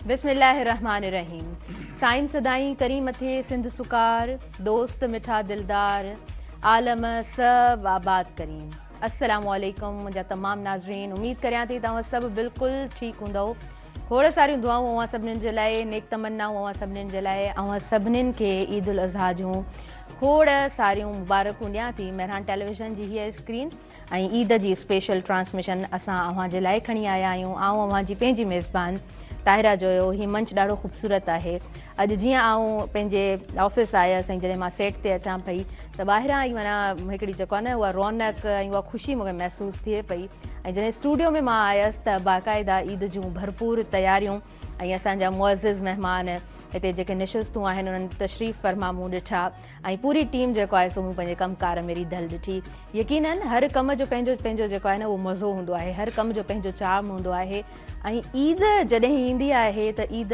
بسم الله الرحمٰن الرحيم سائين سدائين ڪرين مٿي سنڌ سڪار دوست مٺا دلدار عالم سڀ آباد ڪرين السلام عليڪم منهنجا تمام ناظرين اميد ڪريان ٿي توهان سڀ بلڪل ٺيڪ هوندؤ کوڙ ساريون دعائون اوهان سڀنين جي لاء نيڪ تمنائون اوهان سڀنين جي لاء اوهان سڀنين کي عيد الاضحيٰ جون کوڙ ساريون مبارڪون ڏيان ٿي مهراڻ ٽيليويزن جي هيء اسڪرين ۽ عيد جي اسپيشل ٽرانسميشن اسان اوهان جي لاء کڻي آيا آهيون. آئون اوهان جي پنهنجي ميزبان طاهره جويو. هي منچ ڏاڍو خوبصورت آهي. اڄ جيئن آئون پنهنجي آفيس آيس ۽ جڏهن مان سيٽ تي اچان پئي ته ٻاهران ئي معنيٰ هڪڙي جيڪو آهي نه اها رونق ۽ اها خوشي مون کي محسوس ٿئي پئي ۽ جڏهن اسٽوڊيو ۾ مان آيس ته باقاعده عيد جون ڀرپور تياريون ۽ اسان جا معزز مهمان هتي جيڪي نشستون آهن انهن تشريف فرما مون ڏٺا. ۽ پوري ٽيم جيڪو آهي سو مون پنهنجي ڪم ڪار ۾ رڌل ڏٺي. يقينن هر ڪم جو پنهنجو پنهنجو جيڪو آهي نه اهو مزو هوندو آهي هر ڪم جو پنهنجو چارم هوندو آهي ۽ عيد جڏهن ايندي آهي ته عيد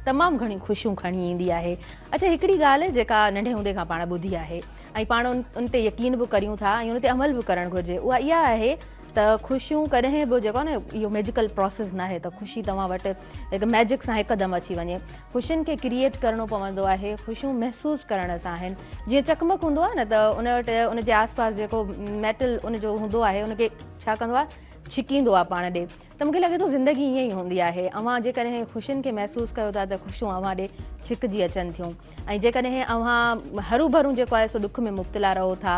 تمام گهڻيون خوشيون کڻي ايندي آهي. اڇا هڪڙي ڳالهه جيڪا ننڍي هوندي کان پاڻ ٻڌي آهي ۽ پاڻ ان تي يقين به ڪريون ٿا ۽ ان تي عمل به ڪرڻ گهرجي اها اها آهي ته خوشيون ڪڏهن به جيڪو آهي نه اهو ميجيڪل پروسيس ناهي ته خوشي توهان وٽ هڪ ميجڪ سان هڪدم اچي وڃي. خوشين کي ڪريئيٽ ڪرڻو پوندو آهي، خوشيون محسوس ڪرڻ سان آهن. جيئن چقمق هوندو آهي نه ته ان وٽ ان جي آس پاس جيڪو ميٽل ان جو هوندو آهي ان کي ڇا ڪندو آهي ڇڪيندو آهي پاڻ ڏي ته مونکي لڳي ٿو زندگي ائين ئي هوندي آهي اوهان جيڪڏهن خوشين کي محسوس ڪيو ٿا ته خوشيون اوهان ڏي ڇڪجي اچن ٿيون ۽ جيڪڏهن اوهان هروڀرو جيڪو آهي سو ڏک ۾ مبتلا رهو ٿا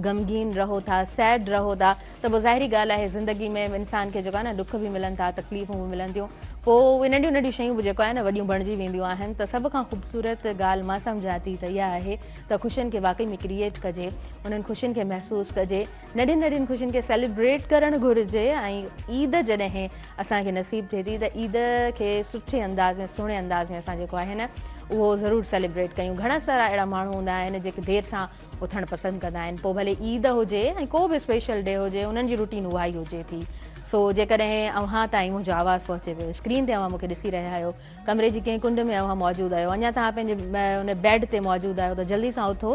غمگين رهو ٿا سيڊ رهو ٿا ته پوء ظاهري ڳالهه آهي زندگي ۾ انسان کي جيڪو آهي نه ڏک به ملن ٿا تڪليفون به ملن ٿيون پوء اهي ننڍيون ننڍيون شيون به جيڪو آهي نه وڏيون بڻجي وينديون آهن ته سڀ کان خوبصورت ڳالهه مان سمجهان ٿي ته اها آهي ته خوشين کي واقعي ۾ ڪريئيٽ ڪجي انهن خوشين کي محسوس ڪجي ننڍين ننڍين خوشين کي سيليبريٽ ڪرڻ گهرجي ۽ عيد جڏهن اسان کي نصيب ٿئي ٿي ته عيد کي سٺي انداز ۾ سهڻي انداز ۾ اسان جيڪو آهي نه اهو ضرور سيليبريٽ ڪيون گهڻا سارا اهڙا ماڻهو هوندا آهن جيڪي دير سان اٿڻ پسند ڪندا آهن پوء ڀلي عيد هجي ۽ ڪو به اسپيشل ڊي هجي انهن جي روٽين اها ئي هجي ٿي سو جيڪڏهن اوهان تائين منهنجو آواز پهچي پيو اسڪرين تي اوهان مونکي ڏسي رهيا آهيو ڪمري جي ڪنهن ڪنڊ ۾ اوهان موجود آهيو اڃا توهان پنهنجي ان بيڊ تي موجود آهيو ته جلدي سان اٿو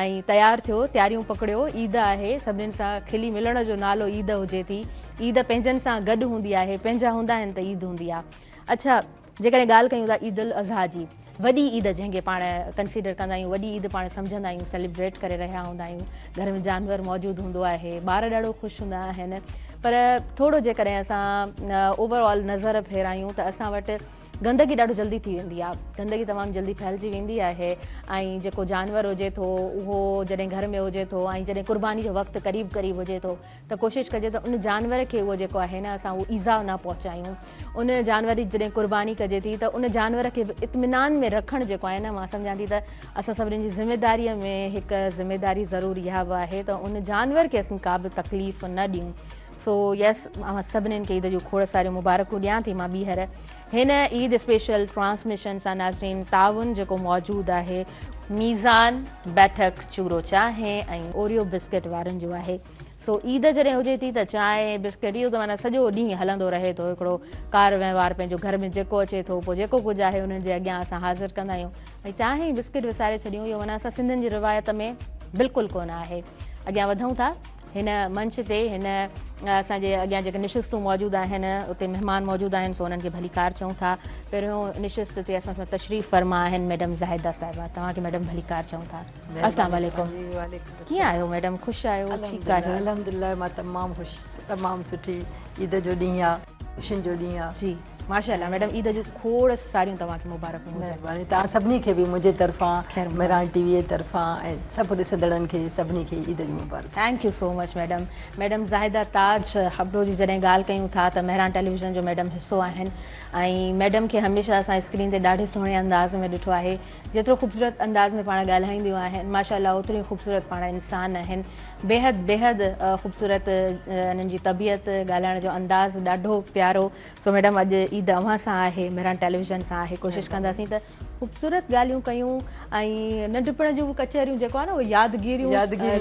۽ تيار ٿيو تياريون پڪڙيو عيد آهي سڀنين سان کلي ملڻ جو نالو عيد هجي ٿي عيد پنهنجن سان گڏ هوندي آهي پنهنجا هوندا آهن ته عيد هوندي آهي اڇا جيڪڏهن ڳالهه ڪيون ٿا عيد الاضحيٰ جي وڏي عيد جنهن کي پاڻ ڪنسيڊر ڪندا آهيون وڏي عيد پاڻ سمجهندا آهيون سيليبريٽ ڪري رهيا هوندا آهيون گهر ۾ جانور موجود هوندو آهي ٻار ڏاڍو خوش هوندا آهن پر ٿورو جيڪڏهن اسان اوور آل نظر ڦيرايون ته اسان وٽ گندگي ڏاڍو جلدي ٿي ويندي آهي گندگي تمام جلدي ڦهلجي ويندي آهي ۽ جيڪو جانور هجي ٿو اهو جڏهن گهر ۾ هجي ٿو ۽ جڏهن قرباني جو وقت قريب قريب هجي ٿو ته ڪوشش ڪجي ته ان جانور کي اهو جيڪو آهي نه اسان اهو ايذاء نه پهچايون ان جانور جي جڏهن قرباني ڪجي ٿي ته ان جانور کي به اطمينان ۾ رکڻ جيڪو آهي نه مان سمجهان ٿي ته اسان سڀني جي ذميداري ۾ هڪ ذميداري ضرور اها به آهي ته ان جانور کي اسين ڪا به تڪليف نه ڏيون سو يس اوهان سڀني کي عيد جون کوڙ ساريون مبارڪون ڏيان ٿي مان ٻيهر هن عيد اسپيشل ٽرانسميشن سان ناظرين تعاون جيڪو موجود آهي ميزان بيٺڪ چورو چانهه ۽ اوريو بسڪيٽ وارن جو آهي سو عيد جڏهن هجي ٿي ته چانهه بسڪيٽ اهو ته معنيٰ سڄو ڏينهن هلندو رهي ٿو هڪڙو ڪار وهنوار پنهنجو گهر ۾ جيڪو اچي ٿو پوء جيڪو ڪجهه آهي انهن جي اڳيان اسان حاضر ڪندا آهيون ۽ چانهه ۽ بسڪيٽ وساري ڇڏيون اهو معنيٰ اسان سنڌين جي روايت ۾ بلڪل ڪونه آهي اڳيان وڌون ٿا هن منچ تي هن اسان جي اڳيان جيڪي نشستون موجود آهن اتي مهمان موجود آهن سو انهن کي ڀليڪار چئون ٿا پهريون نشست تي اسان سان تشريف فرما آهن ميڊم زاهده صاحبه توهان کي ميڊم ڀليڪار چئون ٿا السلام عليڪم ڪيئن آهيو ميڊم خوش آهيو ٺيڪ آهيو الحمدلله مان تمام خوش تمام سٺي عيد جو ڏينهن آ خوشين جو ڏينهن آ جي ماشاءالله ميڊم عيد جون کوڙ ساريون توهان کي مبارڪون هجن. مهرباني توهان سڀني کي به منهنجي طرفان مهراڻ ٽي وي طرفان ۽ سڀ ڏسندڙن کي سڀني کي عيد جون مبارڪون. Thank you so much madam. Madam Zahida Taj Abro جي جڏهن ڳالهه ڪيون ٿا ته مهراڻ ٽيليويزن جو ميڊم حصو آهن ۽ ميڊم کي هميشه اسان اسڪرين تي ڏاڍي سهڻي انداز ۾ ڏٺو آهي جيترو خوبصورت انداز ۾ پاڻ ڳالهائينديون آهن ماشاءالله اوتريون ئي خوبصورت پاڻ انسان آهن بيحد بيحد خوبصورت انهن جي طبيعت ڳالهائڻ جو انداز ڏاڍو پيارو سو ميڊم اڄ عيد اوهان سان آهي مهراڻ ٽيليويزن سان آهي ڪوشش ڪنداسين ته خوبصورت ڳالهيون ڪيون ۽ ننڍپڻ جون به ڪچهريون جيڪو آهي نه اهي يادگيريون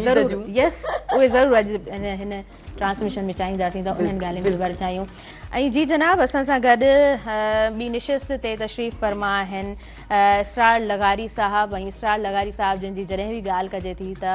ضرور يس اهي ضرور اڄ هن ٽرانسميشن ۾ چاهينداسين ته انهن ڳالهين کي ورجايون ۽ جي جناب اسان سان گڏ ٻي نشست تي تشريف فرما آهن اسرار لغاري صاحب ۽ اسرار لغاري صاحب جن جي جڏهن به ڳالهه ڪجي ٿي ته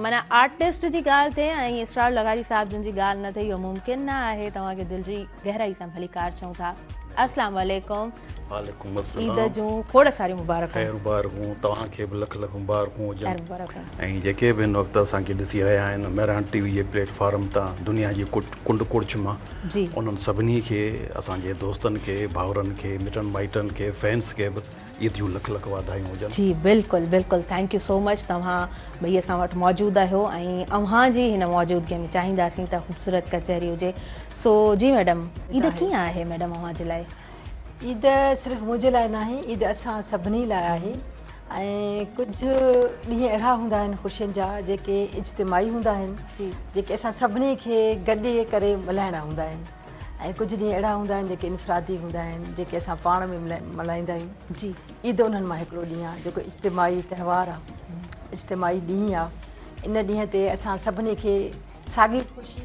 معنيٰ آرٽسٽ جي ڳالهه ٿئي ۽ اسرار لغاري صاحب جن جي ڳالهه نه ٿئي اهو ممڪن نه آهي توهان کي دل جي گهرائي سان ڀليڪار چئون ٿا. اسلام عليڪم. وعليڪم السلام. عيد جون کوڙ ساريون مبارڪون. خير مبارڪون توهان کي به لک لک مبارڪون هجن. خير مبارڪون. ۽ جيڪي به هن وقت اسان کي ڏسي رهيا آهن مهراڻ ٽي وي جي پليٽ فارم تان دنيا جي ڪنڊ ڪڙڇ مان جي انهن سڀني کي اسان جي دوستن کي ڀائرن کي مٽن مائٽن کي فينس کي به عيد جون لک لک واڌايون هجن. جي بلڪل بلڪل thank you سو مچ توهان ٻئي اسان وٽ موجود آهيو ۽ اوهان جي هن موجودگي ۾ چاهينداسين ته خوبصورت ڪچهري هجي سو جي ميڊم عيد ڪيئن آهي ميڊم اوهان جي لاء؟ عيد صرف منهنجي لاء ناهي عيد اسان سڀني لاء آهي ۽ ڪجهه ڏينهن اهڙا هوندا آهن خوشين جا جيڪي اجتماعي هوندا آهن جيڪي اسان سڀني کي گڏي ڪري ملهائڻا هوندا آهن ۽ ڪجهه ڏينهن اهڙا هوندا آهن جيڪي انفرادي هوندا آهن جيڪي اسان پاڻ ۾ ملهائيندا آهيون جي عيد انهن مان هڪڙو ڏينهن آهي جيڪو اجتماعي تهوار آهي اجتماعي ڏينهن آهي ان ڏينهن تي اسان سڀني کي ساڳي خوشي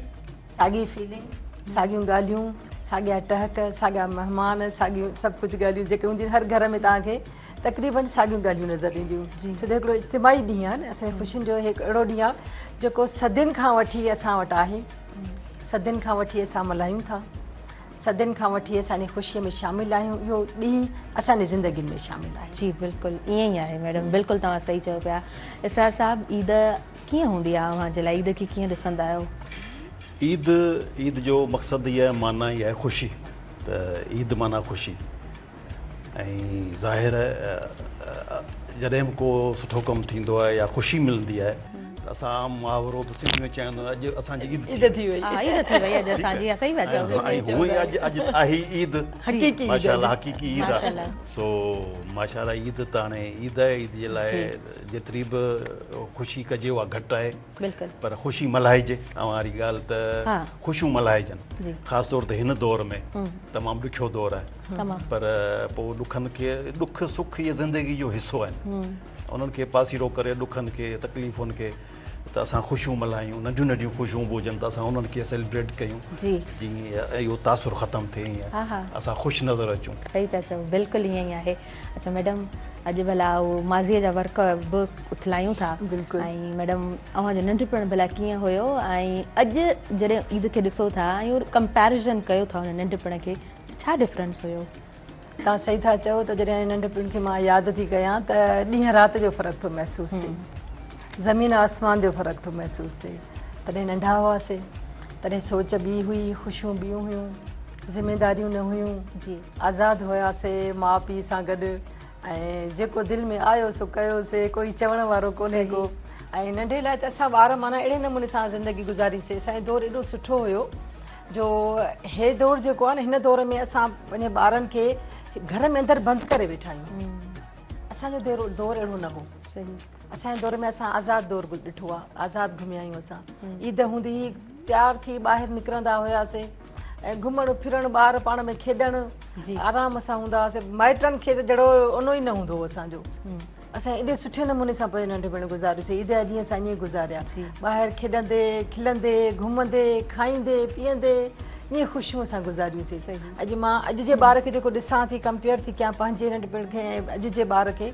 ساڳي فيلنگ، ساڳيون ڳالهيون، ساڳيا ٽهڪ، ساڳيا مهمان، ساڳيون سڀ ڪجهه ڳالهيون جيڪي هونديون آهن هر گهر ۾ توهان کي تقريبن ساڳيون ڳالهيون نظر اينديون ڇو جو هڪڙو اجتماعي ڏينهن آهي نه اسان جي خوشين جو هڪ اهڙو ڏينهن آهي جيڪو صدين کان وٺي اسان وٽ آهي صدين کان وٺي اسان ملهايون ٿا صدين کان وٺي اسان جي خوشي ۾ شامل آهيون اهو ڏينهن اسان جي زندگين ۾ شامل آهي. جي بلڪل ائين ئي آهي ميڊم بلڪل توهان صحيح چئو پيا اسرار صاحب عيد ڪيئن هوندي آهي اوهان جي لاء عيد کي ڪيئن ڏسندا آهيو؟ عيد عيد جو مقصد ئي آهي معنيٰ ئي آهي خوشي ته عيد معنيٰ خوشي ۽ ظاهر جڏهن به ڪو سٺو ڪم ٿيندو آهي يا خوشي ملندي آهي ته اسان عام محاورو به سنڌي ۾ چوندا آهيون اڄ اسان جي عيد ٿي وئي عيد ٿي وئي اڄ اسان جي صحيح پيا چئو ۽ هونئن ئي اڄ اڄ آهي عيد حقيقي عيد ماشاء الله حقيقي عيد آهي سو ماشاء الله عيد ته هاڻي عيد آهي عيد جي لاء جيتري به خوشي ڪجي اها گهٽ آهي پر خوشي ملهائجي اوهان واري ڳالهه ته خوشيون ملهائجن خاص طور تي هن دور ۾ تمام ڏکيو دور آهي پر پوء ڏکن کي ڏک سک اهي زندگي جو حصو آهن انهن کي پاسيرو ڪري ڏکن کي تڪليفن کي ته اسان خوشيون ملهايون ننڍيون ننڍيون خوشيون به هجن ته اسان انهن کي سيلبريٽ ڪيون جيئن اهو تاثر ختم ٿئي ۽ اسان خوش نظر اچون. صحيح پيا چئو بلڪل ائين ئي آهي. اڇا ميڊم اڄ ڀلا اهو ماضيء جا ورق به اٿلايون ٿا بلڪل ۽ ميڊم اوهان جو ننڍپڻ ڀلا ڪيئن هيو ۽ اڄ جڏهن عيد کي ڏسو ٿا ۽ اهو ڪمپيريزن ڪيو ٿا ان ننڍپڻ کي ته ڇا ڊفرنس هيو؟ توهان صحيح ٿا چئو ته جڏهن ننڍپڻ کي مان ياد ٿي ڪيان ته ڏينهن رات جو فرق ٿو محسوس ٿئي زمين آسمان جو فرق ٿو محسوس ٿئي تڏهن ننڍا هئاسي تڏهن سوچ ٻي هئي خوشيون ٻيون هيون ذميداريون نه هيون جي آزاد هياسي ماء پيء سان گڏ ۽ جيڪو دل ۾ آيو سو ڪيوسي ڪوئي چوڻ وارو ڪونهي ڪو ۽ ننڍي لاء ته اسان ٻار معنيٰ اهڙي نموني سان زندگي گذاريسي اسان جو دور ايڏو سٺو هيو جو هي دور جيڪو آهي نه هن دور ۾ اسان پنهنجي ٻارن کي گهر ۾ اندر بند ڪري ويٺا آهيون اسان جو دور اهڙو نه هو اسان جي دور ۾ اسان آزاد دور ڏٺو آهي آزاد گهميا آهيون اسان عيد هوندي هئي تيار ٿي ٻاهر نڪرندا هياسي ۽ گهمڻ ڦرڻ ٻار پاڻ ۾ کيڏڻ آرام سان هوندا هئاسي مائٽن کي ته جهڙو اونو ئي نه هوندو هو اسان جو اسان ايڏي سٺي نموني سان پنهنجو ننڍپڻ گذاريوسي عيد جا ڏينهن اسان ائين گذاريا ٻاهر کيڏندي کلندي گهمندي کائيندي پيئندي ائين خوشيون اسان گذاريوسي اڄ مان اڄ جي ٻار کي جيڪو ڏسان ٿي ڪمپيئر ٿي ڪيان پنهنجي ننڍپڻ کي ۽ اڄ جي ٻار کي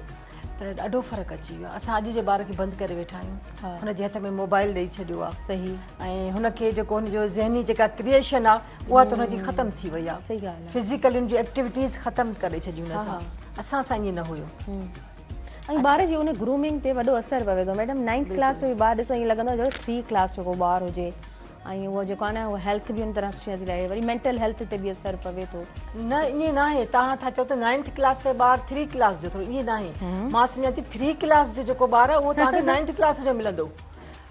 ته ڏاڍو فرق اچي ويو آهي اسان اڄ جي ٻار کي بند ڪري ويٺا آهيون هن جي هٿ ۾ موبائل ڏئي ڇڏيو آهي صحيح ۽ هن کي جيڪو هن جو ذهني جيڪا ڪريئيشن آهي اها ته هن جي ختم ٿي وئي آهي صحيح ڳالهه آهي فزيڪل هن جون ايڪٽيوٽيز ختم ڪري ڇڏيون اسان اسان سان ائين نه هيو ۽ ٻار جي ان گرومنگ تي وڏو اثر پوي ٿو ميڊم نائنٿ ڪلاس جو به ٻار ڏسو ائين لڳندو آهي جهڙو ٿري ڪلاس جو ڪو ٻار هجي ۽ اهو جيڪو آهي نه اهو هيلٿ به ان طرح سٺي نٿي رهي وري مينٽل هيلٿ تي به اثر پوي ٿو. نه ائين ناهي توهان ٿا چئو ته نائنٿ ڪلاس جو ٻار ٿري ڪلاس جو ٿو ائين ناهي مان سمجهان ٿي ٿري ڪلاس جو جيڪو ٻار آهي اهو توهان کي نائنٿ ڪلاس جو ملندو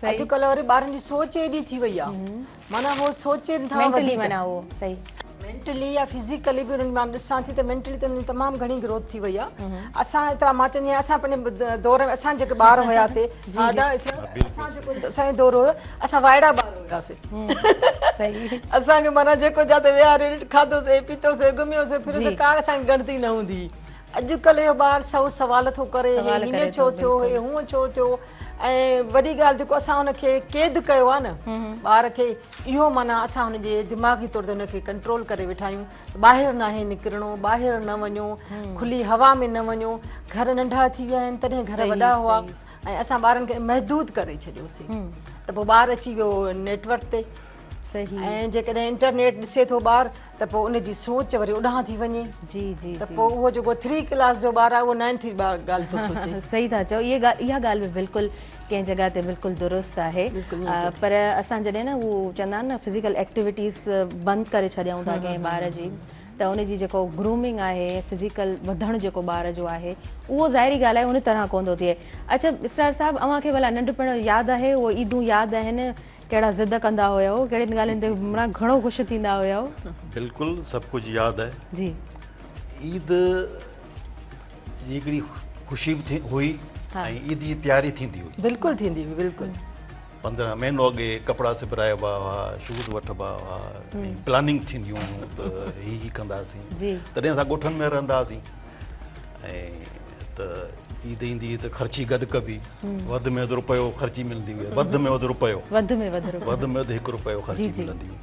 اڄڪلهه وري ٻارن جي سوچ ايڏي ٿي وئي آهي معنيٰ هو سوچين ٿا مينٽلي معنيٰ اهو صحيح مينٽلي يا فزيڪلي به انهن مان ڏسان ٿي ته مينٽلي ته انهن جي تمام گهڻي گروٿ ٿي وئي آهي اسان ايترا مان چوندي آهيان اسان پنهنجي دور ۾ اسان جيڪي ٻار هياسي ادا اسان جيڪو اسان جو دور هيو اسان وائڙا ٻار هياسي اسان کي معنيٰ جيڪو جاتي ويهاري کاڌوسي پيتوسي گهميوسي ڦريوسي ڪا اسان کي ڳڻتي نه هوندي هئي اڄڪلهه جو ٻار سو سوال ٿو ڪري هي هيئن ڇو ٿيو هي هونئن ڇو ٿيو ۽ وڏي ڳالهه جيڪو اسان ان کي قيد ڪيو آهي نه ٻار کي اهو معنيٰ اسان هن جي دماغي طور تي هن کي ڪنٽرول ڪري ويٺا آهيون ٻاهر ناهي نڪرڻو ٻاهر نه وڃو کلي هوا ۾ نه وڃو گهر ننڍا ٿي ويا آهن تڏهن گهر وڏا هئا ۽ اسان ٻارن کي محدود ڪري ڇڏيوسي ته پوء ٻار اچي ويو نيٽورڪ تي. ۽ جيڪڏهن انٽرنيٽ ڏسي ٿو ٻار ته پوء ان جي سوچ وري اوڏانهن ٿي وڃي جي جي ته پوء اهو جيڪو ٿري ڪلاس جو ٻار آهي اهو نائنٿ جي ڳالهه ٿو سوچي. صحيح ٿا چئو اها ڳالهه به بلڪل ڪنهن جڳهه تي بلڪل درست آهي پر اسان جڏهن نه هو چوندا آهن نه فزيڪل ايڪٽيوٽيز بند ڪري ڇڏيون ٿا ڪنهن ٻار جي ته ان جي جيڪو گرومنگ آهي فزيڪل وڌڻ جيڪو ٻار جو آهي اهو ظاهري ڳالهه آهي ان طرح ڪونه ٿو ٿئي. اڇا اسرار صاحب اوهان کي ڀلا ننڍپڻ ياد آهي اهو عيدون ياد آهن ڪهڙا ضد ڪندا هيؤ ڪهڙين ڳالهين تي مڙا گهڻو خوش ٿيندا هيؤ؟ بلڪل سڀ ڪجهه ياد آهي. جي. عيد جي هڪڙي خوشي به هئي ۽ عيد جي تياري ٿيندي هئي. بلڪل ٿيندي هئي بلڪل. 15 مهينو اڳي ڪپڙا سبرائبا هئا شوز وٺبا هئا ۽ پلاننگ ٿينديون هيون ته هي هي ڪنداسين. تڏهن اسان ڳوٺن ۾ رهندا هئاسين ۽ ته عيد ايندي هئي ته خرچي گڏ ڪبي وڌ ۾ وڌ روپيو خرچي ملندي هئي وڌ ۾ وڌ روپيو وڌ ۾ وڌ روپيو وڌ ۾ وڌ هڪ روپيو خرچي ملندي هئي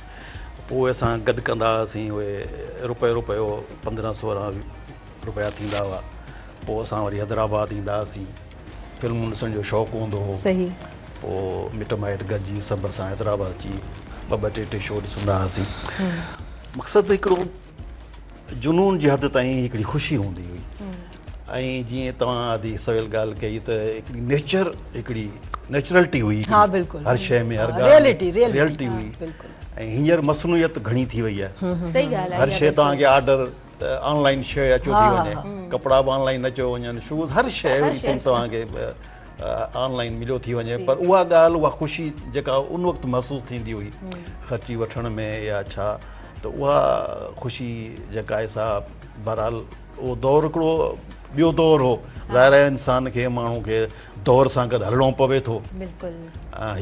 پوء اسان گڏ ڪندا هئاسين اهي روپيو روپيو 15 16 روپيا ٿيندا هئا پوء اسان وري حيدرآباد ايندا هئاسين فلمون ڏسڻ جو شوق هوندو هو صحيح پوء مٽ مائٽ گڏجي سڀ اسان حيدرآباد اچي ٻه ٻه ٽي ٽي شو ڏسندا هئاسين مقصد هڪڙو جنون جي حد تائين هڪڙي خوشي هوندي هئي ۽ جيئن توهان ادي سويل ڳالهه ڪئي ته هڪڙي نيچر هڪڙي نيچرلٽي هئي ها بلڪل هر شيء ۾ هر ڳالهه ريئلٽي ريئلٽي هئي ۽ هينئر مصنوعيت گهڻي ٿي وئي آهي صحيح ڳالهه آهي هر شيء توهان کي آرڊر آن لائن شيء اچيو ٿي وڃي ڪپڙا به آن لائن اچيو وڃن شوز هر شيء ايوريٿنگ توهان کي آن لائن مليو ٿي وڃي پر اها ڳالهه اها خوشي جيڪا ان وقت محسوس ٿيندي هئي خرچي وٺڻ ۾ يا ڇا ته اها خوشي جيڪا آهي سا بهرحال اهو دور هڪڙو ٻيو دور هو ظاهر آهي انسان کي ماڻهو کي دور سان گڏ هلڻو پوي ٿو بلڪل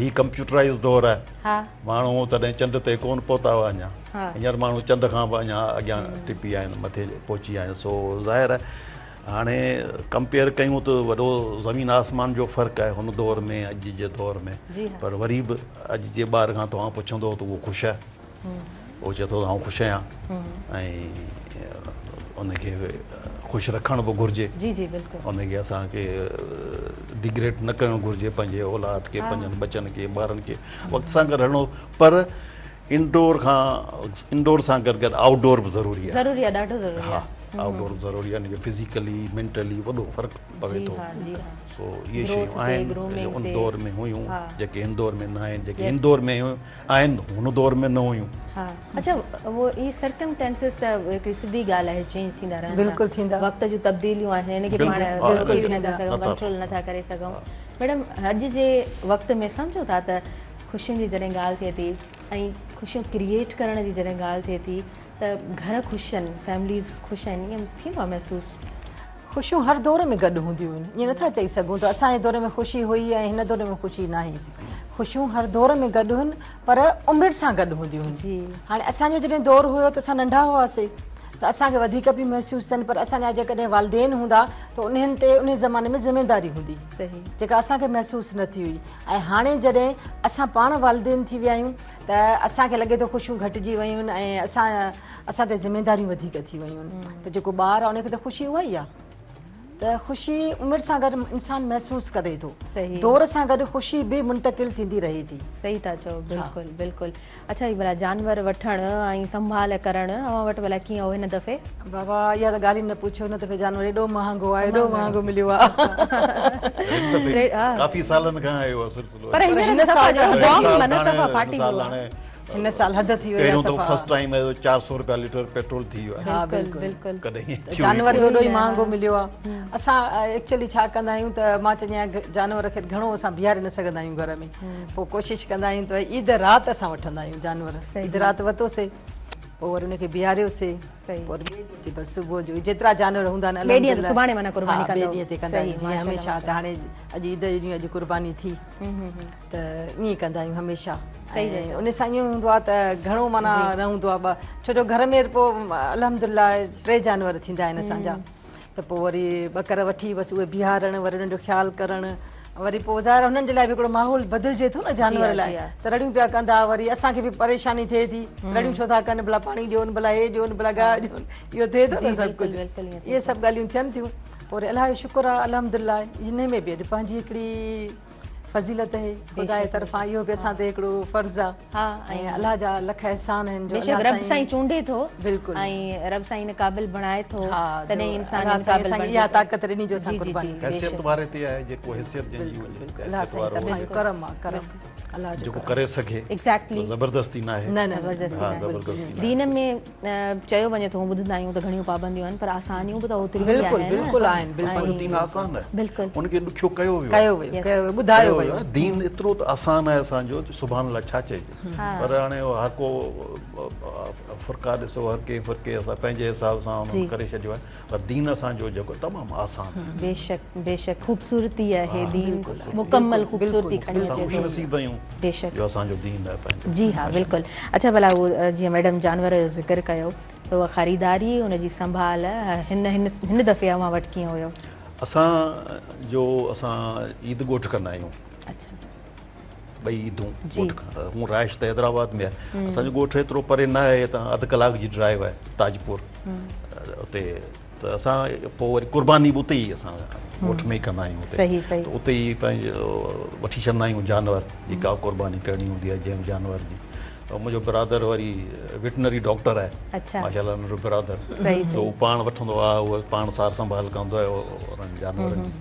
هي ڪمپيوٽرائز دور آهي ماڻهو تڏهن چنڊ تي ڪون پهتا هئا اڃا هينئر ماڻهو چنڊ کان به اڃا اڳيان ٽپي آيا آهن مٿي پهچي ويا آهن سو ظاهر آهي هاڻي ڪمپيئر ڪيون ته وڏو زمين آسمان جو فرق آهي هن دور ۾ اڄ جي دور ۾ پر وري به اڄ جي ٻار کان توهان پڇندو ته اهو خوش آهي اهو چئي ٿو ته آئون خوش آهيان ۽ ان کي خوش رکڻ به گهرجي جي جي بلڪل ان کي اسان کي ڊيگريڊ نه ڪرڻ گهرجي پنهنجي اولاد کي پنهنجن ٻچن کي ٻارن کي وقت سان گڏ هلڻو پر انڊور کان انڊور سان گڏ گڏ آئوٽ ڊور به ضروري آهي ضروري آهي ڏاڍو ضروري آهي ها آئوٽ ڊور به ضروري آهي ان کي فزيڪلي مينٽلي وڏو فرق پوي ٿو سو اهي شيون آهن ان دور ۾ هيون جيڪي هن دور ۾ نه آهن جيڪي هن دور ۾ هيون آهن هن دور ۾ نه هيون. ها اڇا اهو اهي سرڪمٽينسز ته هڪڙي سڌي ڳالهه آهي چينج ٿيندا رهن ٿا بلڪل ٿيندا وقت جون تبديليون آهن ان کي پاڻ روڪي به نٿا سگهون ڪنٽرول نٿا ڪري سگهون ميڊم اڄ جي وقت ۾ سمجهو ٿا ته خوشين جي جڏهن ڳالهه ٿئي ٿي ۽ خوشيون ڪريئيٽ ڪرڻ جي جڏهن ڳالهه ٿئي ٿي ته گهر خوش آهن فيمليز خوش آهن ائين ٿيندو آهي محسوس. خوشيون هر دور ۾ گڏ هونديون آهن ائين نٿا چئي سگهون ته اسان جي دور ۾ خوشي هئي ۽ هن دور ۾ خوشي ناهي خوشيون هر دور ۾ گڏ هن پر عمر سان گڏ هونديون هن هاڻي اسان جو جڏهن دور هيو ته اسان ننڍا هئاسي ته اسان کي وڌيڪ پيون محسوس ٿين پر اسان جا جيڪڏهن والدين هوندا ته انهن تي انهي زماني ۾ ذميداري هوندي جيڪا اسان کي محسوس نه ٿي هئي ۽ هاڻي جڏهن اسان پاڻ والدين ٿي ويا آهيون ته اسان کي لڳي ٿو خوشيون گهٽجي ويون آهن ۽ اسان اسان تي ذميداريون وڌيڪ ٿي ويون آهن ته جيڪو ٻار آهي ان کي ته خوشي اها ئي آهي ته خوشي عمر سان گڏ انسان محسوس ڪري ٿو دور سان گڏ خوشي به منتقل ٿيندي رهي ٿي. صحيح ٿا چئو بلڪل بلڪل اڇا هي ڀلا جانور وٺڻ ۽ سنڀال ڪرڻ اوهان وٽ ڀلا ڪيئن هو هن دفعي؟ بابا اها ته ڳالهه ئي نه پڇو هن دفعي جانور ايڏو مهانگو آهي ايڏو مهانگو مليو آهي. ڪافي سالن کان آيو آهي سلسلو. پر هينئر ته صفا جو بام معنيٰ صفا ڦاٽي ويو آهي. هن سال حد ٿي وئي آهي پهريون دفعو فرسٽ ٽائيم 400 رپيا ليٽر پيٽرول ٿي ويو آهي. ها بلڪل بلڪل ڪڏهن ائين ٿيو ئي جانور به ايڏو ئي مهانگو مليو آهي. اسان ايڪچولي ڇا ڪندا آهيون ته مان چوندي آهيان جانور کي گهڻو اسان بيهاري نه سگهندا آهيون گهر ۾ پوء ڪوشش ڪندا آهيون ته عيد رات اسان وٺندا آهيون جانور عيد رات ورتوسي پوء وري ان کي بيهاريوسي پوء وري ٻئي ڏينهن تي بس صبح جو جيترا جانور هوندا آهن ٻئي ڏينهن تي سڀاڻي معنيٰ قرباني ڪندو ٻئي ڏينهن تي ڪندا آهيون جيئن هميشه ته هاڻي اڄ عيد جو ڏينهن اڄ قرباني ٿي ته ائين ڪندا آهيون هميشه ۽ ان سان ائين هوندو آهي ته گهڻو معنيٰ نه هوندو آهي ڇو جو گهر ۾ پوء الحمدلله ٽي جانور ٿيندا آهن اسان جا ته پوء وري ٻڪر وٺي بس اهي بيهارڻ وري انهن جو خيال ڪرڻ وري پوء ظاهر هنن جي لاء به هڪڙو ماحول بدلجي ٿو نه جانور لاء ته رڙيون پيا ڪندا وري اسان کي به پريشاني ٿئي ٿي رڙيون ڇو ٿا ڪن ڀلا پاڻي ڏيون ڀلا هي ڏيون ڀلا گاهه ڏيون اهو ٿئي ٿو نه سڀ ڪجهه اهي سڀ ڳالهيون ٿين ٿيون پوء وري الله جو شڪر آهي الحمدلله انهي ۾ به اڄ پنهنجي هڪڙي فضيلت اهي خدا جي طرفان اهو به اسان تي هڪڙو فرض آ ها ۽ الله جا لک احسان آهن جو بيشڪ رب سائين چونڊي ٿو بلڪل ۽ رب سائين ان قابل بڻائي ٿو تڏهن انسان ان قابل بڻجي اها طاقت ڏني جو اسان قرباني حيثيت واري تي آهي جيڪو حيثيت جنهن جي هجي الله سائين طرفان ڪرم آ ڪرم الله جو جيڪو ڪري سگهي ايگزيڪٽلي زبردستي ناهي نه نه زبردستي دين ۾ چيو وڃي ٿو ٻڌندا آهيون ته گهڻيون پابنديون آهن پر آسانيون به ته اوتريون ئي آهن بلڪل بلڪل آهن بلڪل اسان جو دين آسان آهي بلڪل ان کي ڏکيو ڪيو ويو ڪيو ويو ڪيو ويو ٻڌايو ويو دين ايترو ته آسان آهي اسان جو سبحان الله ڇا چئجي پر هاڻي هر ڪو فرقا ڏسو هر ڪنهن فرقي اسان پنهنجي حساب سان انهن ڪري ڇڏيو آهي پر دين اسان جو جيڪو تمام آسان آهي. بيشڪ بيشڪ خوبصورتي آهي دين مڪمل خوبصورتي کڻي اچي ٿو. اسان خوش نصيب آهيون بيشڪ جو اسان جو دين آهي پنهنجو. جي ها بلڪل اڇا ڀلا هو جيئن ميڊم جانور جو ذڪر ڪيو ته اها خريداري ان جي سنڀال هن هن هن دفعي اوهان وٽ ڪيئن هيو؟ اسان جو اسان عيد ڳوٺ ڪندا آهيون. اڇا. ٻئي عيدون ڳوٺ کان هون رهائش ته حيدرآباد ۾ آهي اسان جو ڳوٺ ايترو پري نه آهي هتان اڌ ڪلاڪ جي ڊرائيو آهي تاجپور اتي ته اسان پوء وري قرباني به اتي ئي اسان ڳوٺ ۾ ئي ڪندا آهيون اتي ته اتي ئي پنهنجو وٺي ڇڏندا آهيون جانور جيڪا قرباني ڪرڻي هوندي آهي جنهن به جانور جي منهنجو برادر وري ويٽنري ڊاڪٽر آهي ماشاء الله ننڍو برادر ته هو پاڻ وٺندو آهي اهو پاڻ سار سنڀال ڪندو آهي انهن جانورن جي.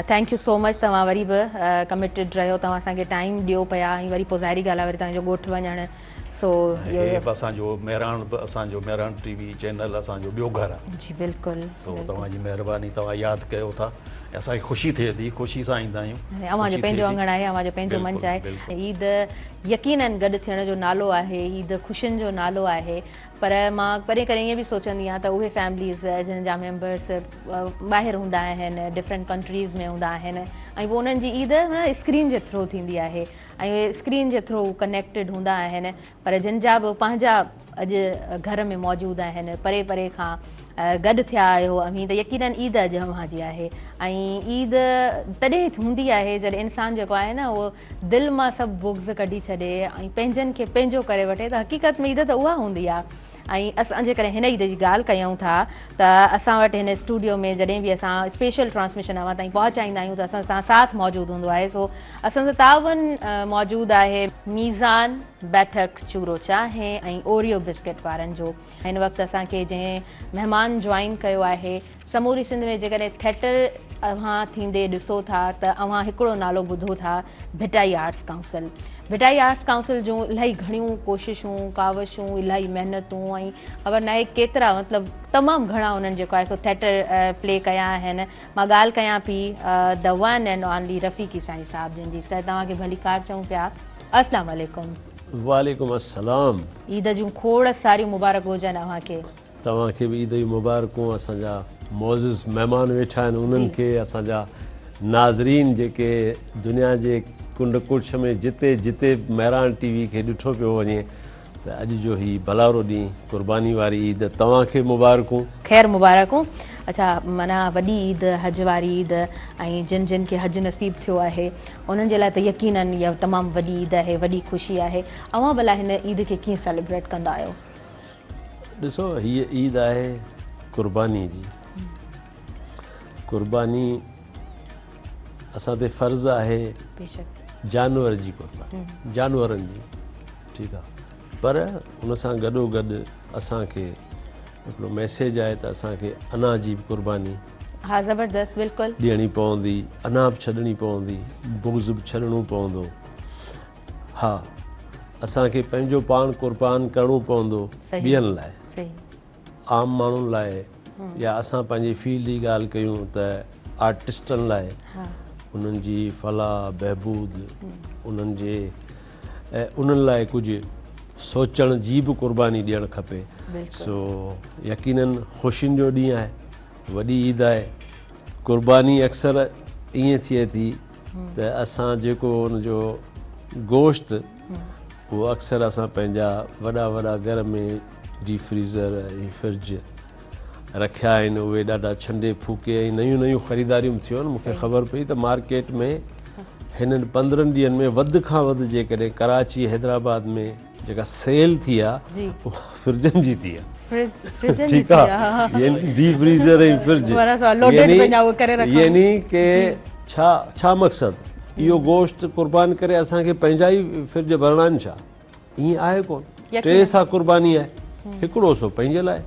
Thank you سو مچ توهان وري به ڪميٽيڊ رهيو توهان اسان کي ٽائيم ڏيو پيا ۽ وري پوء ظاهري ڳالهه آهي وري توهان جو ڳوٺ وڃڻ سو هي به اسان جو مهراڻ به اسان جو مهراڻ ٽي وي چينل اسان جو ٻيو گهر آهي. جي بلڪل سو توهان جي مهرباني توهان ياد ڪيو ٿا ۽ اسان کي خوشي ٿئي ٿي خوشي سان ايندا آهيون. اوهان جو پنهنجو اڱڻ آهي اوهان جو پنهنجو منچ آهي عيد يقينن گڏ ٿيڻ جو نالو آهي عيد خوشين جو نالو آهي پر مان ڪڏهن ڪڏهن ائين به سوچندي آهيان ته اهي فيمليز جن جا ميمبرس ٻاهر هوندا آهن ڊفرنٽ ڪنٽريز ۾ هوندا آهن ۽ پوء انهن جي عيد اسڪرين جي ٿرو ٿيندي آهي ۽ اهي اسڪرين جي ٿرو ڪنيڪٽيڊ هوندا آهن پر جن جا به پنهنجا اڄ گهر ۾ موجود آهن پري پري کان گڏ ٿيا آهيو اوهين ته يقينن عيد اڄ اوهان جي آهي ۽ عيد تڏهن هوندي آهي جڏهن انسان جيڪو آهي نه اهو دل مان سڀ بغض ڪڍي ڇڏي ۽ پنهنجن کي پنهنجو ڪري وٺي ته حقيقت ۾ عيد ته اها هوندي آهي ۽ اسان جيڪڏهن هن عيد جي ڳالهه ڪيون ٿا ته اسان وٽ هن اسٽوڊيو ۾ جڏهن به اسان اسپيشل ٽرانسميشن اوهان تائين پهچائيندا آهيون ته اسان سان ساٿ موجود هوندو آهي سو اسان سان تعاون موجود آهي ميزان بيٺڪ چورو چانهه ۽ اوريو بسڪيٽ وارن جو هن وقت اسان کي جنهن مهمان جوائن ڪيو آهي سموري سنڌ ۾ جيڪڏهن ٿيٽر اوهان ٿيندي ڏسو ٿا ته اوهان هڪڙو نالو ٻڌو ٿا Bhittai arts council. Bhittai arts council جون الاهي گهڻيون ڪوششون، ڪاوشون، الاهي محنتون ۽ خبر ناهي ڪيترا مطلب تمام گهڻا انهن جيڪو آهي سو ٿيٽر پلي ڪيا آهن. مان ڳالهه ڪيان P the one and only Rafiqui سائين صاحب جن جي. سر توهان کي ڀليڪار چئون پيا. السلام عليڪم. وعليڪم السلام. عيد جون کوڙ ساريون مبارڪون هجن اوهان کي. توهان کي به عيد جون مبارڪون اسان جا معزز مهمان ويٺا آهن انهن کي اسان جا ناظرين جيڪي دنيا جي ڪنڊ ڪڙڇ ۾ جتي جتي مهراڻ ٽي وي کي ڏٺو پيو وڃي ته اڄ جو هي ڀلارو ڏينهن قرباني واري عيد توهان کي مبارڪون. خير مبارڪون. اڇا معنيٰ وڏي عيد حج واري عيد ۽ جن جن کي حج نصيب ٿيو آهي انهن جي لاء ته يقينن اها تمام وڏي عيد آهي وڏي خوشي آهي اوهان ڀلا هن عيد کي ڪيئن سيليبريٽ ڪندا آهيو؟ ڏسو هيء عيد آهي قرباني جي. قرباني اسان تي فرض آهي جانور جي قرباني جانورن جي ٺيڪ آ پر ان سان گڏو گڏ اسان کي هڪڙو ميسيج آهي ته اسان کي انا جي به قرباني ها زبردست بلڪل ڏيڻي پوندي انا به ڇڏڻي پوندي بغض به ڇڏڻو پوندو ها اسان کي پنهنجو پاڻ قربان ڪرڻو پوندو ٻين لاء عام ماڻهن لاء يا اسان پنهنجي فيلڊ جي ڳالهه ڪيون ته آرٽسٽن لاء انهن جي فلاح بهبود انهن جي انهن لاء ڪجهه سوچڻ جي به قرباني ڏيڻ کپي سو يقينن خوشين جو ڏينهن آهي وڏي عيد آهي قرباني اڪثر ائين ٿئي ٿي ته اسان جيڪو ان جو گوشت اهو اڪثر اسان پنهنجا وڏا وڏا گهر ۾ ڊيپ فريزر ۽ فرج رکيا آهن اهي ڏاڍا ڇنڊي ڦوڪي ۽ نيون نيون خريداريون به ٿيون آهن مونکي خبر پئي ته مارڪيٽ ۾ هنن 15 ڏينهن ۾ وڌ کان وڌ جيڪڏهن ڪراچي حيدرآباد ۾ جيڪا سيل ٿي آ اها فرجن جي ٿي آ ٺيڪ آ يعني ڊيپ فريزر ۽ فرج يعني ڪي ڇا ڇا مقصد اهو گوشت قربان ڪري اسان کي پنهنجا ئي فرج ڀرڻا آهن ڇا؟ ائين آهي ڪونه. ٽي حصا قرباني آهي. هڪڙو حصو پنهنجي لاء،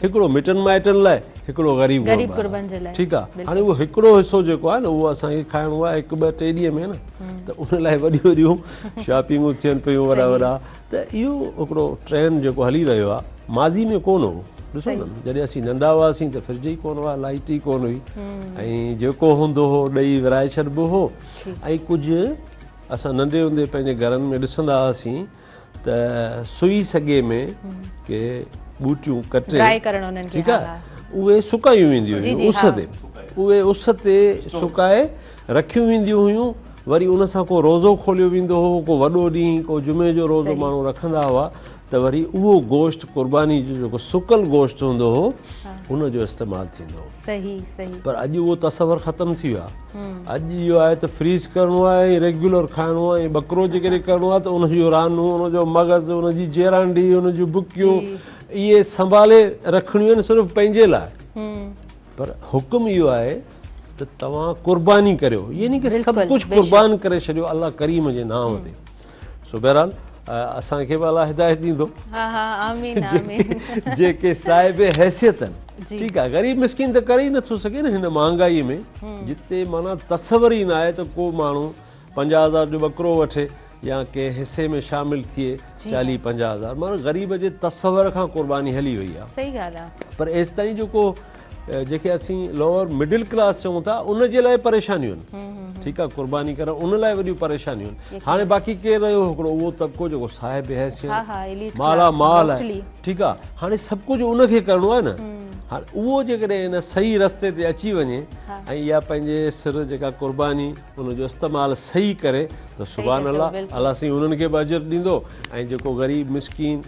هڪڙو مٽن مائٽن لاء، هڪڙو غريب غربا لاء. ٺيڪ آهي. هاڻي اهو هڪڙو حصو جيڪو آهي نه اهو اسان کي کائڻو آهي هڪ ٻه ٽي ڏينهن ۾ نه ته ان لاء وڏيون وڏيون شاپنگون ٿين پيون وڏا وڏا ته اهو هڪڙو ٽرينڊ جيڪو هلي رهيو آهي ماضي ۾ ڪونه هو. ڏسو نه جڏهن اسين ننڍا هئاسين ته فرج ئي ڪونه هئا، لائيٽ ئي ڪونه هئي ۽ جيڪو هوندو هو ڏئي ورهائي ڇڏبو هو ۽ ڪجهه اسان ننڍي هوندي پنهنجي گهرن ۾ ڏسندا هئاسين ته سوئي سڳي ۾ ڪي ٻوٽيون ڪٽي ٺيڪ آهي اهي سڪايون وينديون هيون اس تي اهي اس تي سڪائي رکيون وينديون هيون وري ان سان ڪو روزو کوليو ويندو هو ڪو وڏو ڏينهن ڪو جمعي جو روزو ماڻهو رکندا هئا ته وري اهو گوشت قرباني جو جيڪو سڪل گوشت هوندو هو ان جو استعمال ٿيندو هو صحيح صحيح پر اڄ اهو تصور ختم ٿي ويو آهي اڄ اهو آهي ته فريز ڪرڻو آهي ۽ ريگيولر کائڻو آهي ۽ ٻڪرو جيڪڏهن ڪرڻو آهي ته ان جو رانو ان جو مغز ان جي جيرانڊي ان جون بڪيون اهي سنڀالي رکڻيون آهن صرف پنهنجي لاء پر حڪم اهو آهي ته توهان قرباني ڪريو يعني ڪه سڀ ڪجهه قربان ڪري ڇڏيو الله ڪريم جي نام تي سو بهرحال اسان کي به الله هدايت ڏيندو ها ها آمين آمين جيڪي صاحب حيثيت آهن ٺيڪ آهي غريب مسڪين ته ڪري ئي نٿو سگهي نه هن مهانگائي ۾ جتي معنيٰ تصور ئي نه آهي ته ڪو ماڻهو 50 هزار جو ٻڪرو وٺي يا ڪنهن حصي ۾ شامل ٿئي 40 50 هزار معنيٰ غريب جي تصور کان قرباني هلي وئي آهي صحيح ڳالهه آهي پر ايستائين جو ڪو جنهن کي اسين لوئر مڊل ڪلاس چئون ٿا ان جي لاء پريشانيون آهن ٺيڪ آهي قرباني ڪرڻ ان لاء وڏيون پريشانيون آهن هاڻي باقي ڪير رهيو هڪڙو اهو طبقو جيڪو صاحب حيثيت مالا مال آهي ٺيڪ آهي هاڻي سڀ ڪجهه ان کي ڪرڻو آهي نه هاڻي اهو جيڪڏهن ان صحيح رستي تي اچي وڃي ۽ اها پنهنجي سر جيڪا قرباني ان جو استعمال صحيح ڪري ته سبحان الله الله سائين انهن کي به اجر ڏيندو ۽ جيڪو غريب مسڪين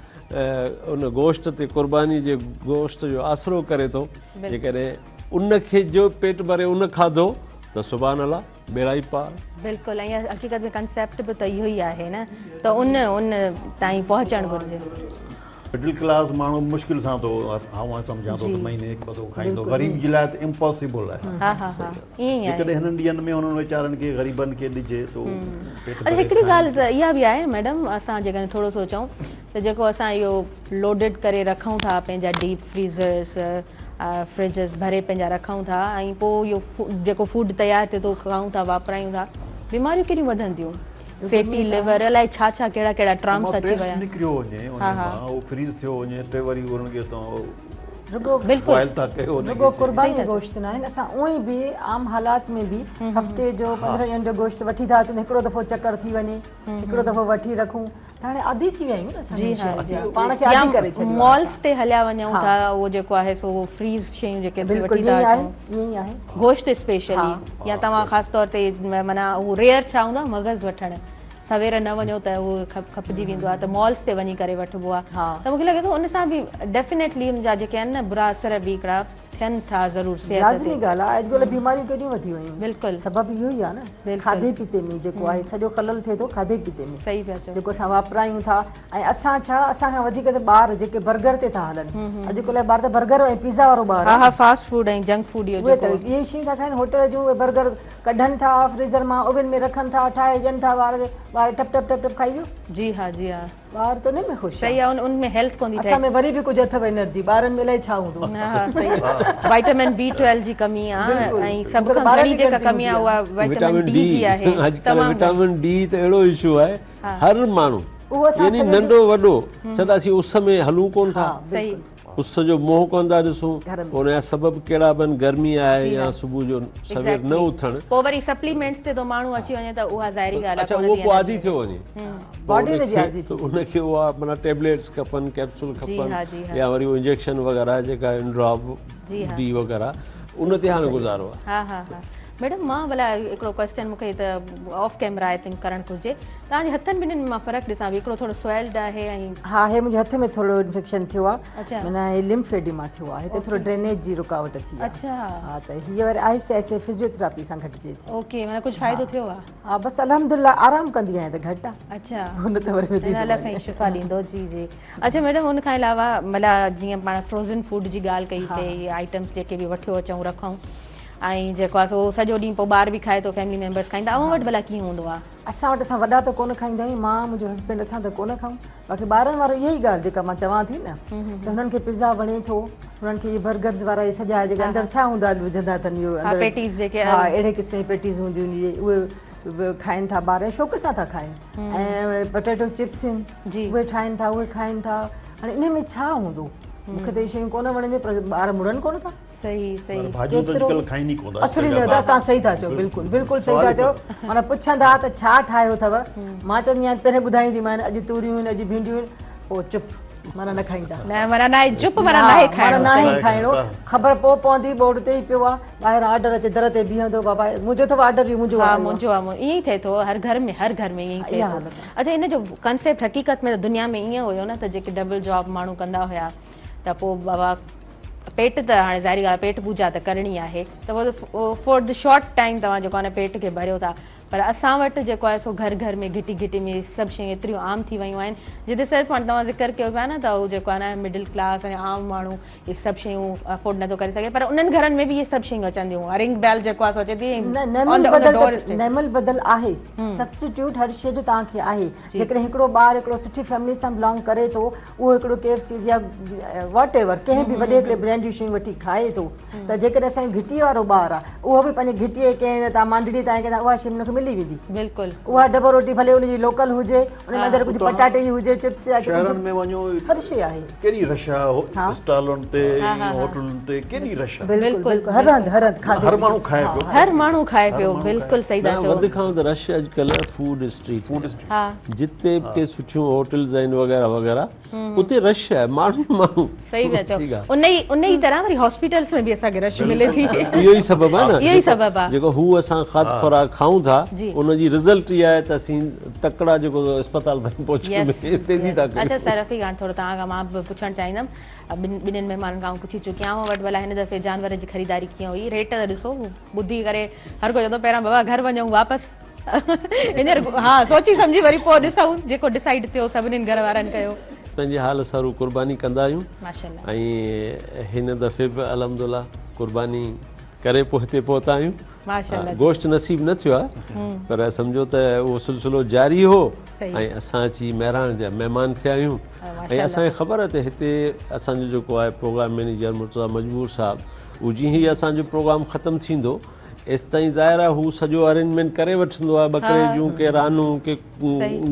ان گوشت تي قرباني جي گوشت جو آسرو ڪري ٿو جيڪڏهن ان کي جو پيٽ ڀري ان کاڌو ته سبحان الله ٻيڙا ئي پار. بلڪل ۽ حقيقت ۾ ڪنسيپٽ به ته اهو ئي آهي نه ته ان ان تائين پهچڻ گهرجي. مڊل ڪلاس ماڻهو مشڪل سان ٿو آئون سمجهان ٿو ته مهيني هڪ ٻه دفعو کائيندو غريب جي لاء ته امپاسيبل آهي. ها ها ها ائين ئي آهي. جيڪڏهن هنن ڏينهن ۾ انهن ويچارن کي غريبن کي ڏجي ته پيٽ ڀري هڪڙي ڳالهه ته اها به آهي ميڊم اسان جيڪڏهن ٿورو سو چئون ته جيڪو اسان اهو لوڊڊ ڪري رکون ٿا پنهنجا ڊيپ فريزرس فرجز ڀري پنهنجا رکون ٿا ۽ پوء اهو جيڪو فوڊ تيار ٿئي ٿو کائون ٿا واپرايون ٿا بيماريون ڪيڏيون وڌن ٿيون فيٽي ليور الائي ڇا ڇا ڪهڙا ڪهڙا ٽرمس اچي ويا نڪريو وڃي ان مان اهو فريز ٿيو وڃي ته وري انهن کي توهان رڳو بوائل ٿا ڪيو رڳو قرباني گوشت نه آهن اسان اونئي به عام حالات ۾ به هفتي جو 15 ڏينهن جو گوشت وٺي ٿا اچون هڪڙو دفعو چڪر ٿي وڃي هڪڙو دفعو وٺي رکون ته هاڻي عادي ٿي ويا آهيون نه اسان جي ها جي پاڻ کي عادي ڪري ڇڏيو آهي مالز تي هليا وڃون ٿا اهو جيڪو آهي سو اهو فريز شيون جيڪي اسين وٺي ٿا اچون ائين ئي آهي گوشت اسپيشلي يا توهان خاص طور تي معنيٰ اهو ريئر ڇا هوندو آهي مغز وٺڻ سوير نه وڃو ته اهو کپجي ويندو آهي ته مالز تي وڃي ڪري وٺبو آهي ته مونکي لڳي ٿو ان سان به ڊيفينيٽلي ان جا جيڪي آهن نه برا اثر به هڪڙا ٿين ٿا ضرور صحت تي. لازمي ڳالهه آهي اڄڪلهه بيماريون ڪيڏيون وڌي ويون بلڪل سبب اهو ئي آهي نه کاڌي پيتي ۾ جيڪو آهي سڄو خلل ٿئي ٿو کاڌي پيتي ۾ صحيح پيا چئو جيڪو اسان واپرايون ٿا ۽ اسان ڇا اسان کان وڌيڪ ته ٻار جيڪي برگر تي ٿا هلن اڄڪلهه ٻار ته برگر ۽ پيزا وارو ٻار ها ها فاسٽ فوڊ ۽ جنڪ فوڊ اهو جيڪو اهي ته اهي شيون ٿا کائن هوٽل جون اهي برگر ڪڍن ٿا فريزر مان اوون ۾ رکن ٿا ٺاهي ڏين ٿا ٻار کي ٻار ٽپ ٽپ ٽپ ٽپ کائي ويو جي ها جي ها ٻار ته ان ۾ خوش آهي. صحيح آهي ان ۾ هيلٿ ڪون ٿي ٺهي. اسان ۾ وري به ڪجهه اٿو انرجي ٻارن ۾ الائي ڇا هوندو. ها صحيح وائٽامن بي 12 جي ڪمي آ ۽ سڀ کان گهڻي جيڪا ڪمي آ اها وائٽامن ڊي جي آهي اڄڪلهه وٽامن ڊي ته اهڙو اشو آهي هر ماڻهو يعني ننڍو وڏو ڇا ته اسين اس ۾ هلون ڪون ٿا اس جو منهن ڪونه ٿا ڏسون ان جا سبب ڪهڙا به آهن گرمي آهي يا صبح جو سوير نه اٿڻ. پوء وري سپليمينٽس تي ٿو ماڻهو اچي وڃي ته اها ظاهري ڳالهه آهي اڇا اهو پوء عادي ٿيو وڃي باڊي ان جي عادي ٿي ان کي اها معنيٰ ٽيبليٽس کپن ڪيپسول کپن يا وري اهو انجيڪشن وغيره جيڪا آهن ڊراپ ڊي وغيره ان تي هاڻي گذارو آهي. ها ها ها ميڊم مان ڀلا هڪڙو ڪويسچن مون کي ته آف ڪيمرا I think ڪرڻ گهرجي توهان جي هٿن ٻنهين ۾ مان فرق ڏسان پئي هڪڙو ٿورو سويلڊ آهي ۽ ها هي منهنجي هٿ ۾ ٿورو انفيڪشن ٿيو آهي معنيٰ هي لمفيڊيما ٿيو آهي هتي ٿورو ڊرينيج جي رڪاوٽ ٿي آهي اڇا ها ته هي وري آهستي آهستي فزيوٿراپي سان گهٽجي ٿي. اوڪي معنيٰ ڪجهه فائدو ٿيو آهي. ها بس الحمدلله آرام ڪندي آهيان ته گهٽ آ. اڇا نه ته وري وڌي ٿو الله سائين شفا ڏيندو جي جي اڇا ميڊم ان کان علاوه ملا جيئن پاڻ فروزن فوڊ جي ڳالهه ڪئي سي اهي آئٽمس جيڪي به وٺيو اچون رکون ۽ جيڪو آهي سو سڄو ڏينهن پوء ٻار به کائي ٿو فيملي ميمبرس کائين ٿا اوهان وٽ ڀلا ڪيئن هوندو آهي؟ اسان وٽ اسان وڏا ته ڪونه کائيندا آهيون مان منهنجو هسبينڊ اسان ته ڪونه کائون باقي ٻارن وارو اها ئي ڳالهه جيڪا مان چوان ٿي نه ته هنن کي پزا وڻي ٿو هنن کي اهي برگرز وارا اهي سڄا جيڪا اندر ڇا هوندا وجهندا اٿن اهو اندر پيٽيز جيڪي ها اهڙي قسم جي پيٽيز هونديون آهن اهي کائن ٿا ٻار شوق سان ٿا کائن ۽ پٽيٽو چپس آهن اهي ٺاهن ٿا اهي کائن ٿا هاڻي ان ۾ ڇا هوندو مون کي ته اهي شيون ڪونه وڻنديون پر ٻار مڙن ڪونه ٿا. صحيح صحيح. پر ڀاڄيون ته اڄڪلهه کائين ئي ڪونه ٿا. اصل ئي نه ادا توهان صحيح ٿا چئو بلڪل بلڪل صحيح ٿا چئو معنيٰ پڇندا ته ڇا ٺاهيو اٿو مان چوندي آهيان پهرين ٻڌائيندي مان اڄ توريون آهن اڄ ڀينڊيون آهن پوء چپ معنيٰ نه کائيندا. نه معنيٰ ناهي چپ معنيٰ ناهي کائڻو. معنيٰ ناهي کائڻو خبر پوء پوندي بورڊ تي ئي پيو آهي ٻاهران آرڊر اچي در تي بيهندو بابا منهنجو اٿو آرڊر اهو منهنجو آهي. ها منهنجو آهي ائين ئي ٿئي ٿو هر گهر ۾ هر گهر ۾ ائين ئي ٿئي ٿو. اڇا ان جو ڪنسيپٽ حقيقت ۾ ته دنيا ۾ ائين هيو نه ته جيڪي ڊبل جاب ماڻهو ڪندا هيا ته پوء بابا پيٽ ته هاڻي ظاهري ڳالهه پيٽ پوڄا ته ڪرڻي آهي ته پوء فار the short time توهان جيڪو آهي نه پيٽ کي ڀريو ٿا پر اسان وٽ جيڪو آهي سو گهر گهر ۾ گهٽي گهٽي ۾ سڀ شيون ايتريون عام ٿي ويون آهن جتي صرف هاڻي توهان ذڪر ڪيو پيا نه ته هو جيڪو آهي نه مڊل ڪلاس ۽ عام ماڻهو اهي سڀ شيون افورڊ نٿو ڪري سگهي پر انهن گهرن ۾ به اهي سڀ شيون اچن ٿيون رنگ بيل جيڪو آهي سو اچي ٿي آن the ڊور اسٽيپ نعم البدل آهي سبسٽيٽيوٽ هر شيء جو توهان کي آهي جيڪڏهن هڪڙو ٻار هڪڙو سٺي فيملي سان بلانگ ڪري ٿو اهو هڪڙو ڪي ايف سيز يا واٽ ايور ڪنهن به وڏي هڪڙي برانڊ جون شيون وٺي کائي ٿو ته جيڪڏهن اسان جي گهٽي وارو ٻار آهي اهو به پنهنجي گهٽي جي ڪنهن تان مانڊڙي تان ڪنهن اها شيء هن کي ملي ويندي. بلڪل. اها ڊبل روٽي ڀلي ان جي لوڪل هجي ان ۾ اندر ڪجهه پٽاٽي جي هجي چپس يا شهرن ۾ وڃو هر شيء آهي. ڪيڏي رش آهي اسٽالن تي هوٽلن تي ڪيڏي رش آهي. بلڪل بلڪل هر هنڌ هر هنڌ کاڌي هر ماڻهو کائي پيو. هر ماڻهو کائي پيو بلڪل صحيح ٿا چئو. وڌ کان وڌ رش اڄڪلهه فوڊ اسٽريٽ فوڊ اسٽريٽ جتي به ڪي سٺيون هوٽلز آهن وغيره وغيره اتي رش آهي ماڻهو ئي ماڻهو. صحيح پيا چئو ان ئي ان ئي طرح وري هاسپيٽلس ۾ به اسان کي رش ملي ٿي. اهو ئي سبب آهي نه اهو ئي سبب آهي جيڪو هو اسان کاڌ خوراڪ کائون ٿا ان جي رزلٽ اها آهي ته اسين تڪڙا جيڪو اسپتال تائين پهچڻ ۾ تيزي ٿا ڪريون. اڇا سر رفيق هاڻي ٿورو توهان کان مان به پڇڻ چاهيندم ٻن ٻنهين مهمانن کان آئون پڇي چڪي آهيان اوهان وٽ ڀلا هن دفعي جانورن جي خريداري ڪيئن هئي ريٽ ته ڏسو ٻڌي ڪري هر ڪو چوندو پهريان بابا گهر وڃون واپس هينئر ها سوچي سمجهي وري پوء ڏسون جيڪو ڊسائيڊ ٿيو سڀنين گهر وارن ڪيو. پنهنجي حال سارو قرباني ڪندا آهيون ماشاءالله ۽ هن دفعي به الحمدلله قرباني ڪري پوء هتي پهتا آهيون ماشاءالله گوشت نصيب نه ٿيو آهي پر سمجهو ته اهو سلسلو جاري هو ۽ اسان اچي مهراڻ جا مهمان ٿيا آهيون ۽ اسان کي خبر آهي ته هتي اسان جو جيڪو آهي پروگرام مئنيجر مرتضيٰ مجبور صاحب اهو جيئن ئي اسان جو پروگرام ختم ٿيندو ايستائين ظاهر آهي هو سڄو ارينجمينٽ ڪري وٺندو آهي ٻڪري جون ڪي رانون ڪي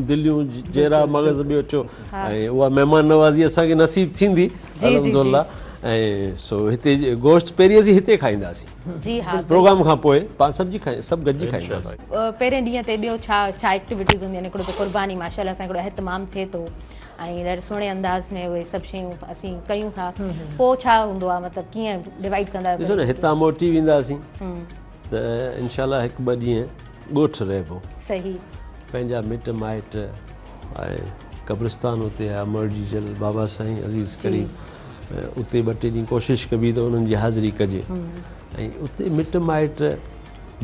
دليون جيرا مغز ٻيو چو ۽ اها مهمان نوازي اسان کي نصيب ٿيندي الحمدلله ۽ سو هتي گوشت پهرين اسين هتي کائينداسين جي ها پروگرام کان پوء پاڻ سڀ جي کائي سڀ گڏجي کائينداسين. پهرين ڏينهن تي ٻيو ڇا ڇا ايڪٽيوٽيز هونديون آهن هڪڙو ته قرباني ماشاءالله سان هڪڙو اهتمام ٿئي ٿو ۽ ڏاڍي سهڻي انداز ۾ اهي سڀ شيون اسين ڪيون ٿا پوء ڇا هوندو آهي مطلب ڪيئن ڊوائيڊ ڪندا آهيو ڏسو نه هتان موٽي وينداسين ته انشاء الله هڪ ٻه ڏينهن ڳوٺ رهبو صحيح پنهنجا مٽ مائٽ ۽ قبرستان اتي آهي امڙ جيجل بابا سائين عزيز ڪريم اتي ٻه ٽي ڏينهن ڪوشش ڪبي ته انهن جي حاضري ڪجي ۽ اتي مٽ مائٽ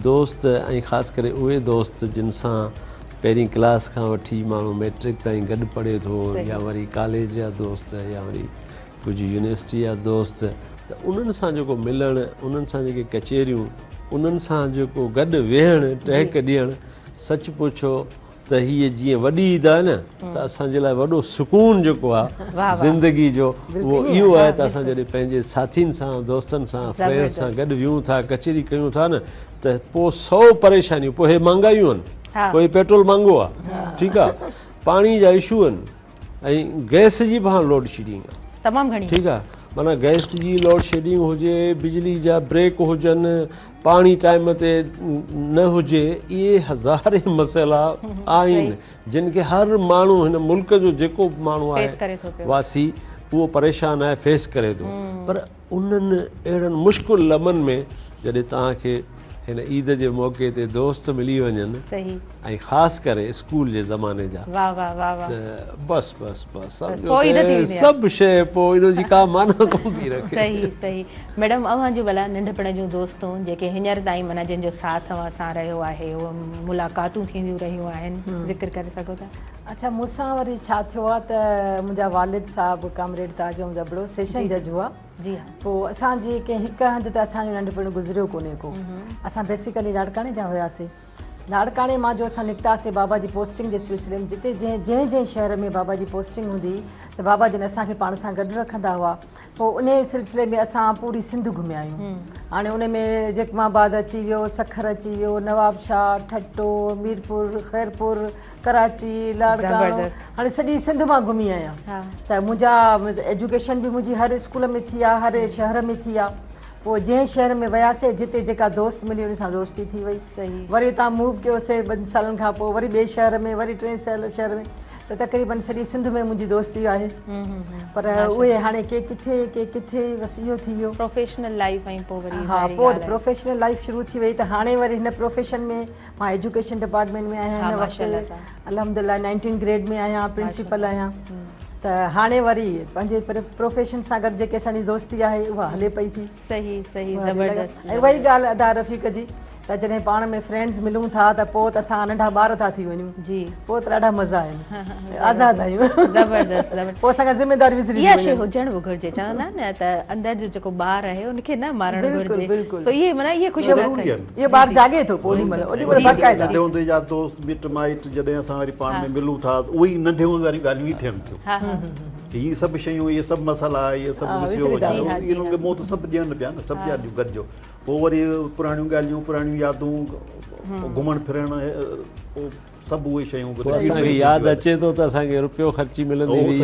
دوست ۽ خاص ڪري اهي دوست جن سان پهرين ڪلاس کان وٺي ماڻهو مئٽرڪ تائين گڏ پڙهي ٿو يا وري ڪاليج جا دوست يا وري ڪجهه يونيورسٽي جا دوست ته انهن سان جيڪو ملڻ انهن سان جيڪي ڪچهريون انهن سان جيڪو گڏ ويهڻ ٽهڪ ڏيڻ سچ پڇو ته هيء جيئن وڏي عيد آهي نه ته اسان جي لاء وڏو سڪون جيڪو آهي زندگي جو اهو اهو آهي ته اسان جڏهن پنهنجي ساٿين سان دوستن سان فرينڊز سان گڏ ويهون ٿا ڪچهري ڪيون ٿا نه ته پوء سو پريشانيون پوء هي مهانگايون آهن پوء هي پيٽرول مهانگو آهي ٺيڪ آهي پاڻي جا اشو آهن ۽ گئس جي به هاڻ لوڊ شيڊنگ آهي تمام گهڻي ٺيڪ آهي معنيٰ گئس جي لوڊ شيڊنگ هجي بجلي جا بريڪ هجن پاڻي ٽائيم تي نه هجي اهي هزارين مسئلا آهن جن کي هر ماڻهو هن ملڪ جو جيڪو به ماڻهو آهي واسي اهو پريشان آهي فيس ڪري ٿو پر انهن اهڙن مشڪل لمحن ۾ جڏهن توهان کي هن عيد جي موقعي تي دوست ملي وڃن ۽ خاص ڪري اسڪول جي زماني جا ته بس بس بس سمجهو ته سڀ شيء پوء ان جي ڪا معنيٰ ڪونه ٿي رکي. صحيح صحيح ميڊم اوهان جون ڀلا ننڍپڻ جون دوستون جيڪي هينئر تائين معنيٰ جن جو ساٿ اوهان سان رهيو آهي اهي ملاقاتون ٿينديون رهيون آهن ذڪر ڪري سگهو ٿا. اڇا مون سان وري ڇا ٿيو آهي ته منهنجا والد صاحب ڪامريڊ تاج محمد ابڙو سيشن جج هئا. جي ها. پوء اسان جي ڪنهن هڪ هنڌ ته اسان جو ننڍپڻ گذريو ڪونهي ڪو. اسان بيسيڪلي لاڙڪاڻي جا هياسي. لاڙڪاڻي مان جو اسان نڪتاسي بابا جي پوسٽنگ جي سلسلي ۾ جتي جنهن جنهن جنهن شهر ۾ بابا جي پوسٽنگ هوندي هئي ته بابا جن اسان کي پاڻ سان گڏ رکندا هئا. پوء انهي سلسلي ۾ اسان پوري سنڌ گهميا آهيون. هاڻي ان ۾ جيڪب آباد اچي ويو، سکر اچي ويو، نوابشاهه، ٺٽو، ميرپور، خيرپور، ڪراچي، لاڙڪاڻو، هاڻي سڄي سنڌ مان گهمي آهيان ته منهنجا ايجوڪيشن به منهنجي هر اسڪول ۾ ٿي آهي، هر شهر ۾ ٿي آهي. پوء جنهن شهر ۾ وياسي جتي جيڪا دوست ملي ان سان دوستي ٿي وئي. وري اتان موو ڪيوسي ٻن سالن کان پوء وري ٻئي شهر ۾ وري ٽئين شهر ۾ ته تقريبن سڄي سنڌ ۾ منهنجي دوستي آهي پر اهي هاڻي ڪي ڪٿي ڪي ڪٿي بس اهو ٿي ويو. پروفيشنل لائيف ۽ پوء وري ها پوء پروفيشنل لائيف شروع ٿي وئي ته هاڻي وري هن پروفيشن ۾ مان ايجوڪيشن ڊپارٽمينٽ ۾ آهيان هن وقت الحمدلله نائنٽين گريڊ ۾ آهيان پرنسپل آهيان ته هاڻي وري پنهنجي پروفيشن سان گڏ جيڪي اسان جي دوستي آهي اها هلي پئي ٿي. صحيح صحيح زبردست. ۽ اها ئي ڳالهه ادا رفيق جي ته جڏهن پاڻ ۾ فرينڊز ملون ٿا ته پوء ته اسان ننڍا ٻار ٿا ٿي وڃون جي پوء ته ڏاڍا مزا آهن آزاد آهيون زبردست زبردست پوء اسان کان ذميداري وسري اها شيء هجڻ به گهرجي چوندا آهن نه ته اندر جو جيڪو ٻار آهي ان کي نه مارڻ گهرجي سو اهي معنيٰ اهي خوشيون اهو ٻار جاڳي ٿو پوء اوڏي مهل اوڏي مهل باقاعده ننڍي هوندي جا دوست مٽ مائٽ جڏهن اسان وري پاڻ ۾ ملون ٿا ته اهي ئي ننڍي هوندي واريون ڳالهيون ئي ٿين ٿيون هي سڀ شيون اهي سڀ مسئلا اهي سڀ وسريو وڃن انهن کي موت سڀ ڏين پيا نه سڀ ڳالهيون گڏجو پوء وري پراڻيون ڳالهيون پراڻيون يادون گهمڻ ڦرڻ پوء سڀ اهي شيون پوء اسان کي ياد اچي ٿو ته اسان کي رپيو خرچي ملندي هئي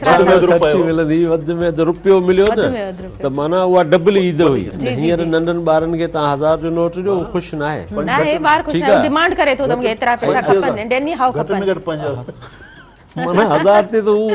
خرچي ملندي هئي وڌ ۾ وڌ رپيو مليو نه ته معنيٰ اها ڊبل عيد هئي هينئر ننڍن ٻارن کي توهان هزار جو نوٽ ڏيو هو خوش ناهي ناهي ٻار خوش ناهي ڊيمانڊ ڪري ٿو ته مونکي ايترا پئسا کپن اينڊ ايني هائو کپن گهٽ ۾ گهٽ 5000 معنيٰ هزار تي ته هو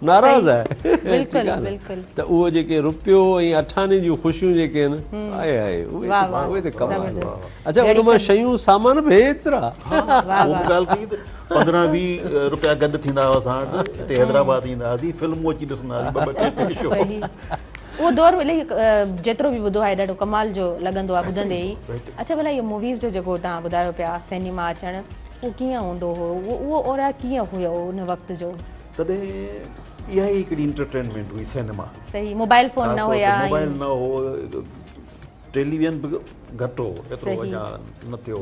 ناراض آهي. بلڪل بلڪل. ته اهو جيڪي رپيو ۽ اٺاني جون خوشيون جيڪي آهن آئي هائي اهي ته ڪمال. اڇا ان مان شيون سامان به ايترا. ها اهو به ڳالهه ڪئي ته 15 20 رپيا گڏ ٿيندا هئا اسان وٽ هتي حيدرآباد ايندا هئاسين فلمون اچي ڏسندا هئاسين ٻه ٻه ٽي ٽي شو. اهو دور الائي جيترو به ٻڌو آهي ڏاڍو ڪمال جو لڳندو آهي ٻڌندي ئي. اڇا ڀلا اهو موويز جو جيڪو توهان ٻڌايو پيا سئنيما اچڻ اهو ڪيئن هوندو هو اهو اورا ڪيئن هيو ان وقت جو؟ تڏهن اها ئي هڪڙي انٽرٽينمينٽ هئي سئنيما. صحيح موبائل فون نه هيا ۽ موبائل نه هو ٽيليويزن به گهٽ هو ايترو اڃا نه ٿيو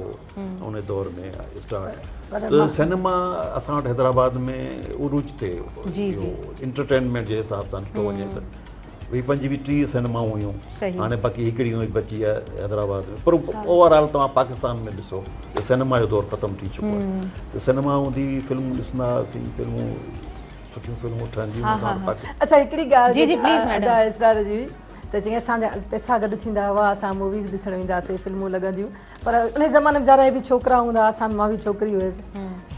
هو ان دور ۾ اسٽارٽ ته سئنيما اسان وٽ حيدرآباد ۾ عروج تي هو انٽرٽينمينٽ جي حساب سان ڏٺو وڃي ته ويهه پنجويهه ٽيهه سئنيمائون هيون هاڻي باقي هڪڙي هئي بچي آهي حيدرآباد ۾ پر اوور آل توهان پاڪستان ۾ ڏسو ته سئنيما جو دور ختم ٿي چڪو آهي ته سئنيما هوندي هئي فلمون ڏسندا هئاسين فلمون سٺيون فلمون ٺهنديون هيون اسان وٽ پاڪستان اڇا هڪڙي ڳالهه جي جي پليز ميڊم ادا اسرار جي ته جيئن اسان جا پئسا گڏ ٿيندا هئا اسان موويز ڏسڻ ويندا هئاسين فلمون لڳنديون پر انهي زماني ۾ ظاهر آهي به ڇوڪرا هوندا هئا اسان مان به ڇوڪري هيس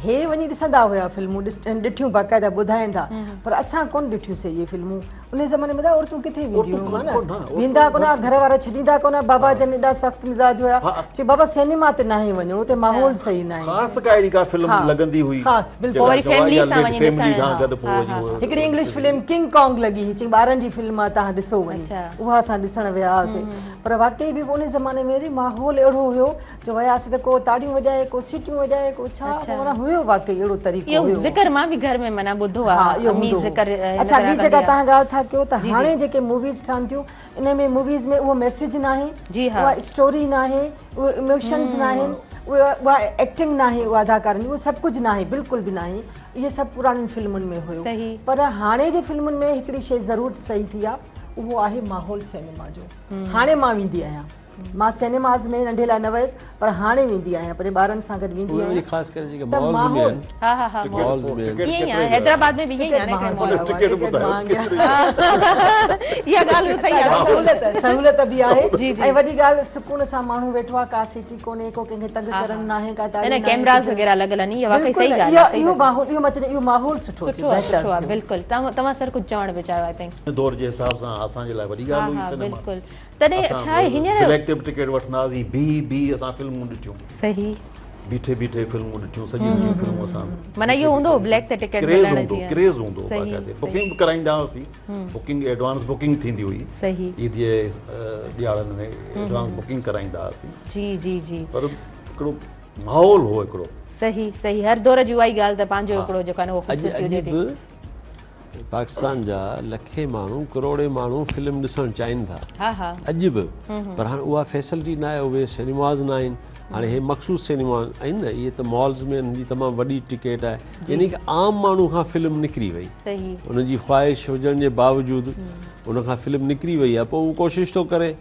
هي وڃي ڏسندا هيا فلمون ڏٺيون باقاعده ٻڌائين ٿا پر اسان ڪونه ڏٺيون سي اهي فلمون انهي زماني ۾ عورتون ڪٿي وينديون هيون نه ويندا ڪونه گهر وارا ڇڏيندا ڪونه بابا جن ايڏا سخت مزاج هيا چي بابا سينما تي ناهي وڃڻو اتي ماحول صحيح ناهي خاص ڪا اهڙي ڪا فلم لڳندي هئي خاص بلڪل وري فيملي سان وڃي ڏسڻ هڪڙي انگلش فلم ڪنگ ڪانگ لڳي هئي چي ٻارن جي فلم آ توهان ڏسو وڃي اها اسان ڏسڻ ويا هئاسي پر واقعي به ان زماني ۾ ماحول اهڙو هيو جو وياسين ته ڪو تاڙيون وڄائي ڪو سيٽيون وڄائي ڪو ڇا معنيٰ هيو واقعي اهڙو طريقو اهو هيو. ذڪر مان به گهر ۾ معنيٰ ٻڌو ها آهي اهو امي هوندو هو. ذڪر هن اڇا طرح ٻي ڪندي جيڪا آهي. توهان ڳالهه ٿا ڪيو ته جي جي. هاڻي جيڪي موويز ٺهن ٿيون ان ۾ موويز ۾ اهو ميسيج ناهي جي ها. اها اسٽوري ناهي اهي ايموشنز ناهن اهي اها ايڪٽنگ ناهي اها اداڪارن جي اهو سڀ ڪجهه ناهي بلڪل به ناهي اهي سڀ پراڻين فلمن ۾ هيو صحيح. پر هاڻي جي فلمن ۾ هڪڙي شيء ضرور صحيح ٿي آهي اهو آهي ماحول سئنيما جو هاڻي مان ويندي آهيان مان سئنيماز ۾ ننڍي لاء نه ويس پر هاڻي ويندي آهيان پنهنجي ٻارن سان گڏ ويندي اهي وري آهيان خاص ڪري جيڪي ته مالز ۾ ماحول آهن ها ها ها مالز ۾ آهن ائين ئي آهي حيدرآباد ۾ به ائين ئي آهي نه هڪڙي مال ٽڪيٽ ٻڌايو اها ڳالهه به صحيح آهي سهولت سهولت به آهي جي جي ۽ وڏي ڳالهه سڪون سان ماڻهو ويٺو آهي ڪا سيٽي ڪونهي ڪو ڪنهن کي تنگ ڪرڻ ناهي ڪا نه نه ڪيمراز وغيره لڳل آهن اها واقعي صحيح ڳالهه آهي اهو ماحول اهو مان چوان اهو ماحول سٺو سٺو آهي سٺو آهي بلڪل توهان سر ڪجهه چوڻ پئي چاهيو I think دور جي حساب سان اسان جي لاء وڏي ڳالهه هئي سئنيما. بلڪل تڏهن ڇا آهي هينئر بليڪ تي به ٽڪيٽ وٺندا هئاسين بيهي بيهي اسان فلمون ڏٺيون. صحيح. بيٺي بيٺي فلمون ڏٺيون سڄي سڄي فلمون اسان. معنيٰ اهو هوندو هو بليڪ تي ٽڪيٽ ملڻ جي. ڪريز هوندو هو باقاعده بڪنگ به ڪرائيندا هئاسين بڪنگ ايڊوانس بڪنگ ٿيندي هئي. صحيح. عيد جي ڏيهاڙن ۾ ايڊوانس بڪنگ ڪرائيندا هئاسين. جي جي جي. پر هڪڙو ماحول هو هڪڙو. صحيح صحيح هر دور جي اها ئي ڳالهه ته پنهنجو هڪڙو جيڪو آهي نه اهو خوبصورتي هجي ٿي. اڄ به پاڪستان جا لکين ماڻهو ڪروڙين ماڻهو فلم ڏسڻ چاهين ٿا اڄ به پر هاڻي اها فيسلٽي نه آهي اهي سئنيماز نه آهن هاڻي هي مخصوص سئنيما آهن نه اهي ته مالز ۾ انهن جي تمام وڏي ٽڪيٽ آهي يعني ڪه عام ماڻهو کان فلم نڪري وئي ان جي خواهش هجڻ جي باوجود ان کان فلم نڪري وئي آهي پوء هو ڪوشش ٿو ڪري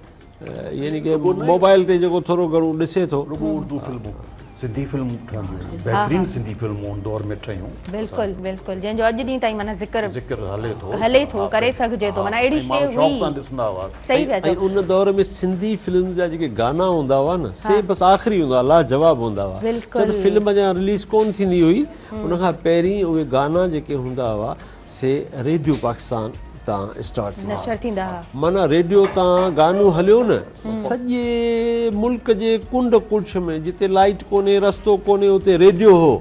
يعني ڪه موبائل تي جيڪو ٿورو گهڻو ڏسي ٿو. رڳو اردو فلمون سنڌي فلمون ٺهنديون هيون بهترين سنڌي فلمون ان دور ۾ ٺهيون. بلڪل بلڪل جنهن جو اڄ ڏينهن تائين معنيٰ ذڪر ذڪر هلي ٿو هلي ٿو ڪري سگهجي ٿو معنيٰ اهڙي شي هئي شوق سان ڏسندا هئا. صحيح پيا چئو. ۽ ان دور ۾ سنڌي فلمز جا جيڪي گانا هوندا هئا نه سي بس آخري هوندا هئا لاجواب هوندا هئا ڇو ته فلم اڃا رليز ڪونه ٿيندي هئي ان کان پهرين اهي گانا جيڪي هوندا هئا سي ريڊيو پاڪستان تان اسٽارٽ ٿيندا نشر ٿيندا ها. معنيٰ ريڊيو تان گانو هليو نه سڄي ملڪ جي ڪنڊ ڪڙڇ ۾ جتي لائيٽ ڪونهي رستو ڪونهي اتي ريڊيو هو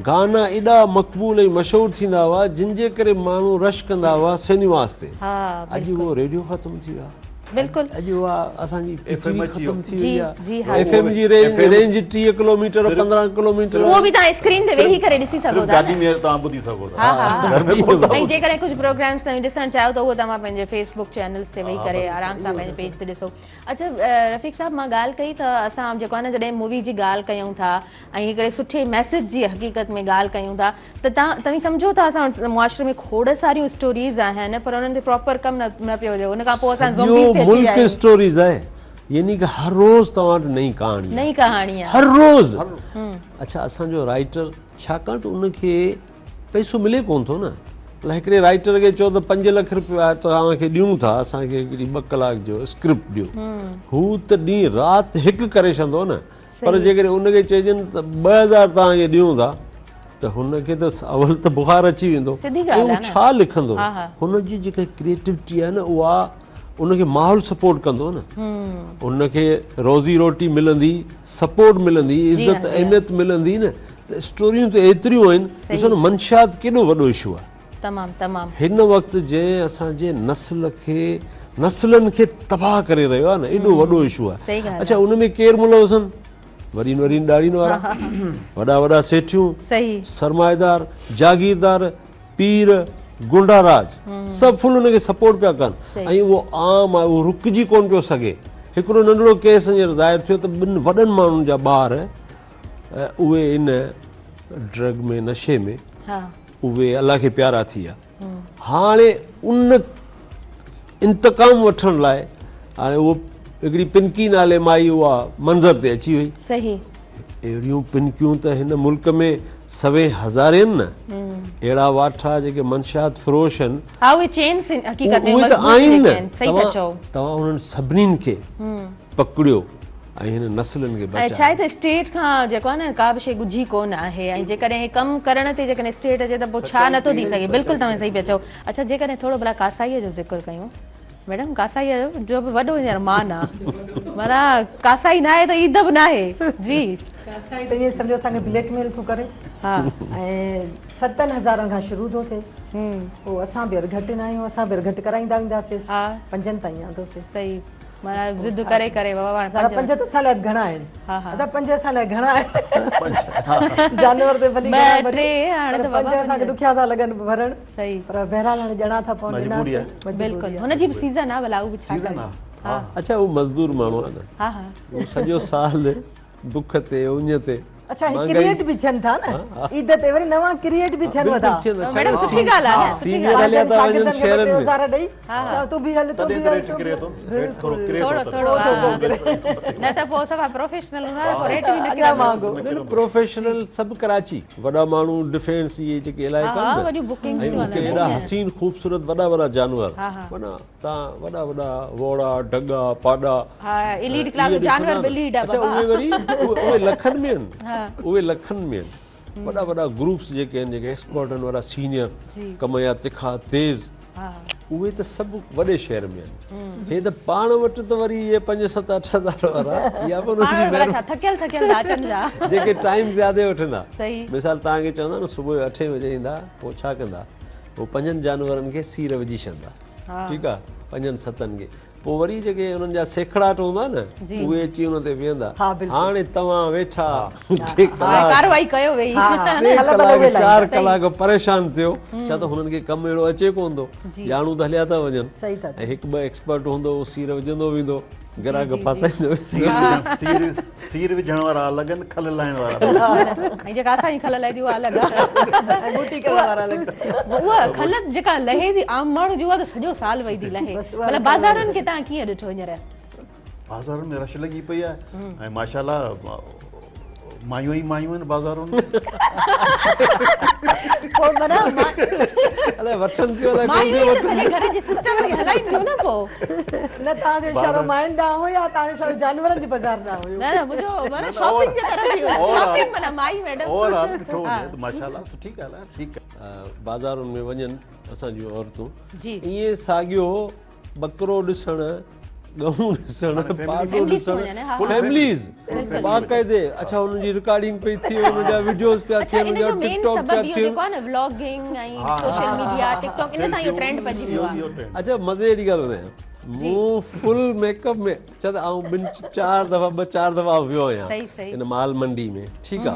گانا ايڏا مقبول ۽ مشهور ٿيندا هئا جن جي ڪري ماڻهو رش ڪندا هئا سئنيماز تي اڄ اهو ريڊيو ختم ٿي ويو آهي. بلڪل اڄ اها اسان جي پي ٽي وي ختم ٿي وئي آهي ايف ايم جي رينج 30 ڪلوميٽر 15 ڪلوميٽر اهو به توهان اسڪرين تي ويهي ڪري ڏسي سگهو ٿا گاڏي ۾ توهان ٻڌي سگهو ٿا ها ها ۽ جيڪڏهن ڪجهه پروگرامز توهين ڏسڻ چاهيو ته اهو توهان پنهنجي فيس بڪ چينلز تي ويهي ڪري آرام سان پنهنجي پيج تي ڏسو اڇا رفيق صاحب مان ڳالهه ڪئي ته اسان جيڪو آهي نه جڏهن مووي جي ڳالهه ڪيون ٿا ۽ هڪڙي سٺي ميسيج جي حقيقت ۾ ڳالهه ڪيون ٿا ته توهين سمجهو ٿا اسان وٽ معاشري ۾ کوڙ ساريون اسٽوريز آهن پر انهن تي پراپر ڪم نه پيو ٿئي ان کان پوء اسان زومبيز تي اچي ويا آهيون. اسٽوريز آهي يعني ڪه هر روز توهان وٽ نئين ڪهاڻي آهي نئين ڪهاڻي آهي هر روز اڇا اسان جو رائيٽر ڇاڪاڻ ته ان کي پئسو ملي ڪون ٿو نه ڀلا هڪڙي رائيٽر کي چئو ته 5 لک روپيا توهان کي ڏيون ٿا اسان کي هڪڙي 2 ڪلاڪ جو اسڪرپٽ ڏيو هو ته ڏينهن رات هڪ ڪري ڇڏندو نه پر جيڪڏهن ان کي چئجي نه ته 2000 توهان کي ڏيون ٿا ته هن کي ته اول ته بخار اچي ويندو ۽ هو ڇا لکندو هن جي جيڪا ڪريئيٽوٽي آهي نه اها ان کي ماحول سپورٽ ڪندو نه ان کي روزي روٽي ملندي سپورٽ ملندي عزت اهميت ملندي نه ته اسٽوريون ته ايتريون آهن ڏسو نه منشيات ڪيڏو وڏو اشو آهي تمام تمام هن وقت جنهن اسان جي نسل کي نسلن کي تباهه ڪري رهيو آهي نه ايڏو وڏو اشو آهي اڇا ان ۾ ڪير ملوث آهن وڏين وڏين ڏاڙهين وارا وڏا وڏا سيٺيون سرمائيدار جاگيردار پير گنڊا راج سڀ فل ان کي سپورٽ پيا ڪن ۽ اهو عام آهي اهو رڪجي ڪون پيو سگهي هڪڙو ننڍڙو ڪيس هينئر ظاهر ٿيو ته ٻن وڏن ماڻهن جا ٻار اهي ان ڊرگ ۾ نشي ۾ اهي الله کي پيارا ٿي ويا. هاڻي ان انتقام وٺڻ لاء هاڻي اهو هڪڙي پنڪي نالي مائي اها منظر تي اچي وئي. صحيح. اهڙيون پنڪيون ته هن ملڪ ۾ سوين هزارين نه اهڙا واٺا جيڪي منشيات فروش آهن. ها اهي چينس حقيقت ۾ مضبوط جيڪي آهن صحيح ٿا چئو. توهان انهن سڀني کي پڪڙيو ۽ هن نسلن کي بچايو. ۽ ڇا آهي ته اسٽيٽ کان جيڪو آهي نه ڪا به شيء ڳجهي ڪونه آهي ۽ جيڪڏهن هي ڪم ڪرڻ تي جيڪڏهن اسٽيٽ اچي ته پوء ڇا نٿو ٿي سگهي بلڪل توهين صحيح پيا چئو اڇا جيڪڏهن ٿورو ڀلا ڪاسائيء جو ذڪر ڪيون ميڊم ڪاسائيء جو به وڏو هينئر مان آ معنيٰ ڪاسائي ناهي ته عيد به ناهي جي. ڪاسائي ته ائين سمجهو اسان کي بليڪ ميل ٿو ڪري ها ۽ ستن هزارن کان شروع ٿو ٿئي پوء اسان به گهٽ نه آهيون اسان به گهٽ ڪرائيندا وينداسيس پنجن تائين آندوسيس صحيح معنيٰ ضد ڪري ڪري بابا هاڻي پنج پنج ته اسان لاء به گهڻا آهن ها ها ادا پنج اسان لاء گهڻا آهن جانور تي ڀلي گهڻا ٻه ٽي هاڻي ته بابا پنج اسان کي ڏکيا ٿا لڳن ڀرڻ صحيح پر بهرحال هاڻي ڏيڻا ٿا پون مجبوري آهي بلڪل هن جي به سيزن آ ڀلا هو به ڇا ڪري ها اڇا هو مزدور ماڻهو آ نه ها ها هو سڄو سال بک تي اڃ تي اڇا هي ڪريئيٽ به ٿين ٿا نه عيد تي وري نوان ڪريئيٽ به ٿين ٿا ميڊم سٺي ڳالهه آهي نه سينيئر هليا ٿا وڃن شهرن ۾ 2000 ڏئي تون به هل تون به هل ٿورو ٿورو ٿورو نه ته پوء صفا پروفيشنل هوندا پوء ريٽ به نه ڪرندو نه پروفيشنل سڀ ڪراچي وڏا ماڻهو ڊفينس اهي جيڪي علائقا آهن وڏيون بڪنگز ٿيون هلن ايڏا حسين خوبصورت وڏا وڏا جانور معنيٰ تان وڏا وڏا ووڙا، ڍڳا، پاڏا. ها ايليٽ ڪلاس جو جانور به ايليٽ آ بابا. اڇا اهي وري اهي لکن ۾ آهن اهي لکن ۾ آهن وڏا وڏا گروپس جيڪي آهن جيڪي ايڪسپرٽ آهن وڏا سينيئر ڪم جا تکا تيز اهي ته سڀ وڏي شهر ۾ آهن هي ته پاڻ وٽ ته وري اهي 5 7 8 هزار وارا يا به انهن جي مهرباني ٿڪيل ٿڪيل ٿا اچن جا جيڪي ٽائيم زياده وٺندا مثال توهان کي چوندا نه صبح جو اٺين بجي ايندا پوء ڇا ڪندا هو پنجن جانورن کي سير وجهي ڇڏندا ٺيڪ آ پنجن ستن کي پوء وري جيڪي انهن جا سيکڙاٽ هوندا نه اهي اچي ان تي ويهندا. هاڻي توهان ويٺا ٽي ڪلاڪ ڪارروائي ڪيو ويهي ٽي ڪلاڪ چار ڪلاڪ پريشان ٿيو ڇا ته هنن کي ڪم اهڙو اچي ڪونه ٿو ڄاڻون ته هليا ٿا وڃن ۽ هڪ ٻه ايڪسپرٽ هوندو اهو سير وجهندو ويندو گراهڪ ڦاسائيندو ويندو. سير وجهڻ وارا الڳ آهن کل لاهڻ وارا الڳ. ۽ جيڪا اسان جي کل لهي ٿي اها الڳ آهي. ۽ ٻوٽي ڪرڻ وارا الڳ. اها کل جيڪا لهي ٿي عام ماڻهو جي اها ته سڄو سال وئي ٿي لهي. مطلب بازارن کي توهان ڪيئن ڏٺو هينئر؟ بازارن ۾ رش لڳي پئي آهي ۽ ماشاءالله مايون ئي مايون آهن بازارن ۾. پوء معنيٰ الائي وٺن ٿيون الائي ڪونه ٿيون وٺن. مايون ئي ته سڄي گهر جي سسٽم کي هلائين ٿيون نه پوء. نه توهان جو اشارو ماين ڏانهن هو يا توهان جو اشارو جانورن جي بازار ڏانهن هيو؟ نه نه منهنجو معنيٰ شاپنگ جي طرف هيو. شاپنگ معنيٰ مائي ميڊم. اوور آل ڏٺو وڃي ته ماشاءالله سٺي ڳالهه آهي ٺيڪ آهي. بازارن ۾ وڃن اسان جون عورتون ائين ساڳيو ٻڪرو ڏسڻ، ڳئون ڏسڻ، پاڏو ڏسڻ، فيمليز باقاعدي اڇا انهن جي رڪارڊنگ پئي ٿئي انهن جا وڊيوز پيا ٿين انهن جا ٽڪ ٽاڪ پيا ٿين. اڇا مزي جي ڳالهه ٻڌايان مون فل ميڪ اپ ۾ اڇا ته آئون ٻن چار دفعا ٻه چار دفعا ويو آهيان ان مال منڊي ۾ ٺيڪ آ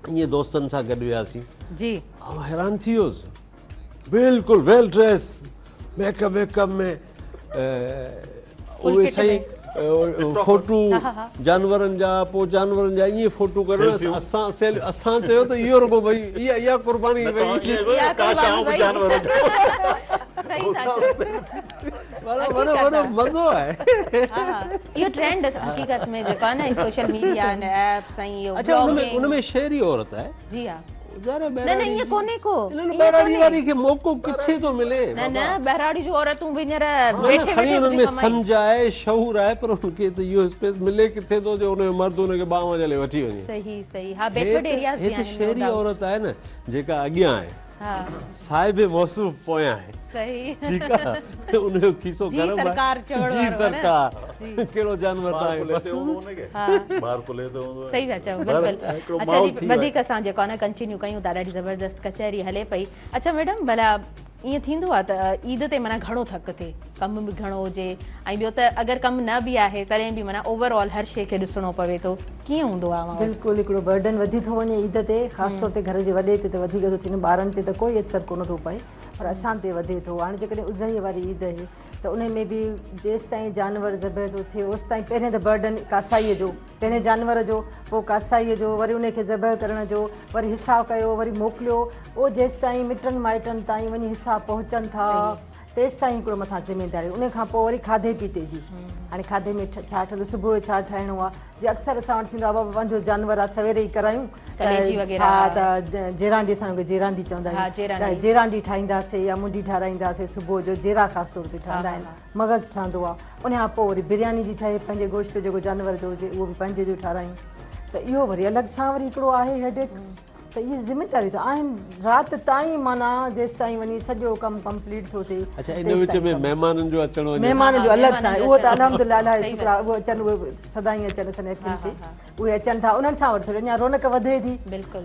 ائين دوستن سان گڏ وياسين آئون حيران ٿي ويس بلڪل well dress make up wake up ۾ اهي سائين فوٽو جانورن جا پوء جانورن جا ائين فوٽو ڪڍڻ اسان اسان چيو ته اهو رڳو ڀئي اها اها قرباني وئي وڏو وڏو مزو آهي اهو ٽرينڊ حقيقت ۾ جيڪو آهي نه سوشل ميڊيا ۽ ايپس ۽ اهو اڇا ان ۾ شهري عورت آهي جي ها نه نه ائين ڪونهي ڪو. انهن ٻهراڙي واري کي موقعو ڪٿي ٿو ملي. نه نه ٻهراڙي جون عورتون به هينئر ويٺي ويٺي انهن ۾ سمجهه آهي شعور آهي پر انهن کي ته اهو اسپيس ملي ڪٿي ٿو جو ان جو مرد ان کي ٻانهن جهلي وٺي وڃي. صحيح صحيح ها بيڪورڊ ايرياز به آهن. هي ته شهري عورت آهي نه جيڪا اڳيان آهي. صاحب موصوف پويان آهي. صحيح. ٺيڪ آ ان جو کيسو گرم آهي. جي سرڪار چوڻ وارو جي سرڪار ڪهڙو جانور ٿا آهيون بس. ٻار ڪلهي تي هوندو آهي. صحيح ٿا چئو بلڪل. اڇا جي وڌيڪ اسان جيڪو آهي نه ڪنٽينيو ڪيون ٿا ڏاڍي زبردست ڪچهري هلي پئي. اڇا ميڊم ڀلا ائين ٿيندو آهي ته عيد تي معنيٰ گهڻو ٿڪ ٿئي ڪم به گهڻو هجي ۽ ٻيو ته اگر ڪم نه به آهي تڏهن به معنيٰ اوور آل هر شيء کي ڏسڻو پوي ٿو ڪيئن هوندو آهي اوهان وٽ؟ بلڪل هڪڙو برڊن وڌي ٿو وڃي عيد تي خاص طور تي گهر جي وڏي تي ته وڌيڪ ٿو ٿي وڃي ٻارن تي ته ڪوئي اثر ڪونه ٿو پئي پر اسان تي وڌي ٿو هاڻي جيڪڏهن اضحيء واري عيد آهي ته انهي ۾ به جيستائين جانور ذبح ٿو ٿئي اوستائين پهرين ته برڊن ڪاسائيء جو پهرين جانور جو پوء ڪاسائيء جو وري انهي کي ذبح ڪرڻ جو وري حصا ڪيو وري موڪليو اهو جيستائين مٽن مائٽن تائين وڃي حصا پهچن ٿا تيستائين هڪڙو مٿان ذميداري ان کان پوء وري کاڌي پيتي جي هاڻي کاڌي ۾ ڇا ٺهندو صبح جو ڇا ٺاهڻو آهي جي اڪثر اسان وٽ ٿيندو آهي بابا پنهنجو جانور آهي سوير ئي ڪرايون ها ته جيرانڊي اسان کي جيرانڊي چوندا آهيون ته جيرانڊي ٺاهينداسي يا منڊي ٺاراهينداسي صبح جو جيرا خاص طور تي ٺهندا آهن مغز ٺهندو آهي ان کان پوء وري برياني جي ٺهي پنهنجي گوشت جيڪو جانور جو هجي اهو به پنهنجي جو ٺاراهيون ته اهو وري الڳ سان وري هڪڙو آهي هيڊيڪ ته اهي ذميداريون ته آهن رات تائين معنيٰ جيستائين وڃي سڄو ڪم ڪمپليٽ ٿو ٿئي. اڇا ان وچ ۾ مهمانن جو اچڻ وڃڻ. مهمانن جو الڳ سان اهو ته الحمدلله الله جو شڪر آهي اهي اچن اهي سدائين اچن اسان جي اکين تي اهي اچن ٿا انهن سان وري ٿوري اڃا رونق وڌي ٿي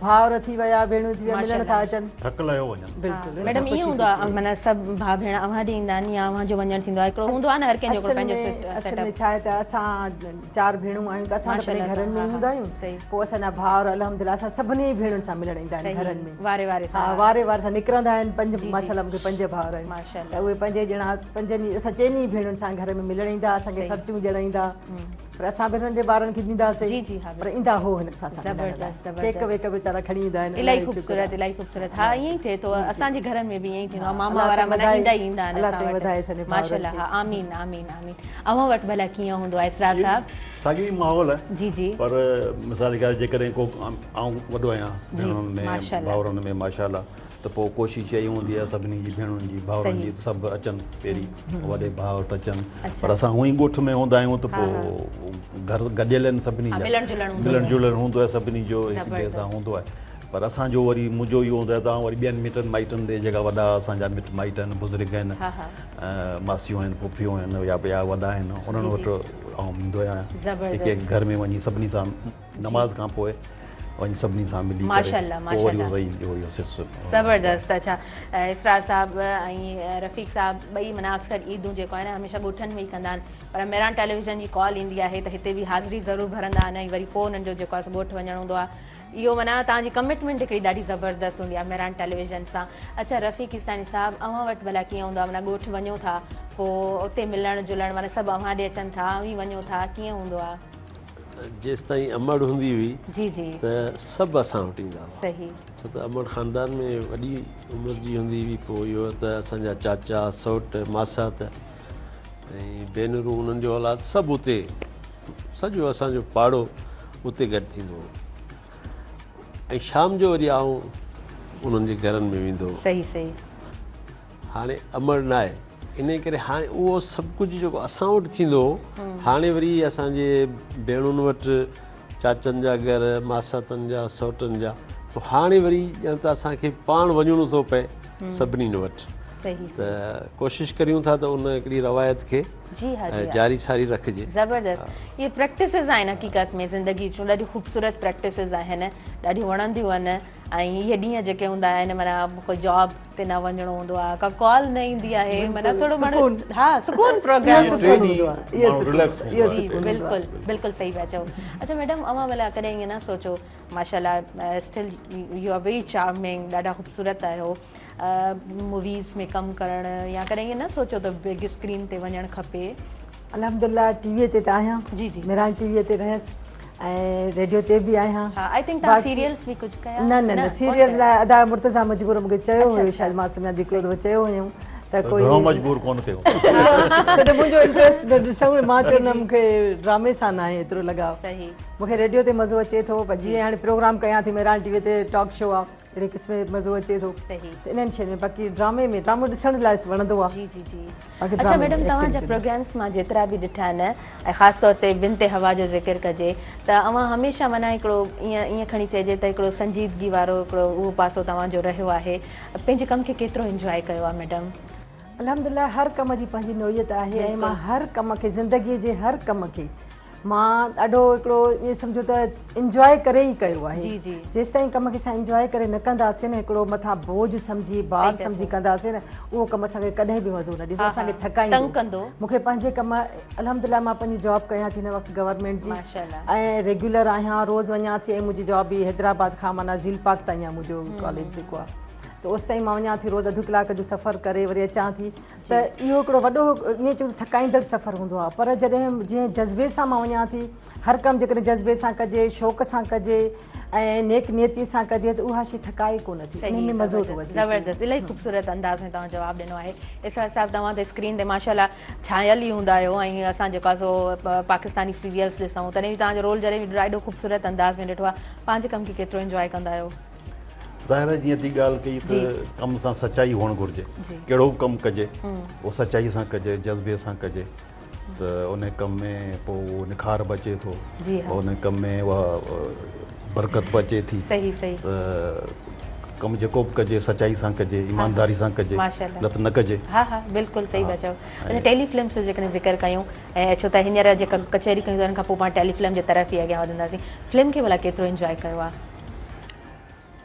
ڀائر ٿي ويا ڀيڻون ٿي ويا ملڻ ٿا اچن. ٿڪ لهيو وڃن. بلڪل ميڊم ائين هوندو آهي معنيٰ سڀ ڀاء ڀيڻ اوهان ڏي ايندا آهن يا اوهان جو وڃڻ ٿيندو آهي هڪڙو هوندو آهي نه هر ڪنهن جو هڪڙو پنهنجو سيٽ اپ. اصل ۾ ڇا آهي ته اسان چار ڀيڻون آهيون ته اسان ته پنهنجي گهرن ۾ ئي هوندا آهيون پوء اسان جا ڀائر الحمدلله اسان سڀني ڀيڻن سان ملڻ ايندا آهن گهرن ۾ واري واري سان ها واري واري سان نڪرندا آهن پنج ماشاءالله مونکي پنج ڀائر آهن ته اهي پنج ڄڻا پنجن ئي اسان چئني ئي ڀيڻن سان گهر ۾ ملڻ ايندا اسان کي خرچيون ڏيڻ ايندا پر اسان به هنن جي ٻارن کي ڏينداسين پر ايندا هو هن سان سان ملڻ لاء ڪيڪ ويڪ ويچارا کڻي ايندا آهن. الاهي خوبصورت الاهي خوبصورت ها ائين ئي ٿئي ٿو اسان جي گهرن ۾ به ائين ئي ٿيندو آهي ماما وارا معنيٰ ايندا ئي ايندا آهن اسان وٽ ماشاءالله ها آمين آمين آمين اوهان وٽ ڀلا ڪيئن هوندو آهي اسرار صاحب؟ ساڳيو ئي ماحول آهي جي جي پر مثال جي ڳالهه جيڪڏهن ڪو آئون وڏو آهيان ڀيڻن ۾ ڀائرن ۾ ماشاءالله ته پوء ڪوشش اها ئي هوندي آهي سڀني جي ڀيڻن جي ڀائرن جي سڀ اچن پهرين وڏي ڀاء وٽ اچن پر اسان هونئن ئي ڳوٺ ۾ هوندا آهيون ته پوء گهر گڏيل آهن سڀني جا ملڻ جلڻ هوندو آهي سڀني جو هڪ ٻئي سان هوندو آهي پر اسان جو وري منهنجو اهو هوندو آهي ته آئون وري ٻين مٽن مائٽن ڏي جيڪا وڏا اسان جا مٽ مائٽ آهن بزرگ آهن ماسيون آهن پڦيون آهن يا ٻيا وڏا آهن انهن وٽ آئون ويندو آهيان هڪ هڪ گهر ۾ وڃي سڀني سان نماز کان پوء وڃي سڀني سان ملي ڪري پوء وري اهو اهو سلسلو. زبردست اڇا اسرار صاحب ۽ رفيق صاحب ٻئي معنيٰ اڪثر عيدون جيڪو آهي نه هميشه ڳوٺن ۾ ئي ڪندا آهن پر مهراڻ ٽيليويزن جي ڪال ايندي آهي ته هتي به حاضري ضرور ڀرندا آهن ۽ وري پوء انهن جو جيڪو آهي سو ڳوٺ وڃڻ هوندو آهي اهو معنيٰ توهان جي ڪمٽمينٽ هڪڙي ڏاڍي زبردست هوندي آهي مهراڻ ٽيليويزن سان. اڇا رفيق عيساڻي صاحب اوهان وٽ ڀلا ڪيئن هوندو آهي معنيٰ ڳوٺ وڃو ٿا پوء اتي ملڻ جلڻ معنيٰ سڀ اوهان ڏي اچن ٿا اوهين وڃو ٿا ڪيئن هوندو آهي؟ جيستائين امڙ هوندي هئي جي جي ته سڀ اسان وٽ ايندا هئا. صحيح. ڇو ته امڙ خاندان ۾ وڏي عمر جي هوندي هئي پوء اهو ته اسان جا چاچا سئوٽ ماسات ۽ ڀينرون انهن جو اولاد سڀ اتي سڄو اسان جو پاڙو اتي گڏ ٿيندو هو ۽ شام جو وري آئون انهن جي گهرن ۾ ويندو هو. صحيح صحيح. هاڻي امڙ ناهي انهي ڪري هاڻي اهو سڀ ڪجهه جيڪو اسان وٽ ٿيندو هو هاڻي وري اسان جي ڀيڻن وٽ چاچن جا گهر ماساتن جا سئوٽن جا سو هاڻي وري ڄڻ ته اسان کي پاڻ وڃڻو ٿو پئي سڀني وٽ ته ڪوشش ڪريون ٿا ته ان هڪڙي روايت کي جي ها جي ها جاري ساري رکجي. زبردست اهي پريڪٽسز آهن حقيقت ۾ زندگي جون ڏاڍيون خوبصورت پريڪٽسز آهن ڏاڍيون وڻنديون آهن ۽ اهي ڏينهن جيڪي هوندا آهن معنيٰ ڪو جاب تي نه وڃڻو هوندو آهي ڪا ڪال نه ايندي آهي معنيٰ ٿورو ماڻهو ها سڪون پروگرام جي بلڪل بلڪل صحيح پيا چئو اڇا ميڊم اوهان ڀلا ڪڏهن ائين نه سوچو ماشاءالله still you are very charming ڏاڍا خوبصورت آهيو موويز ۾ ڪم ڪرڻ يا ڪڏهن ائين نه سوچيو ته بگ اسڪرين تي وڃڻ کپي؟ الحمدلله ٽي وي تي ته آهيان جي جي مهراڻ ٽي وي تي رهيس ۽ ريڊيو تي به آهيان. ها I think توهان سيريلز به ڪجهه ڪيا نه نه نه سيريلز لاء ادا مرتضيٰ مجبور مونکي چيو هيو شايد مان سمجهان ٿي هڪڙو دفعو چيو هيائون ته ڪوئي گهڻو مجبور ڪونه ڪيو ڇو ته منهنجو انٽريسٽ نه ڏسڻ مان چيو نه مونکي ڊرامي سان ناهي ايترو لڳاء مونکي ريڊيو تي مزو اچي ٿو پر جيئن هاڻي پروگرام ڪيان ٿي مهراڻ ٽي وي تي ٽاڪ شو آ اهڙي قسم جو مزو اچي ٿو ته انهن شين ۾ باقي ڊرامي ۾ ڊرامو ڏسڻ لاء وڻندو آ. جي جي جي اڇا ميڊم توهان جا پروگرامس مان جيترا به ڏٺا آهن ۽ خاص طور تي بنت حوا جو ذڪر ڪجي ته اوهان هميشه معنيٰ هڪڙو ائين ائين کڻي چئجي ته هڪڙو سنجيدگي وارو هڪڙو اهو پاسو توهان جو رهيو آهي پنهنجي ڪم کي ڪيترو انجواء ڪيو آهي ميڊم؟ الحمدلله هر ڪم جي پنهنجي نوعيت آهي ۽ مان هر ڪم کي زندگي جي هر ڪم کي مان ڏاڍو هڪڙو ائين سمجهو ته انجواء ڪري ئي ڪيو آهي جيستائين ڪم کي اسان انجواء ڪري نه ڪنداسين نه هڪڙو مٿان بوجه سمجهي بار سمجهي ڪنداسين نه اهو ڪم اسان کي ڪڏهن به مزو نه ڏيندو اسان کي ٿڪائيندو مون کي پنهنجي ڪم الحمدلله مان پنهنجي جاب ڪيان ٿي هن وقت گورنمينٽ جي ۽ ريگيولر آهيان روز وڃان ٿي ۽ منهنجي جاب به حيدرآباد کان معنيٰ زيل پارڪ تائين آهي منهنجو ڪاليج جيڪو آهي ته اوستائين مان وڃان ٿي روز اڌ ڪلاڪ جو سفر ڪري وري اچان ٿي ته اهو هڪڙو وڏو ائين چئون ٿڪائيندڙ سفر هوندو آهي پر جڏهن جنهن جذبي سان مان وڃان ٿي هر ڪم جيڪڏهن جذبي سان ڪجي شوق سان ڪجي ۽ نيڪ نيتي سان ڪجي ته اها شي ٿڪائي ڪونه ٿي انهي ۾ مزو ٿو اچي. زبردست الاهي خوبصورت انداز ۾ توهان جواب ڏنو آهي اسرار صاحب توهان ته اسڪرين تي ماشاءالله ڇانيل ئي هوندا آهيو ۽ اسان جيڪو آهي سو پاڪستاني سيريلز ڏسون تڏهن به توهان جو رول جڏهن به ڏاڍو خوبصورت انداز ۾ ڏٺو آهي پنهنجي ڪم کي ڪيترو انجواء ڪندا آهيو؟ ظاهر آهي جيئن ٿي ڳالهه ڪئي ته ڪم سان سچائي هئڻ گهرجي ڪهڙو به ڪم ڪجي اهو سچائي سان ڪجي جذبي سان ڪجي ته ان ڪم ۾ پوء اهو نکار به اچي ٿو ان ڪم ۾ اها برڪت به اچي ٿي ته ڪم جيڪو به ڪجي سچائي سان ڪجي ايمانداري سان ڪجي نه ته نه ڪجي. ها ها بلڪل صحيح پيا چئو اڇا ٽيلي فلمس جو جيڪڏهن ذڪر ڪيون ۽ ڇو ته هينئر جيڪا ڪچهري ڪيون ٿا ان کان پوء پاڻ ٽيلي فلم جي طرف ئي اڳيان وڌنداسين فلم کي ڀلا ڪيترو انجواء ڪيو آهي؟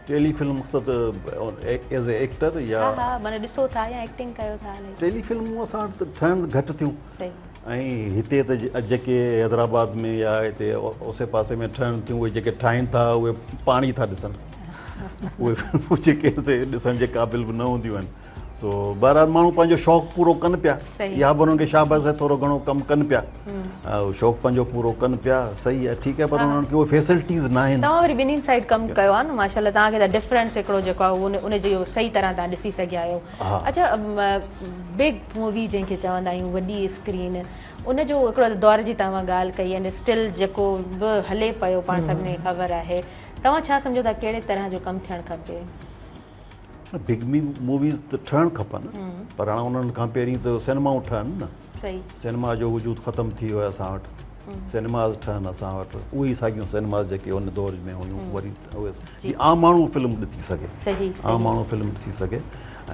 ٽيلي فلم مقصد ايز اي ايڪٽر يا ها ها معنيٰ ڏسو ٿا يا ايڪٽنگ ڪيو ٿا الائي. ٽيلي فلمون اسان وٽ ته ٺهن گهٽ ٿيون ۽ هتي ته جيڪي حيدرآباد ۾ يا هتي اوسي پاسي ۾ ٺهن ٿيون اهي جيڪي ٺاهين ٿا اهي پاڻ ئي ٿا ڏسن اهي فلمون جيڪي هتي ڏسڻ جي قابل به نه هونديون آهن سو بهرحال ماڻهو پنهنجو شوق پورو ڪن پيا اها به انهن کي شابس آهي ٿورو گهڻو ڪم ڪن پيا شوق پنهنجو پورو ڪن پيا صحيح آهي ٺيڪ آهي پر انهن کي اهي فيسلٽيز نه آهن. توهان وري ٻنهين سائيڊ ڪم ڪيو آهي نه ماشاءالله توهان کي ته ڊفرنس هڪڙو جيڪو آهي اهو ان جو صحيح طرح توهان ڏسي سگهيا آهيو اڇا بگ مووي جنهن کي چوندا آهيون وڏي اسڪرين ان جو هڪڙو دور جي توهان ڳالهه ڪئي ۽ اسٽل جيڪو به هلي پيو پاڻ سڀني کي خبر آهي توهان ڇا سمجهو ٿا ڪهڙي طرح جو ڪم ٿيڻ کپي؟ بگ موويز ته ٺهڻ کپن پر هاڻ انهن کان پهرين ته سئنيمائون ٺهن نه سئنيما جو وجود ختم ٿي ويو آهي اسان وٽ سئنيماز ٺهن اسان وٽ اهي ئي ساڳيون سئنيماز جيڪي ان دور ۾ هيون وري اهي عام ماڻهو فلم ڏسي سگهي عام ماڻهو فلم ڏسي سگهي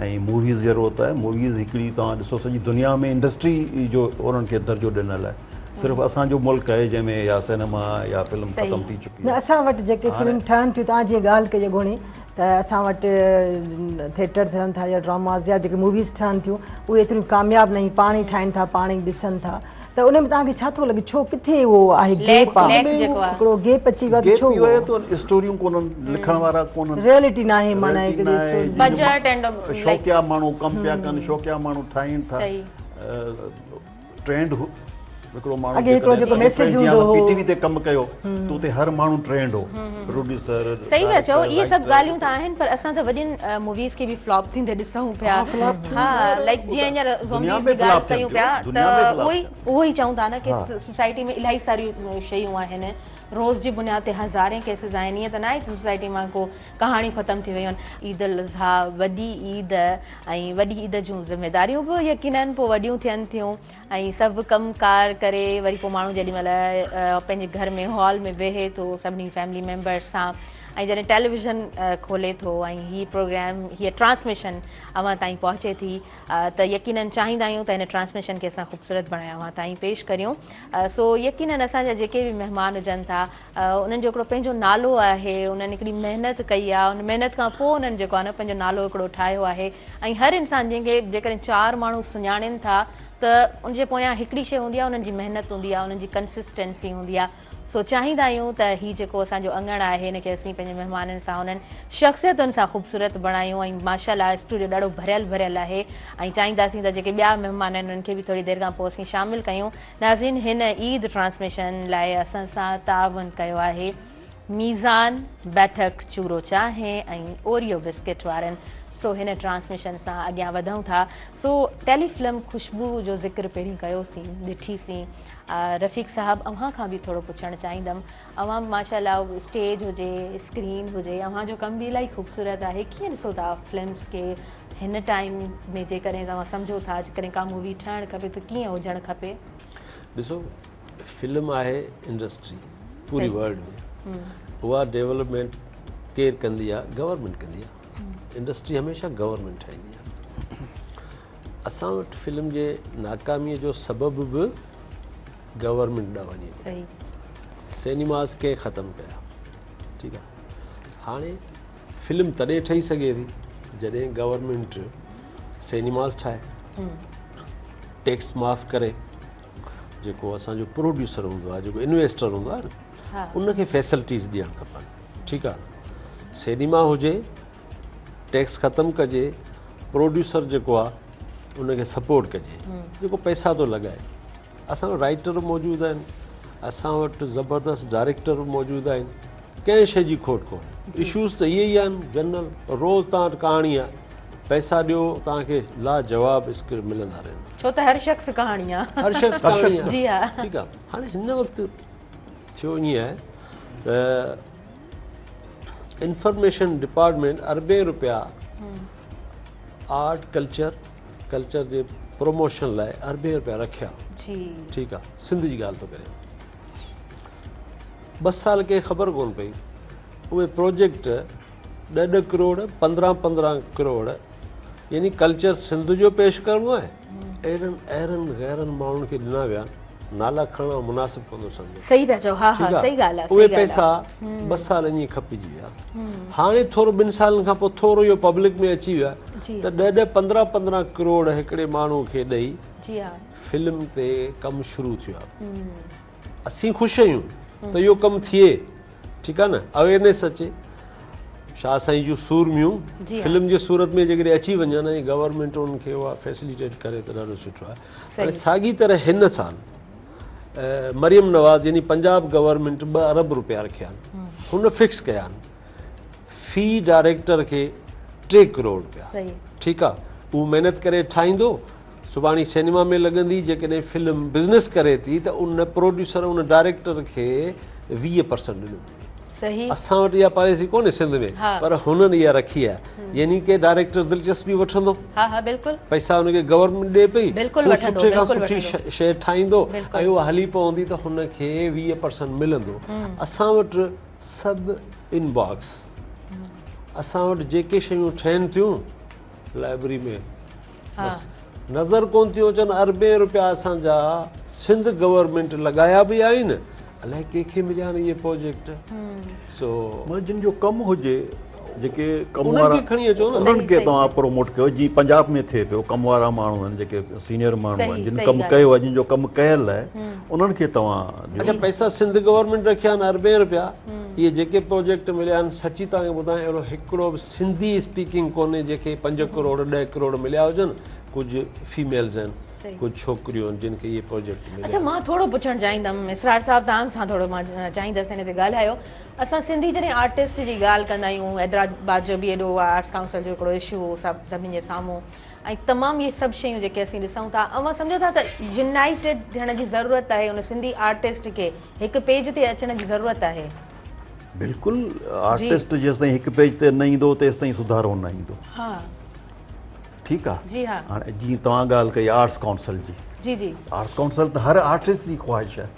۽ موويز ضرورت آهي موويز هڪڙي توهان ڏسو سڄي دنيا ۾ انڊسٽري جو انهن کي درجو ڏنل آهي. صرف اسان جو ملڪ آهي جنهن ۾ اها سئنيما يا فلم ختم ٿي چڪي آهي. نه اسان وٽ جيڪي فلم ٺهن ٿيون توهان جيئن ڳالهه ڪئي اڳوڻي ته اسان وٽ ٿيٽرز هلن ٿا يا ڊراماز يا جيڪي موويز ٺهن ٿيون اهي ايتريون ڪامياب نه آهن پاڻ ئي ٺاهين ٿا پاڻ ئي ڏسن ٿا ته ان ۾ توهان کي ڇا ٿو لڳي ڇو ڪٿي اهو آهي گيپ آهي هڪڙو گيپ اچي ويو آهي ته ڇو گيپ اهو آهي ته اسٽوريون ڪونهن لکڻ وارا ڪونهن ريئلٽي ناهي معنيٰ هڪڙي بجيٽ اينڊ شوقيا ماڻهو ڪم پيا ڪن شوقيا ماڻهو ٺاهين ٿا ٽرينڊ هڪڙو ماڻهو اڳي هڪڙو جيڪو ميسيج هوندو هو پي ٽي وي تي ڪم ڪيو ته اتي هر ماڻهو ٽرينڊ هو پروڊيوسر صحيح پيا چئو اهي سڀ ڳالهيون ته آهن پر اسان ته وڏين موويز کي به فلاپ ٿيندي ڏسون پيا ها لائڪ جيئن هينئر زومبيز جي ڳالهه ڪيون پيا ته اهو ئي اهو ئي چئون ٿا نه ڪي سوسائٽي ۾ الاهي ساريون شيون آهن روز جي بنياد تي هزارين ڪيسز آهن ائين ته ناهي ته سوسائٽي مان ڪو ڪهاڻيون ختم ٿي ويون آهن. عيد الاضحيٰ وڏي عيد ۽ وڏي عيد جون ذميداريون به يقينن پوء وڏيون ٿين ٿيون ۽ سڀ ڪم ڪار ڪري وري پوء ماڻهو جيڏي مهل پنهنجي گهر ۾ هال ۾ ويهي ٿو سڀني فيملي ميمبرس سان ۽ جڏهن ٽيليويزن کولي ٿو ۽ هي پروگرام هيء ٽرانسميشن اوهان تائين پهچي ٿي ته يقينن چاهيندا آهيون ته هن ٽرانسميشن کي اسان خوبصورت بڻائي اوهان تائين پيش ڪريون سو يقينن اسان جا جيڪي به مهمان هجن ٿا انهن جو هڪڙو پنهنجو نالو آهي انهن هڪڙي محنت ڪئي آهي ان محنت کان پوء انهن جيڪو آهي نه پنهنجو نالو هڪڙو ٺاهيو آهي ۽ هر انسان جنهن کي جيڪڏهن چار ماڻهو سڃاڻين ٿا ته ان جي پويان هڪڙي شيء هوندي آهي انهن جي محنت هوندي آهي انهن جي ڪنسسٽنسي هوندي آهي سو چاهيندا آهيون ته هي جيڪو اسان جو اڱڻ آهي ان کي اسين پنهنجي مهمانن سان انهن شخصيتن سان خوبصورت بڻايون ۽ ماشاء الله اسٽوڊيو ڏاڍو ڀريل ڀريل آهي ۽ چاهينداسين ته جيڪي ٻيا مهمان آهن انهن کي به ٿوري دير کان پوء اسين شامل ڪيون ناظرين هن عيد ٽرانسميشن لاء اسان سان تعاون ڪيو آهي ميزان بيٺڪ چورو چانهه ۽ اوريو بسڪٽ وارن سو هن ٽرانسميشن سان اڳيان وڌون ٿا سو ٽيلي فلم خوشبو جو ذڪر پهرين ڪيوسين ڏٺيسين رفيق صاحب اوهان کان به ٿورو پڇڻ چاهيندم اوهان ماشاء الله اسٽيج هجي اسڪرين هجي اوهان جو ڪم به الاهي خوبصورت آهي ڪيئن ڏسو ٿا فلمس کي هن ٽائيم ۾ جيڪڏهن توهان سمجهو ٿا جيڪڏهن ڪا مووي ٺهڻ کپي ته ڪيئن هجڻ کپي؟ ڏسو فلم آهي انڊسٽري پوري ورلڊ ۾ اها ڊيولپمينٽ ڪير ڪندي آهي گورنمينٽ ڪندي آهي انڊسٽري هميشه گورنمينٽ ٺاهيندي آهي اسان وٽ فلم جي ناڪامي جو سبب به گورنمينٽ ڏانهن وڃي ٿو سينيماز ڪنهن ختم ڪيا ٺيڪ آهي هاڻي فلم تڏهن ٺهي سگهي ٿي جڏهن گورنمينٽ سينيماز ٺاهي ٽيڪس معاف ڪري جيڪو اسان جو پروڊيوسر هوندو آهي جيڪو انويسٽر هوندو آهي نه ان کي فيسلٽيز ڏيڻ کپن ٺيڪ آهي سينيما هجي ٽيڪس ختم ڪجي پروڊيوسر جيڪو آهي ان کي سپورٽ ڪجي جيڪو پئسا ٿو لڳائي اسان وٽ رائٽر موجود آهن اسان وٽ زبردست ڊائريڪٽر موجود آهن ڪنهن شيء جي کوٽ ڪونهي اشوز ته اهي ئي آهن جنرل روز توهان وٽ ڪهاڻي آهي پئسا ڏيو توهان کي لاجواب اسڪرپٽ ملندا رهندا ڇو ته هر شخص ڪهاڻي آهي هر شخص ڪهاڻي آهي جي ها ٺيڪ آهي هاڻي هن وقت ٿيو ائين آهي ته انفارميشن ڊپارٽمينٽ اربين روپيا آرٽ ڪلچر ڪلچر جي پروموشن لاء اربين روپيا رکيا جي ٺيڪ آ سنڌ جي ڳالهه ٿو ڪريان ٻه سال ڪنهن خبر ڪون پئي اهي پروجيڪٽ ڏهه ڏهه ڪروڙ 15 15 ڪروڙ يعني ڪلچر سنڌ جو پيش ڪرڻو آهي اهڙن اهڙن غيرن ماڻهن کي ڏنا ويا نالا کڻڻ مناسب ڪونه ٿو سمجهان. صحيح پيا چئو ها ها صحيح ڳالهه آهي اهي پئسا ٻه سال ائين کپجي ويا هاڻي ٿورو ٻن سالن کان پوء ٿورو اهو پبلڪ ۾ اچي ويو آهي ته ڏهه ڏهه پندرهن پندرهن ڪروڙ هڪڙي ماڻهو کي ڏئي فلم تي ڪم شروع ٿيو آهي اسين خوش آهيون ته اهو ڪم ٿئي ٺيڪ آهي نه اويرنيس اچي شاهه سائين جون سورميون فلم جي صورت ۾ جيڪڏهن اچي وڃن ۽ گورنمينٽ انهن کي اها فيسليٽيٽ ڪري ته ڏاڍو سٺو آهي هاڻي ساڳي طرح هن سال مريم نواز يعني پنجاب گورنمينٽ ٻه ارب روپيا رکيا آهن هن فڪس ڪيا آهن في ڊائريڪٽر کي 3 ڪروڙ روپيا ٺيڪ آهي هو محنت ڪري ٺاهيندو سڀاڻي سينما ۾ لڳندي جيڪڏهن فلم بزنس ڪري ٿي ته ان پروڊيوسر ان ڊائريڪٽر کي 20% ڏنو وڃي. صحيح. اسان وٽ اها پاليسي ڪونهي سنڌ ۾ پر هنن اها رکي آهي يعني ڪي ڊائريڪٽر دلچسپي وٺندو ها ها بلڪل پئسا ان کي گورنمينٽ ڏي پئي بلڪل هو وٺندو سٺي کان بلڪل سٺي وٺندو شيء ٺاهيندو بلڪل ۽ اها هلي پوندي ته هن کي 20% ملندو اسان وٽ سڀ ان باڪس اسان وٽ جيڪي شيون ٺهن ٿيون لائبرري ۾ بس نظر ڪون ٿيون اچن اربين روپيا اسان جا سنڌ گورنمينٽ لڳايا به آهن الائي ڪنهن کي مليا آهن اهي پروجيڪٽ سو مطلب جن جو ڪم هجي جيڪي ڪم انهن وارا کي کڻي اچو نه انهن کي توهان پروموٽ ڪيو جيئن پنجاب ۾ ٿئي پيو ڪم وارا ماڻهو آهن جيڪي سينيئر ماڻهو آهن جن ڪم ڪيو آهي جن جو ڪم ڪيل آهي انهن کي توهان اڇا پئسا سنڌ گورنمينٽ رکيا آهن اربين رپيا اهي جيڪي پروجيڪٽ مليا آهن سچي توهان کي ٻڌايان اهڙو هڪڙو به سنڌي اسپيڪنگ ڪونهي جنهن کي 5 ڪروڙ 10 ڪروڙ مليا هجن ڪجهه فيميلز آهن ڪجهه ڇوڪريون آهن جن کي اهي پروجيڪٽ مليا اڇا مان ٿورو پڇڻ چاهيندم اسرار صاحب توهان سان ٿورو مان چاهيندس هن تي ڳالهايو اسان سنڌي جڏهن آرٽسٽ جي ڳالهه ڪندا آهيون حيدرآباد جو به ايڏو آرٽس ڪائونسل جو هڪڙو اشو هو سڀ سڀني جي سامهون ۽ تمام اهي سڀ شيون جيڪي اسين ڏسون ٿا اوهان سمجهو ٿا ته يونائيٽيڊ ٿيڻ جي ضرورت آهي ان سنڌي آرٽسٽ کي هڪ پيج تي اچڻ جي ضرورت آهي. بلڪل آرٽسٽ جيستائين هڪ پيج تي نه ايندو تيستائين سڌارو نه ايندو. ها. ٺيڪ آ جي ها. هاڻي جيئن توهان ڳالهه ڪئي آرٽس ڪائونسل جي جي جي آرٽس ڪائونسل ته هر آرٽسٽ جي خواهش آهي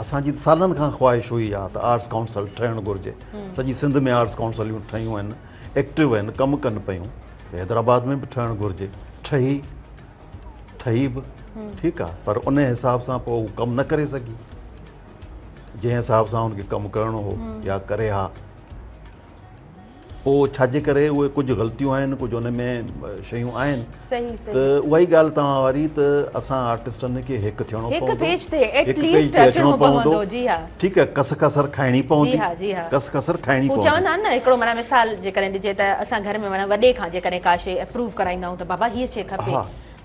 اسان جي سالن کان خواهش هئي آ ته آرٽس ڪائونسل ٺهڻ گهرجي سڄي سنڌ ۾ آرٽس ڪائونسليون ٺهيون آهن ايڪٽو آهن ڪم ڪن پيون ته حيدرآباد ۾ به ٺهڻ گهرجي ٺهي ٺهي به ٺيڪ آ پر ان حساب سان پوء هو ڪم نه ڪري سگهي جنهن حساب سان ان کي ڪم ڪرڻو هو يا ڪري ها پوء ڇا جي ڪري اهي ڪجهه غلطيون آهن ڪجهه ان ۾ شيون آهن ته اها ئي ڳالهه توهان واري ته اسان آرٽسٽن کي هڪ ٿيڻو پوندو هڪ پيج تي ايٽ ليسٽ اچڻو پوندو جي ها ٺيڪ آهي ڪس ڪسر کائڻي پوندي جي ها ڪس ڪسر کائڻي پوندي چوندا آهن نه هڪڙو معنيٰ مثال جيڪڏهن ڏجي ته اسان گهر ۾ معنيٰ وڏي کان جيڪڏهن ڪا شيء اپروو ڪرائيندا آهيون ته بابا هيء شيء کپي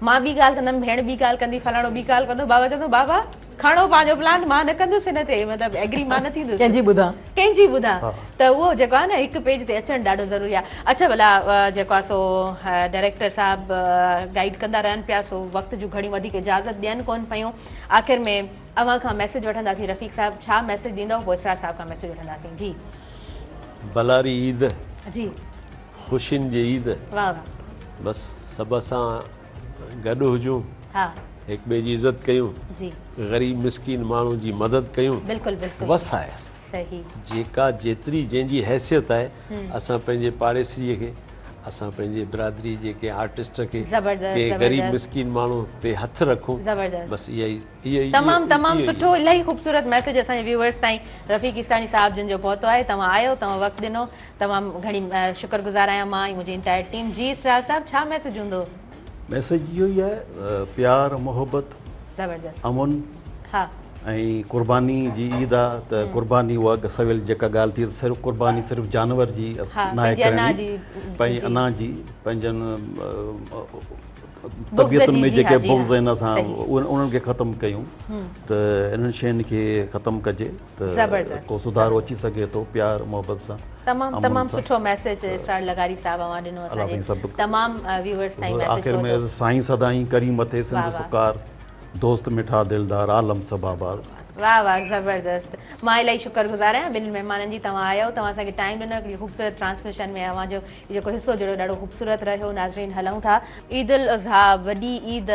مان ٻي ڳالهه ڪندم ڀيڻ ٻي ڳالهه ڪندي فلاڻو ٻي ڳالهه ڪندو بابا چوندو بابا کڻو پنهنجو پلان مان نه ڪندس هن تي مطلب ايگري مان نه ٿيندس ڪنهن جي ٻڌان ڪنهن جي ٻڌان ته اهو جيڪو آهي نه هڪ پيج تي اچڻ ڏاڍو ضروري آهي اڇا ڀلا جيڪو آهي سو ڊائريڪٽر صاحب گائيڊ ڪندا رهن پيا سو وقت جون گهڙيون وڌيڪ اجازت ڏين ڪون پيون آخر ۾ اوهان کان ميسيج وٺنداسين رفيق صاحب ڇا ميسيج ڏيندؤ پوء اسرار صاحب کان ميسيج وٺنداسين جي ڀلاري عيد جي خوشين جي عيد واه واه بس سڀ اسان گڏ هجون ها هڪ ٻئي جي عزت ڪيون جي غريب مسڪين ماڻهو جي مدد ڪيون بلڪل بلڪل وس آهي صحيح جيڪا جيتري جنهن جي حيثيت آهي اسان پنهنجي پاڙيسري کي اسان پنهنجي برادري جي ڪنهن آرٽسٽ کي ڪنهن غريب مسڪين ماڻهو تي هٿ رکون زبردست بس اها ئي تمام تمام سٺو الاهي خوبصورت ميسيج اسان جي ويوئرس تائين رفيق عيساڻي صاحب جن جو پهتو آهي توهان آيو توهان وقت ڏنو تمام گهڻي شڪر گذار آهيان مان ۽ منهنجي انٽائر ٽيم جي اسرار صاحب ڇا ميسيج هوندو؟ ميسيج اهو ئي آهي پيار محبت زبردست امن ها ۽ قرباني جي عيد آ ته قرباني اها سويل جيڪا ڳالهه ٿي صرف قرباني صرف جانور جي ناهي ڪرڻي پنهنجي انا جي پنهنجن طبيعتن ۾ جيڪي بغض آهن اسان انهن کي ختم ڪيون ته انهن شين کي ختم ڪجي ته ڪو سڌارو اچي سگهي ٿو پيار محبت سان. تمام تمام سٺو ميسيج اسرار لغاري صاحب اوهان ڏنو اسان جي تمام ويورز تائين ميسيج آخر ۾ سائين سدائين ڪرين مٿي سنڌ سڪار دوست مٺا دلدار عالم سڀ آباد. واه واه زبردست مان الاهي شڪر گذار آهيان ٻنهي مهمانن جي توهان آيو توهان اسان کي ٽائيم ڏنو هڪڙي خوبصورت ٽرانسميشن ۾ اوهان جو جيڪو حصو جڙيو ڏاڍو خوبصورت رهيو ناظرين هلون ٿا عيد الاضحيٰ وڏي عيد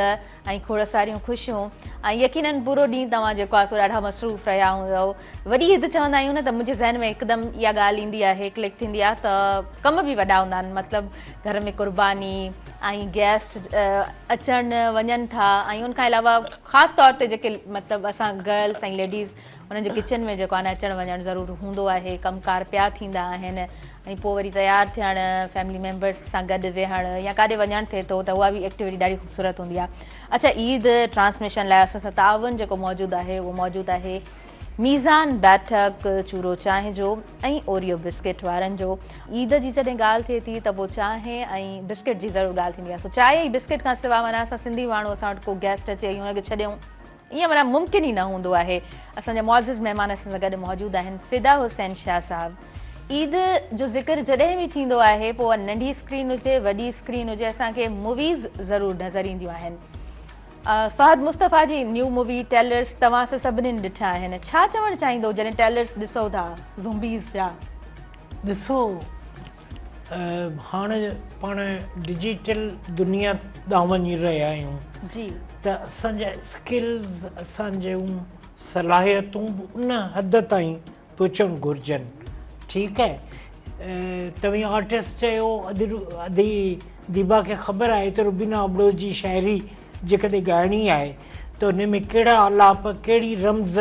۽ کوڙ ساريون خوشيون ۽ يقينن پورو ڏينهن توهان جيڪو آهي سو ڏاڍا مصروف رهيا هوندؤ. وڏي عيد چوندا آهيون نه ته منهنجي ذهن ۾ هڪدم اها ڳالهه ايندي آهي ڪلڪ ٿيندي آهي ته ڪم به وڏا هوندا آهن مطلب گهر ۾ قرباني ۽ گيسٽ اچن وڃن ٿا ۽ ان کان علاوه خاص طور تي جيڪي مطلب اسان گرلس ۽ ليڊيز انهن جو ڪچن ۾ جيڪو آهي نه اچڻ وڃڻ ضرور هوندو آهي ڪم ڪار پيا ٿيندا آهن ۽ پوء وري تيار ٿيڻ فيملي ميمبرس سان گڏ ويهڻ يا ڪاڏي وڃڻ ٿئي ٿو ته اها به ايڪٽيوٽي ڏاڍي خوبصورت هوندي آهي اڇا عيد ٽرانسميشن لاء اسان سان تعاون جيڪو موجود آهي اهو موجود آهي ميزان بيٺڪ چورو چانهه جو ۽ اوريو بسڪيٽ وارن جو عيد جي جڏهن ڳالهه ٿئي ٿي ته پوء چانهه ۽ بسڪيٽ جي ضرور ڳالهه ٿيندي آهي سو چانهه ۽ بسڪيٽ کان سواء معنيٰ اسان سنڌي ماڻهو اسان وٽ ڪو گيسٽ اچي ۽ ان کي ڇڏيون ائين معنيٰ ممڪن ئي نه هوندو آهي. اسان جا معزز مهمان اسان سان گڏ موجود آهن فدا حسين شاهه صاحب عيد جو ذڪر جڏهن به ٿيندو آهي پوء اها ننڍي اسڪرين هجي وڏي اسڪرين هجي اسان کي موويز ضرور نظر اينديون آهن فهد مصطفيٰ جي نيو مووي ٽيلرس توهان اسان سڀنين ڏٺا آهن ڇا چوڻ چاهيندو جڏهن ٽيلرس ڏسو ٿا زومبيز جا. ڏسو هاڻ پاڻ ڊجيٽل دنيا ڏانهن وڃي رهيا آهيون جي ته اسان جا اسڪلز اسان جون صلاحيتون به ان حد تائين پهچڻ گهرجن ٺيڪ آهي توهين آرٽسٽ چيو ادي ديبا کي خبر آهي ته روبينا ابڙو جي شاعري جيڪڏهن ڳائڻي آهي ته ان ۾ ڪهڙا آلاپ ڪهڙي رمز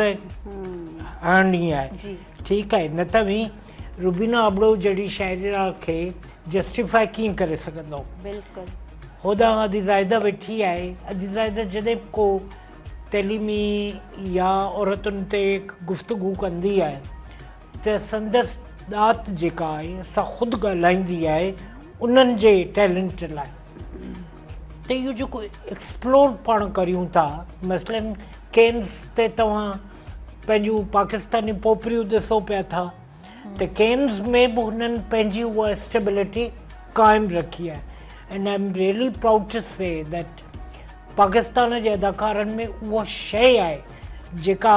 هڻڻي آهي ٺيڪ آهي نه ته اوهين روبينا ابڙو جهڙي شاعره کي جسٽيفائي ڪيئن ڪري سگهندؤ. بلڪل. هوڏانهن ادي زاهده ويٺي آهي ادي زاهده جڏهن به ڪو تعليمي يا عورتن تي گفتگو ڪندي آهي ته سندس ڏات جيڪا آهي سا خود ڳالهائيندي آهي انهن جي ٽيلنٽ لاء ته اهو جيڪو ايڪسپلور پاڻ ڪريون ٿا مثلا ڪينز تي توهان پنهنجون پاڪستاني پوپريون ڏسو پيا ٿا ته ڪينز ۾ به هنن پنهنجي اها اسٽيبلٽي قائم رکي آهي and I am really proud to say that Pakistan جي اداڪارن ۾ اها شيء آهي جيڪا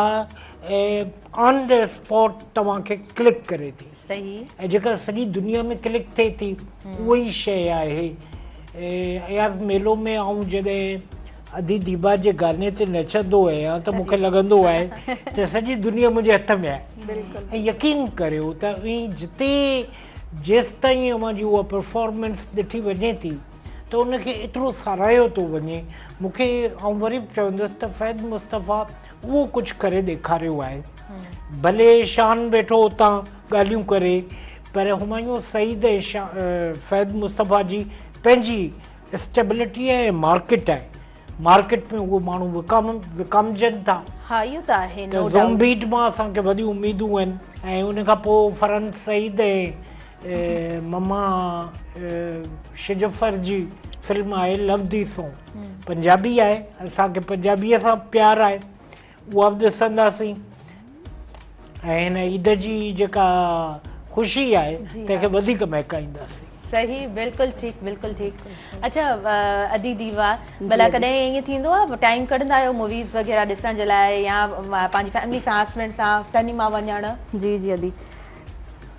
آن the spot توهان کي ڪلڪ ڪري ٿي صحيح ۽ جيڪا سڄي دنيا ۾ ڪلڪ ٿئي ٿي اها ئي شيء آهي اياز ميلو ۾ آئون جڏهن ادي ديبا جي گاني تي نچندو آهيان ته مونکي لڳندو آهي ته سڄي دنيا منهنجي هٿ ۾ آهي ۽ يقين ڪريو ته اوهين جتي جيستائين اوهان جي اها پرفارمنس ڏٺي وڃي ٿي ته ان کي ايترو ساراهيو ٿو وڃي مونکي آئون وري به چوندس ته فهد مصطفيٰ اهو ڪجهه ڪري ڏيکاريو آهي ڀلي شان ويٺو اتان ڳالهيون ڪري پر همايون سعيد ۽ فهد مصطفيٰ جي پنهنجي اسٽيبلٽي ۽ مارڪيٽ آهي مارڪيٽ ۾ اهي ماڻهو وڪامجن ٿا. ها اهو ته آهي نو ڊائوٽ. ته زومبيڊ مان اسان کي وڏيون اميدون آهن ۽ ان کان پوء فرحت سعيد ۽ مما شجفر جي فلم آهي لو the سون پنجابي آهي اسان کي پنجابي سان پيار آهي اها به ڏسنداسين ۽ هن عيد جي جيڪا خوشي آهي تنهن کي وڌيڪ مهڪائينداسين. صحيح بلڪل ٺيڪ بلڪل ٺيڪ اڇا ادي ديوا ڀلا ڪڏهن ائين ٿيندو آهي ٽائيم ڪڍندا آهيو موويز وغيره ڏسڻ جي لاء يا پنهنجي فيملي سان هسبينڊ سان سئنيما وڃڻ. جي جي ادي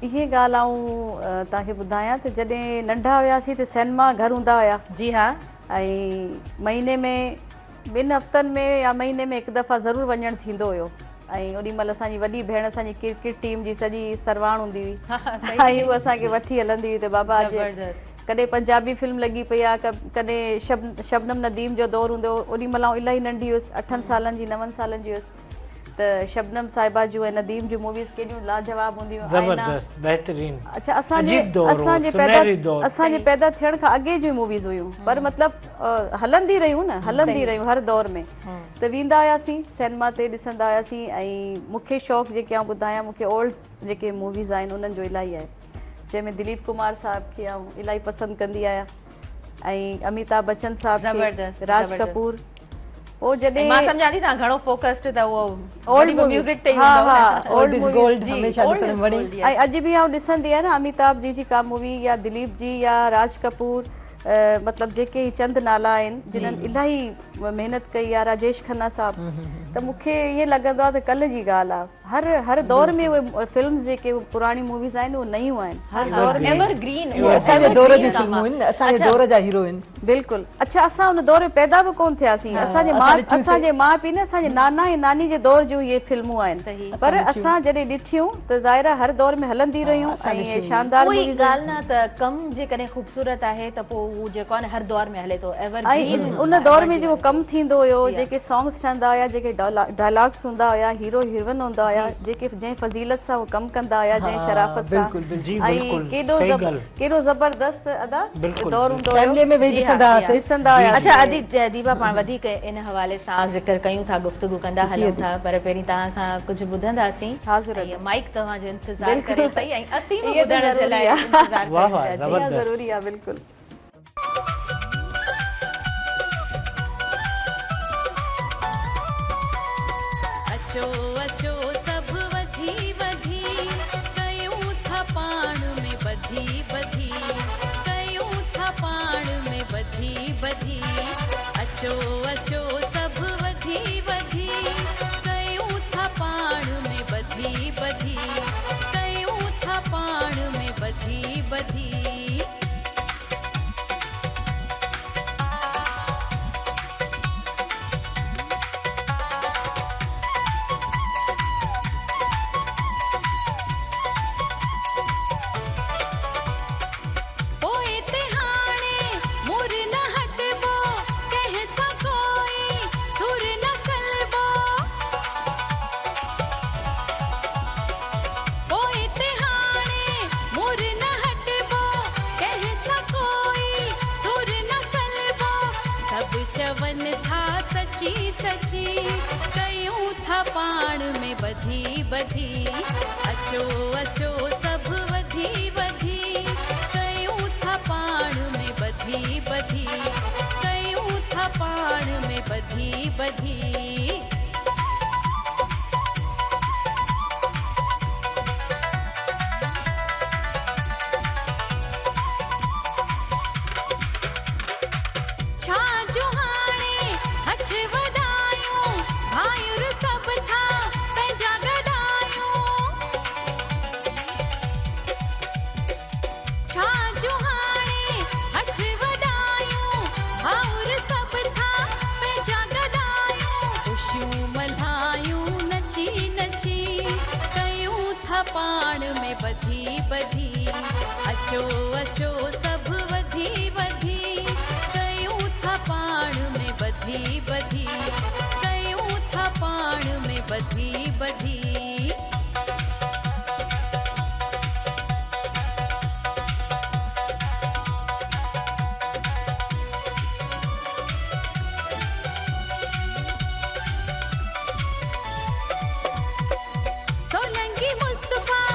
اهي ڳالهه آئون توهان کي ٻڌايان ته جڏهن ننڍا هياسين ته سئنيما گهر هوندا هيا. جي ها. ۽ مهيني ۾ ٻن هفتن ۾ يا مهيني ۾ هڪ دفعا ضرور وڃڻ ٿيندو هيو ۽ اوڏي مهل اسان جي وڏي ڀيڻ اسان جي ڪرڪيٽ ٽيم جي سڄي سرواڻ هوندي هئي ۽ هو اسان کي وٺي هلندي هئي ته بابا اڄ ڪڏهن پنجابي فلم لڳي پئي آهي ڪڏهن شبنم نديم جو دور هوندو هو اوڏي مهل آئون الاهي ننڍي هيس اٺن سالن جي نون سالن جي هيس ته شبنم صاحبه جون ۽ نديم جون موويز ڪيڏيون لاجواب هونديون هيون آئينا زبردست بهترين اڇا اسان جي اسان جي پيدا اسان جي پيدا ٿيڻ کان اڳي جون موويز هيون پر مطلب هلندي رهيون نه هلندي رهيون هر دور ۾ ته ويندا هياسين سينما تي ڏسندا هياسين ۽ مونکي شوق جيڪي آئون ٻڌايان مونکي اولڊ جيڪي موويز آهن انهن جو الاهي آهي جنهن ۾ دليپ ڪمار صاحب کي آئون الاهي پسند ڪندي آهيان ۽ اميتاڀ بچن صاحب کي راج ڪپور پوء جڏهن مان سمجهان ٿي توهان گهڻو فوڪسڊ ته اهو اولڊ ميوزڪ تي ئي هوندو نه اولڊ is gold هميشه ڏسڻ وڻي ۽ اڄ به آئون ڏسندي آهيان نه اميتاڀ جي جي ڪا مووي يا دليپ جي يا راج ڪپور مطلب جيڪي هي چند نالا آهن جنهن الاهي محنت ڪئي آهي راجيش کنا صاحب ته مون کي ائين لڳندو آهي ته ڪلهه جي ڳالهه آهي هر هر دور ۾ اهي فلمز جيڪي پراڻي موويز آهن اهي نيون آهن هر دور ۾ ايور گرين اهي اسان جي دور جون فلمون آهن اسان جي دور جا هيرو آهن بلڪل اڇا اسان ان دور ۾ پيدا به ڪون ٿياسين اسان جي ماء اسان جي ماء پيء نه اسان جي نانا ۽ ناني جي دور جون اهي فلمون آهن پر اسان جڏهن ڏٺيون ته ظاهر آهي هر دور ۾ هلندي رهيون ۽ شاندار موويز اها ئي ڳالهه نه ته ڪم جيڪڏهن خوبصورت آهي ته پوء اهو جيڪو آهي نه هر دور ۾ هلي ٿو ايور گرين ان دور ۾ جيڪو ڪم ٿيندو هيو جيڪي سانگس ٺهندا هيا جيڪي ڊائلاگس هوندا هيا هيرو هيروئن هوندا هيا جيڪي جنهن فضيلت سان هو ڪم ڪندا هيا جنهن شرافت سان ۽ ڪيڏو ڪيڏو زبردست ادا دور هوندو هيو فيملي ۾ ويهي ڏسندا هئاسين ڏسندا هياسين اڇا ادي ديبا پاڻ وڌيڪ ان حوالي سان ذڪر ڪيون ٿا گفتگو ڪندا هلون ٿا پر پهرين توهان کان ڪجهه ٻڌنداسين حاضر ۽ مائيڪ توهان جو انتظار ڪري پئي ۽ اسين به ٻڌڻ جي لاء انتظار ڪريون پيا ضروري آهي بلڪل. اچو اچو سڀ وڌي وڌي ڪيون ٿا پاڻ ۾ ٻڌي ٻڌي ڪيون ٿا پاڻ ۾ ٻڌي ٻڌي اچو اچو سڀ وڌي وڌي ڪيون ٿا پاڻ ۾ ٻڌي ٻڌي ڪيون ٿا پاڻ ۾ ٻڌي ٻڌي. پوئتي هاڻي مر نه هٽبو، ڪنهن سان ڪوئي سور نه سهبو. ٻڌي ٻڌي. اچو اچو سڀ وڌي وڌي ڪيون ٿا پاڻ ۾ ٻڌي ٻڌي ڪيون ٿا پاڻ ۾ ٻڌي ٻڌي. ڇا جو هاڻي هٺ وڌايون، ڀائر سڀ ٿا پنهنجا گڏايون. ڇا جو هاڻي هٺ وڌايون، ڀائر سڀ ٿا پنهنجا گڏايون. خوشيون ملهايون نچي نچي، ڪيون ٿا پاڻ ۾ ٻڌي ٻڌي. اچو اچو سڀ وڌي وڌي، ڪيون ٿا پاڻ ۾ ٻڌي ٻڌي، ڪيون ٿا پاڻ ۾ ٻڌي ٻڌي. سولنگي مصطفيٰ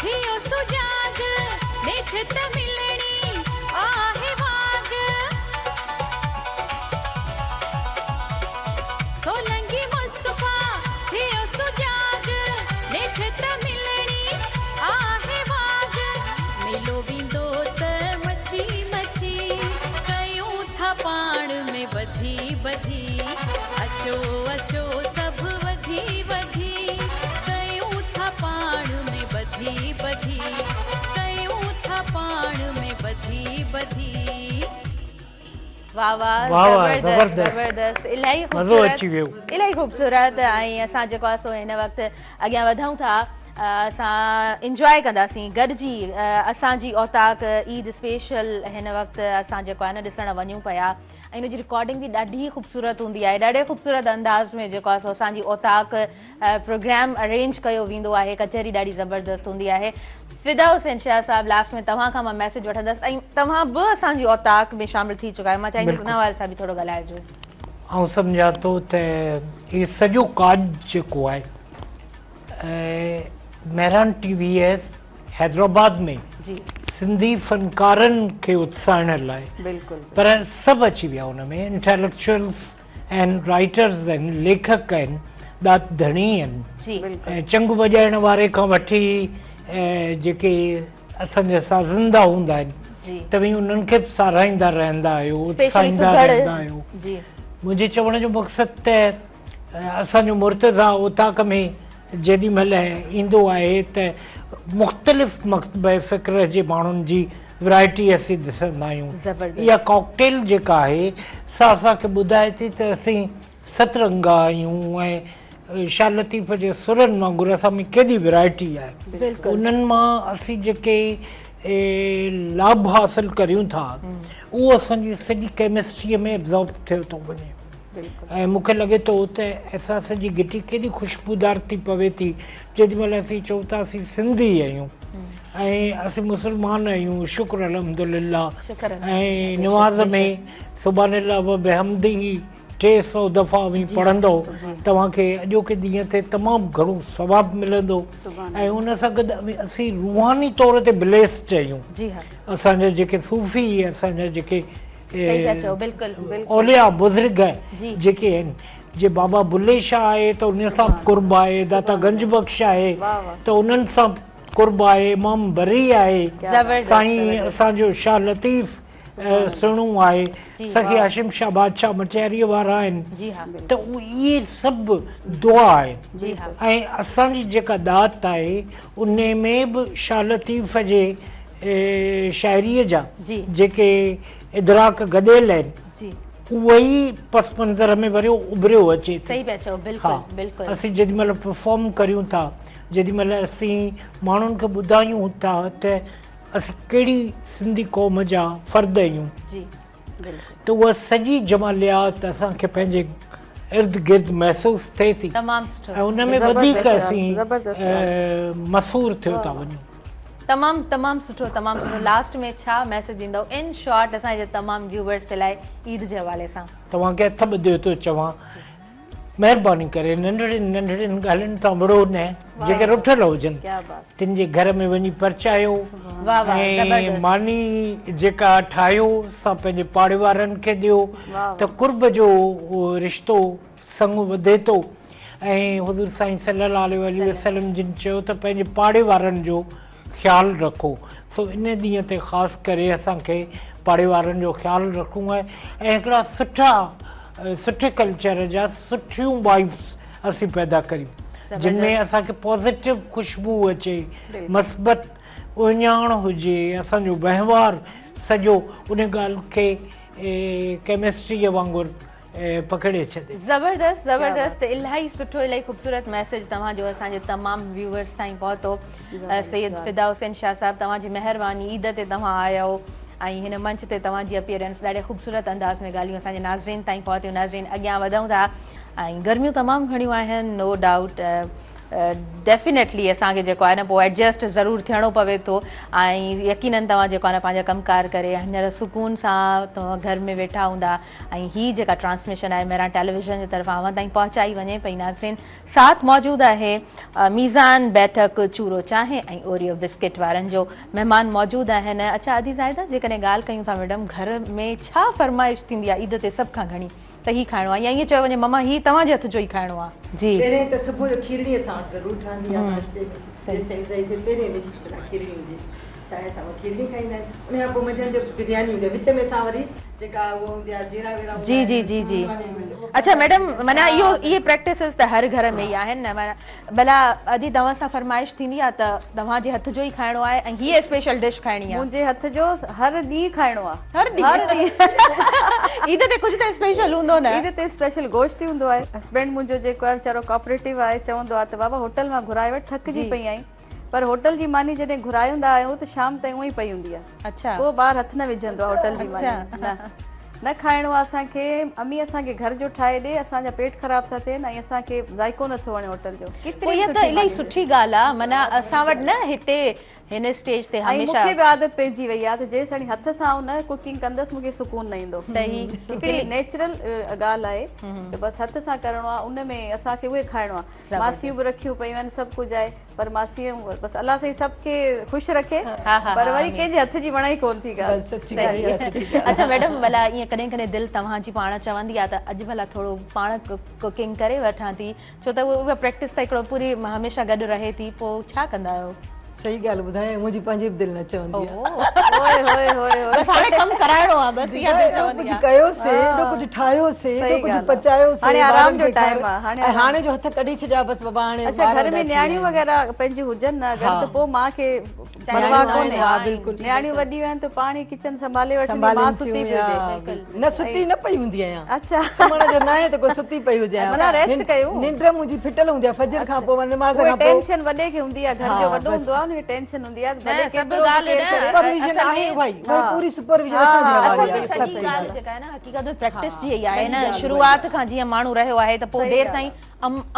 ٿيو سجاڳ، نيٺ ته ملڻي آهي واڳ. سولنگي مصطفيٰ ٿيو سجاڳ، نيٺ ته ملڻي آهي واڳ. ميلو ويندو ته مچي مچي، ڪيون ٿا پاڻ ۾ ٻڌي ٻڌي. اچو اچو سڀ وڌي وڌي، ڪيون ٿا پاڻ ۾ ٻڌي ٻڌي، ڪيون ٿا پاڻ ۾ ٻڌي ٻڌي. واه واه زبردست زبردست الاهي مزو اچي ويو الاهي خوبصورت ۽ اسان جيڪو آهي سو هن وقت اڳيان وڌون ٿا اسان انجواء ڪنداسين گڏجي اسان جي اوطاق عيد اسپيشل هن وقت اسان جيڪو آهي نه ڏسڻ وڃون پيا ۽ ان جي رڪارڊنگ به ڏاڍي خوبصورت هوندي آهي ڏاڍي خوبصورت انداز ۾ جيڪو آهي سو اسان جي اوطاق پروگرام ارينج ڪيو ويندو آهي ڪچهري ڏاڍي زبردست هوندي آهي فدا حسين شاهه صاحب لاسٽ ۾ توهان کان مان ميسيج وٺندس ۽ توهان به اسان جي اوطاق ۾ شامل ٿي چڪا آهيو مان چاهيندس ان حوالي سان به ٿورو ڳالهائجو. آئون سمجهان ٿو ته هي سڄو ڪاڄ جيڪو آهي مهراڻ ٽي وي ايس حيدرآباد ۾ سنڌي فنڪارن کي اتساهڻ لاء پر سڀ اچي ويا ان ۾ انٽيليڪچوئلز آهن رائيٽرز آهن ليکڪ آهن ڏات ڌڻي آهن ۽ چنگ وڄائڻ واري کان وٺي جيڪي اسان جا سازندا هوندا آهن توهين انهن کي به ساراهيندا رهندا آهيو اتساهيندا رهندا آهيو منهنجي چوڻ جو مقصد ته اسان جو مرتضيٰ اوطاق ۾ جيڏي مهل ايندو آهي ته مختلف مڪتبه فڪر جي ماڻهن جي ورائٽي اسين ڏسندا آهيون. اها ڪاڪٽيل جيڪا آهي سا اسان کي ٻڌائي ٿي ته اسين ست رنگا آهيون ۽ شاهه لطيف جي سرن وانگر اسان ۾ ڪيڏي ورائٽي آهي. انهن مان اسين جيڪي لاڀ حاصل ڪريون ٿا اهو اسان جي سڄي ڪيمسٽريء ۾ ابزارب ٿيو ٿو وڃي. ۽ مون کي لڳي ٿو ته احساس جي گهٽي ڪيڏي خوشبودار ٿي پوي ٿي جيڏي مهل اسين چئون ٿا اسين سنڌي آهيون ۽ اسين مسلمان آهيون شڪر الحمدلله ۽ نماز ۾ سبحان الله وبحمده 300 دفعا اوهين پڙهندؤ توهان کي اڄوڪي ڏينهن تي تمام گهڻو ثواب ملندو ۽ ان سان گڏ اسين روحاني طور تي بليسڊ آهيون اسان جا جيڪي صوفي اسان جا جيڪي صحيح ٿا چئو بلڪل اولياء بزرگ جيڪي آهن جي بابا بلي شاهه آهي ته ان سان به قرب آهي داتا گنج بخش آهي ته انهن سان به قرب آهي امام بري آهي سائين اسان جو شاهه لطيف سهڻو آهي سخي هاشم شاهه بادشاهه مٽياري وارا آهن ته اهي سڀ دعا آهن ۽ اسان جي جيڪا ڏات آهي ان ۾ به شاهه لطيف جي شاعريء جا جيڪي ادراڪ گڏيل آهن اهي ئي پس منظر ۾ وريو اڀريو اچي ٿي. صحيح پيا چئو بلڪل بلڪل. اسين جيڏي مهل پرفارم ڪريون ٿا جيڏي مهل اسين ماڻهن کي ٻڌايون ٿا ته اسين ڪهڙي سنڌي قوم جا فرد آهيون ته اها سڄي جماليات اسان کي پنهنجي ارد گرد محسوس ٿئي ٿي تمام سٺو ۽ ان ۾ وڌيڪ اسين مسحور ٿيو ٿا وڃون. تمام تمام سٺو تمام سٺو لاسٽ ۾ ڇا ميسيج ڏيندؤ ان شارٽ اسان جي تمام ويوورز جي لاء عيد جي حوالي سان. توهان کي هٿ ٻڌي ٿو چوان. مهرباني ڪري ننڍڙين ننڍڙين ڳالهين تان وڙهو نه، جيڪي رٺل هجن تن جي گهر ۾ وڃي پرچايو ۽ ماني جيڪا ٺاهيو سا پنهنجي پاڙي وارن کي ڏيو ته قرب جو رشتو سڱ وڌي ٿو ۽ حضور سائين صلي الله عليه واٰله وسلم جن چيو ته پنهنجي پاڙي وارن جو خيال رکو سو ان ڏينهن تي خاص ڪري اسان کي پاڙي وارن جو خيال رکڻو آهي ۽ هڪڙا سٺا سٺي ڪلچر جا سٺيون وائبس اسين پيدا ڪريون جن ۾ اسان کي پازيٽو خوشبو اچي مثبت اهڃاڻ هجي اسان جو وهنوار سڄو ان ڳالهه کي ڪيمسٽريء وانگر پکيڙي ڇڏي. زبردست زبردست الاهي سٺو الاهي خوبصورت ميسيج توهان جو اسان جي تمام ويوئرس تائين پهتو سيد فدا حسين شاهه صاحب توهان جي مهرباني عيد تي توهان آيا ۽ هن منچ تي توهان جي اپيئرنس ڏاڍي خوبصورت انداز ۾ ڳالهيون اسان جي ناظرين تائين پهتيون ناظرين اڳيان وڌون ٿا ۽ گرميون تمام گهڻيون آهن نو ڊائوٽ ڊيفينيٽلي اسان کي جيڪو آهي نه پوء ايڊجسٽ ضرور ٿيڻو پوي ٿو ۽ يقينن توهان جيڪو آهي نه پنهنجا ڪم ڪار ڪري هينئر سڪون سان توهان گهر ۾ ويٺا هوندا ۽ هي جيڪا ٽرانسميشن آهي مهراڻ ٽيليويزن جي طرفان اوهان تائين پهچائي وڃي پئي ناظرين ساٿ موجود آهي ميزان بيٺڪ چورو چانهه ۽ اوريو بسڪٽ وارن جو مهمان موجود آهن اڇا ادي زاهده جيڪڏهن ڳالهه ڪيون ٿا ميڊم گهر ۾ ڇا فرمائش ٿيندي آهي عيد تي سڀ کان گهڻي ته هي کائڻو آهي يا ائين چيو وڃي ماما هي توهان جي هٿ جو ئي کائڻو آهي. جي. پهرين ته صبح جو کيرڻي اسان وٽ ضرور ٺهندي آهي ناشتي ۾ جيستائين صحيح ٿئي پهرين هميشه کيرڻي هجي چانهه سان اها کيرڻي کائيندا آهن ان کان پوء منجهند جو برياني هوندي آهي وچ ۾ اسان وري جيڪا اهو هوندي آهي جيرا ويرا هوندا جي جي جي جي اڇا ميڊم معنيٰ اهو اهي پريڪٽسز ته هر گهر ۾ ئي آهن نه معنيٰ ڀلا ادي توهان سان فرمائش ٿيندي آهي ته توهان جي هٿ جو ئي کائڻو آهي ۽ هيء اسپيشل ڊش کائڻي آهي. منهنجي هٿ جو هر ڏينهن کائڻو آهي. هر ڏينهن عيد تي ڪجهه ته اسپيشل هوندو نه. عيد تي اسپيشل گوشت ئي هوندو آهي. هسبينڊ منهنجو جيڪو آهي ويچارو ڪوآپريٽو آهي چوندو آهي ته بابا هوٽل مان گهرائي وٺ ٿڪجي پئي آهين پر هوٽل جي ماني جڏهن گهرائيندا آهيون ته شام تائين اونئي پئي هوندي آهي. ڪو ٻار هٿ نه وجهندو آهي هوٽل جي ماني نه نه کائڻو آهي اسان کي امي اسان کي گهر جو ٺاهي ڏي اسان جا پيٽ خراب ٿا ٿين ۽ اسان کي ذائقو نه ٿو وڻي هوٽل جو ڪيتري به سٺي الاهي سٺي ڳالهه آهي معنيٰ اسان وٽ نه هتي هن اسٽيج تي هميشه ۽ مون کي به عادت پئجي وئي آهي ته جيستائين هٿ سان آئون نه ڪوڪنگ ڪندس مون کي سڪون نه ايندو صحيح هڪڙي نيچرل ڳالهه آهي ته بس هٿ سان ڪرڻو آهي ان ۾ اسان کي اهي کائڻو آهي ماسيون به رکيون پيون آهن سڀ ڪجهه آهي پر ماسي بس الله سائين سڀ کي خوش رکي پر وري ڪنهن جي هٿ جي وڻي ئي ڪون ٿي ڳالهه. اڇا ميڊم ڀلا ائين ڪڏهن ڪڏهن دل توهان جي پاڻ چوندي آ ته اڄ ڀلا ٿورو پاڻ ڪوڪنگ ڪري وٺان ٿي ڇو ته اها پريڪٽس ته هڪڙو پوري هميشه گڏ رهي ٿي پوء ڇا ڪندا آهيو؟ صحيح ڳالهه ٻڌايان منهنجي پنهنجي به دل نه چوندي آ. بس هاڻي ڪم ڪرائڻو آ بس اها دل چوندي آ. ايڏو ڪجهه ڪيوسي ايڏو ڪجهه ٺاهيوسي ايڏو ڪجهه پچايوسي هاڻي آرام جو ٽائيم آ هاڻي ۽ هاڻي جو هٿ ڪڍي ڇڏيا بس بابا هاڻي اڇا گهر ۾ نياڻيون وغيره پنهنجي هجن نه اگر ته پوء ماء کي پرواهه ڪونهي ها بلڪل نياڻيون وڏيون آهن ته پاڻ ئي ڪچن سنڀالي وٺندي ماء ستي پئي هجي نه ستي نه پئي هوندي آهيان اڇا سمهڻ جو ناهي ته ڪو ستي پئي هجان معنيٰ ريسٽ ڪيون ننڊ منهنجي ڦٽل هوندي آهي فجر کان پوء نماز کان پوء ٽينشن وڏي کي هوندي آهي گهر جو وڏو هوندو آهي ان کي ٽينشن هوندي آهي ڀلي ڪيترو به ڪير ڪري سپرويزن آهي اها ئي اها پوري سپرويزن اسان جي حوالي آهي سڄي ڳالهه جيڪا آهي نه حقيقت ۾ پريڪٽس جي ئي آهي نه شروعات کان جيئن ماڻهو رهيو آهي ته پوء دير تائين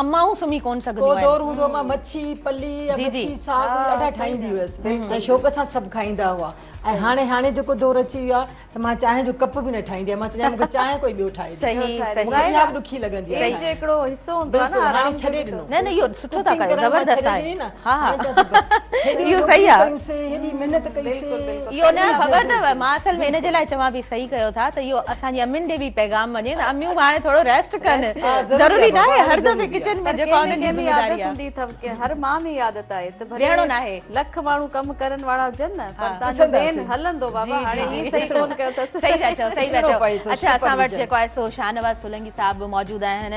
امائون سمهي ڪون سگهنديون آهن. ڪو دور هوندو هو مان مڇي پلي يا مڇي ساڳ ڏاڍا ٺاهيندي هيس ۽ شوق سان سڀ کائيندا هئا ۽ هاڻي هاڻي جيڪو دور اچي ويو آهي ته مان چانهه جو ڪپ به نه ٺاهيندي آهيان مان چوندي آهيان مون کي چانهه ڪوئي ٻيو ٺاهي ڏي. صحيح صحيح مون کي اها به ڏکي لڳندي آهي. ايج جو هڪڙو حصو هوندو آهي نه آرام هاڻي ڇڏي ڏنو. نه نه اهو سٺو ٿا ڪيو زبردست آهي ها ها اهو صحيح آهي. هيڏي محنت ڪئي سي. اهو نه خبر اٿو مان اصل ۾ ان جي لاء چوان پئي صحيح ڪيو ٿا ته اهو اسان جي امين ڏي به پيغام وڃي ته اميون به هاڻي ٿورو ريسٽ ڪن ضروري ناهي هر دفعي ڪچن ۾ جيڪو انهن جي ذميواري آهي. هر ماء ۾ عادت آهي ته ڀلي ويهڻو ناهي. لک ماڻهو ڪم ڪرڻ وارا هجن نه پر توهان جو ذهن هلندو بابا هاڻي هي صحيح ڪونه ڪيو اٿس. صحيح پيا چئو صحيح پيا چئو اڇا اسان وٽ جيڪو آهي سو شاهنواز سولنگي صاحب به موجود آهن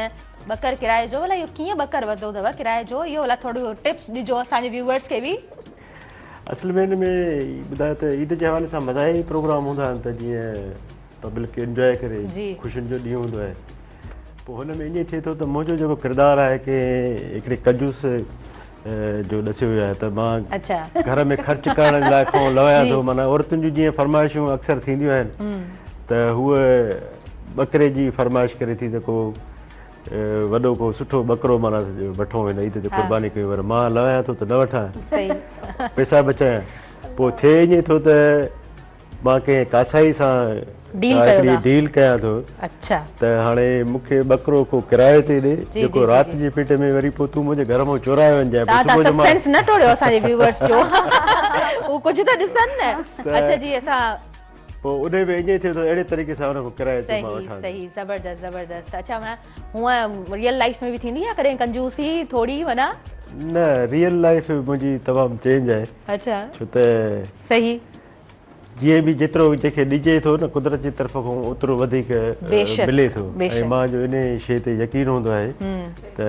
ٻڪر ڪرائي جو ڀلا اهو ڪيئن ٻڪر ورتو اٿو ڪرائي جو اهو ڀلا ٿورو ٽپس ڏجو اسان جي ويوئرس کي به. اصل ۾ هن ۾ ٻڌايو ته عيد جي حوالي سان مزاحي پروگرام هوندا آهن ته جيئن پبلڪ انجواء ڪري خوشين جو ڏينهن هوندو آهي پوء هن ۾ ائين ٿئي ٿو ته منهنجو جيڪو ڪردار آهي ڪنهن هڪڙي ڪنجوس جو ڏسيو ويو آهي ته مان گهر ۾ خرچ ڪرڻ لاء کان لويان ٿو معنيٰ عورتن جون جيئن فرمائشون اڪثر ٿينديون آهن ته هوء ٻڪري جي فرمائش ڪري ٿي ته ڪو وڏو ڪو سٺو ٻڪرو معنيٰ وٺون هن عيد تي قرباني ڪيون پر مان لويان ٿو ته نه وٺان پئسا بچايان پوء ٿئي ائين ٿو ته مان ڪنهن ڪاسائي سان هڪڙي ڊيل ڪيان ٿو اڇا ته هاڻي مون کي ٻڪرو ڪو ڪرايي تي ڏي جيڪو رات جي پيٽ ۾ وري پوء تون منهنجي گهر مان چورائي وڃجانء پوء صبح جو مان سسپينس نه ٽوڙيو اسان جي ويوئرس جو هو ڪجهه ته ڏسن نه اڇا جي اسان پوء انهي ۾ ائين ٿئي ٿو اهڙي طريقي سان ان کان ڪرايي تي مان وٺان صحيح صحيح زبردست زبردست اڇا معنيٰ هونء ريئل لائيف ۾ به ٿيندي آهي ڪڏهن ڪنجوسي ٿوري معنيٰ نه ريئل لائيف منهنجي تمام چينج آهي اڇا ڇو ته صحيح جيئن به جيترو جنهن کي ڏجي ٿو نه قدرت جي طرف کان اوترو وڌيڪ ملي ٿو ۽ مان جو انهي شيء تي يقين هوندو آهي ته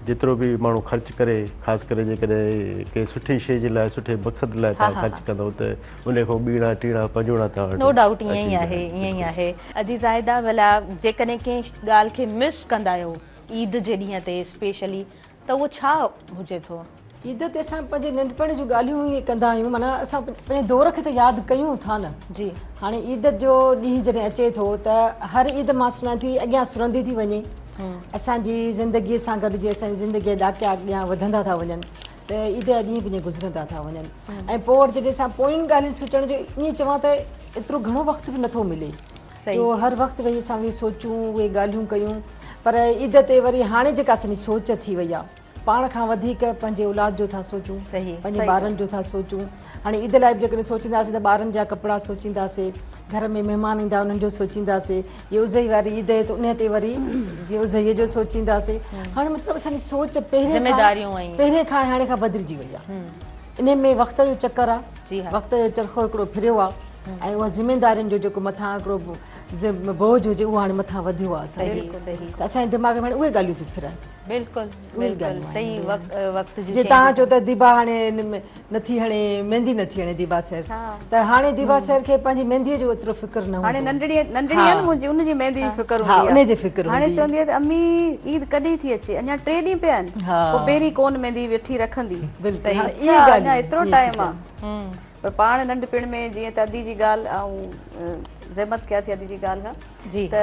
جيترو به ماڻهو خرچ ڪري خاص ڪري جيڪڏهن ڪنهن سٺي شيء جي لاء سٺي مقصد لاء توهان خرچ ڪندؤ ته انهي کان ٻيڻا ٽيڻا پنجوڻا توهان وٽ نو ڊائوٽ ائين ئي آهي ائين ئي آهي. ادي زاهده ڀلا جيڪڏهن ڪنهن ڳالهه کي مس ڪندا آهيو عيد جي ڏينهن تي اسپيشلي ته اهو ڇا هجي ٿو؟ عيد تي اسان پنهنجي ننڍپڻ جون ڳالهيون ئي ڪندا آهيون معنيٰ اسان پنهنجي دور کي ته ياد ڪيون ٿا نه. جي. هاڻي عيد جو ڏينهن جڏهن اچي ٿو ته هر عيد مان سمجهان ٿي اڳيان سرندي ٿي وڃي. اسان جي زندگيء سان گڏ جي اسان جي زندگيء جا ڏاڪا اڳيان وڌندا ٿا وڃن ته عيد جا ڏينهن به ائين گذرندا ٿا وڃن ۽ پوء وري جڏهن اسان پوين ڳالهين سوچڻ جو ائين چوان ته ايترو گهڻو وقت به نٿو ملي جو هر وقت ويهي اسان اهي سوچون اهي ڳالهيون ڪيون پر عيد تي وري هاڻي جيڪا اسان جي سوچ ٿي وئي آهي پاڻ کان وڌيڪ پنهنجي اولاد جو ٿا سوچون پنهنجي ٻارن جو ٿا سوچون هاڻي عيد لاء به جيڪڏهن سوچينداسين ته ٻارن جا ڪپڙا سوچينداسين گهر ۾ مهمان ايندا انهن جو سوچينداسين جي اضحي واري عيد آهي ته ان تي وري جي اضحي جو سوچينداسين هاڻي مطلب اسان جي سوچ پهرين پهرين کان هاڻي کان بدلجي وئي آهي انهي ۾ وقت جو چڪر آ وقت جو چرخو هڪڙو ڦريو آ ۽ اها ذميدارين جو جيڪو مٿان هڪڙو بوجه هجي اهو هاڻي مٿان وڌيو آ اسان جي ته اسان جي دماغ ۾ هاڻي اهي ڳالهيون ٿيون ڦرن. بلڪل بلڪل صحيح وقت جون جي توهان چئو ته ديبا هاڻي نٿي هڻي ميندي نٿي هڻي ديبا سحر ته هاڻي ديبا سحر کي پنهنجي ميندي جو ايترو فڪر نه هوندو هاڻي ننڍڙي ننڍڙي آهي نه منهنجي ان جي ميندي جي فڪر هوندي آهي ها ان جي فڪر هوندي هاڻي چوندي آهي ته امي عيد ڪڏهن ٿي اچي اڃا 3 ڏينهن پيا آهن پوء پهرين ڪون ميندي وٺي رکندي بلڪل ها اها ڳالهه اڃا ايترو ٽائيم آهي پر پاڻ ننڍپڻ ۾ جيئن ته ادي جي ڳالهه آئون زحمت ڪيان ٿي ادي جي ڳالهه کان جي ته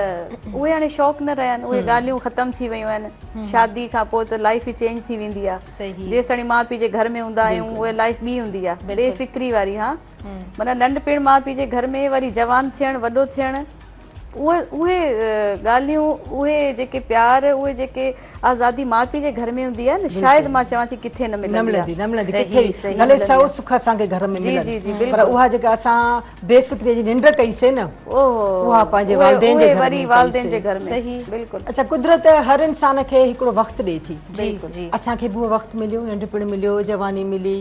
اهي هاڻي شوق نه رهيا آهن اهي ڳالهيون ختم ٿي ويون آهن شادي کان پوء ته لائف ئي چينج ٿي ويندي آهي جيستائين ماء پيء جي گهر ۾ هوندا آهيون اهي لائف ٻي هوندي آهي بي فڪري واري ها معنيٰ ننڍپڻ ماء پيء جي گهر ۾ وري جوان ٿيڻ وڏو ٿيڻ اهي اهي ڳالهيون اهي جيڪي پيار اهي جيڪي آزادي ماء پيء جي گهر ۾ هوندي آهي نه شايد مان چوان ٿي ڪٿي نه ملندي نه ملندي ڪٿي به ڀلي سو سک اسان کي گهر ۾ ملن پر اها جيڪا اسان بي فڪري جي ننڊ ڪئي سي نه اها پنهنجي والدين جي گهر ۾ والدين جي گهر ۾ بلڪل اڇا قدرت هر انسان کي هڪڙو وقت ڏئي ٿي اسان کي به اهو وقت مليو ننڍپڻ مليو جواني ملي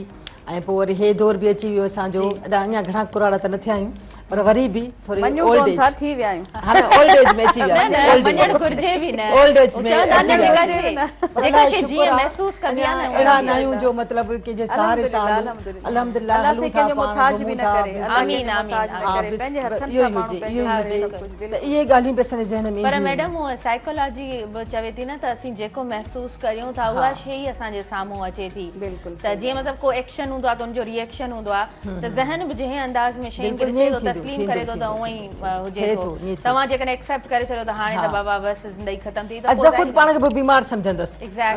۽ پوء وري هي دور به اچي ويو اسان جو اڏا اڃا گهڻا ڪراڙا ته نه ٿيا آهيون پر وري به ٿوري اولڊ ايج ٿي ويا آهيون ها نه اولڊ ايج ۾ اچي ويا نه نه مڃڻ گهرجي به نه اولڊ ايج ۾ چوندا نه جيڪا شي جيڪا شي جيئن محسوس ڪبي آهي نه اهڙا نه آهيون جو مطلب ڪنهن جي سهاري سان الحمدلله الله سائين ڪنهن جو محتاج به نه ڪري آمين آمين پنهنجي هٿن سان ماڻهو پنهنجو سڀ ڪجهه ته اهي ڳالهيون به اسان جي ذهن ۾ پر ميڊم سائيڪالاجي به چوي ٿي نه ته اسين جيڪو محسوس ڪريون ٿا اها شي ئي اسان جي سامهون اچي ٿي ته جيئن مطلب ڪو ايڪشن هوندو آهي ته ان جو ري ايڪشن هوندو آهي ته ذهن به جنهن انداز ۾ شين کي ڏسي ٿو تسليم ڪري ٿو ته اونئن ئي هجي ٿو توهان جيڪڏهن ايڪسيپٽ ڪري ڇڏيو ته هاڻي ته بابا بس زندگي ختم ٿي ته پوء خود پاڻ کي به بيمار سمجهندس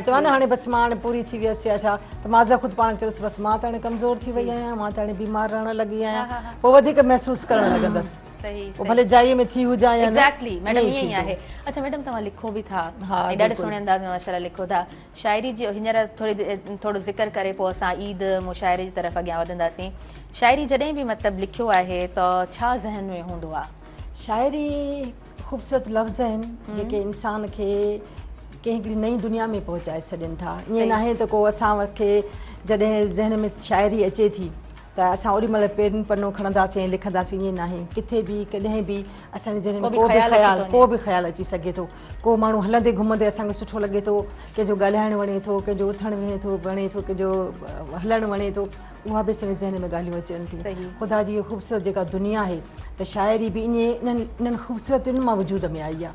چوان نه هاڻي بس مان هاڻي پوري ٿي ويس يا ڇا ته مان ازخود پاڻ کي چوندس بس مان ته هاڻي ڪمزور ٿي وئي آهيان مان ته هاڻي بيمار رهڻ لڳي آهيان پوء وڌيڪ محسوس ڪرڻ لڳندس پوء ڀلي جائي ۾ ٿي هجان يا نه ايگزيڪٽلي ميڊم ائين ئي آهي اڇا ميڊم توهان لکو به ٿا ۽ ڏاڍي سهڻي انداز ۾ ماشاءالله لکو ٿا شاعري جو هينئر ٿوري ٿورو ذڪر ڪري پوء اسان عيد مشاعري جي طرف اڳيان وڌنداسين. شاعري جڏهن به مطلب لکيو آهي ته ڇا ذهن ۾ هوندو آ؟ شاعري خوبصورت لفظ آهن جيڪي انسان کي ڪنهن هڪڙي نئين دنيا ۾ پهچائي ڇڏين ٿا. ائين ناهي ته ڪو اسان کي جڏهن ذهن ۾ شاعري اچي ٿي ته اسان اوڏي مهل پين پنو کڻنداسين ۽ لکنداسين ائين ناهي. ڪٿي به ڪڏهن به اسان جي ذهن ۾ ڪو به خيال ڪو به خيال اچي سگهي ٿو. ڪو ماڻهو هلندي گهمندي اسان کي سٺو لڳي ٿو، ڪنهن جو ڳالهائڻ وڻي ٿو، ڪنهن جو اٿڻ ويهي ٿو وڻي ٿو، ڪنهن جو هلڻ وڻي ٿو، اها به اسان جي ذهن ۾ ڳالهيون اچن ٿيون. خدا جي هيء خوبصورت جيڪا دنيا آهي ته شاعري به ائين انهن انهن خوبصورتين مان وجود ۾ آئي آهي.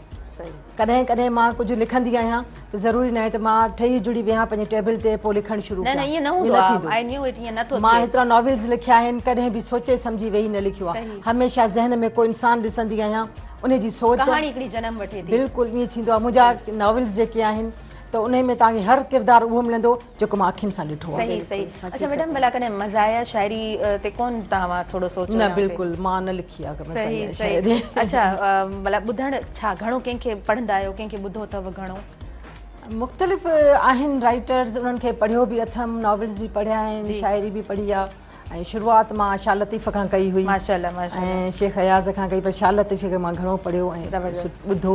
ڪڏهن ڪڏهن مان ڪجهه لکندي آهيان ته ضروري ناهي ته مان ٺهي جڙي ويهان پنهنجي ٽيبل تي پوء لکڻ شروع ڪيان. نه نه ائين نه هوندو آهي. I knew it ائين نه ٿو ٿئي. مان هيترا ناولز لکيا آهن ڪڏهن به سوچي سمجهي ويهي نه لکيو آهي. هميشه ذهن ۾ ڪو انسان ڏسندي آهيان ان جي سوچ ڪهاڻي هڪڙي جنم وٺي ٿي. بلڪل ائين ٿيندو آهي منهنجا ناولز جيڪي آهن ته انهي ۾ توهان کي هر ڪردار اهو ملندو جيڪو مان اکين سان ڏٺو آهي. صحيح صحيح اڇا ميڊم ڀلا ڪڏهن مزاحيه شاعري تي ڪون توهان ٿورو سوچيو نه بلڪل مان نه لکي آهي مزاحيه شاعري. اڇا ڀلا ٻڌڻ ڇا گهڻو ڪنهن کي پڙهندا آهيو ڪنهن کي ٻڌو اٿو گهڻو؟ مختلف آهن رائيٽرز انهن کي پڙهيو به اٿم ناولز به پڙهيا آهن شاعري به پڙهي آهي ۽ شروعات مان شاهه لطيف کان ڪئي هئي ماشاءالله ماشاءالله ۽ شيخ اياز کان ڪئي پر شاهه لطيف کي مان گهڻو پڙهيو ۽ ٻڌو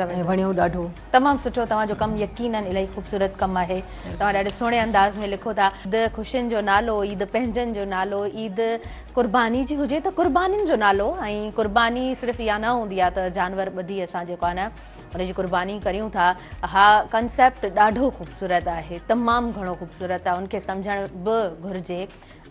۽ وڻيو ڏاڍو. تمام سٺو توهان جو ڪم يقينن الاهي خوبصورت ڪم آهي توهان ڏاڍي سهڻي انداز ۾ لکو ٿا. عيد خوشين جو نالو عيد پنهنجن جو نالو عيد قرباني جي هجي ته قربانين جو نالو ۽ قرباني صرف اها نه هوندي آهي ته جانور ٻڌي اسان جيڪو آهي نه ان جي قرباني ڪريون ٿا اها ڪنسيپٽ ڏاڍو خوبصورت آهي تمام گهڻو خوبصورت آهي ان کي سمجهڻ به گهرجي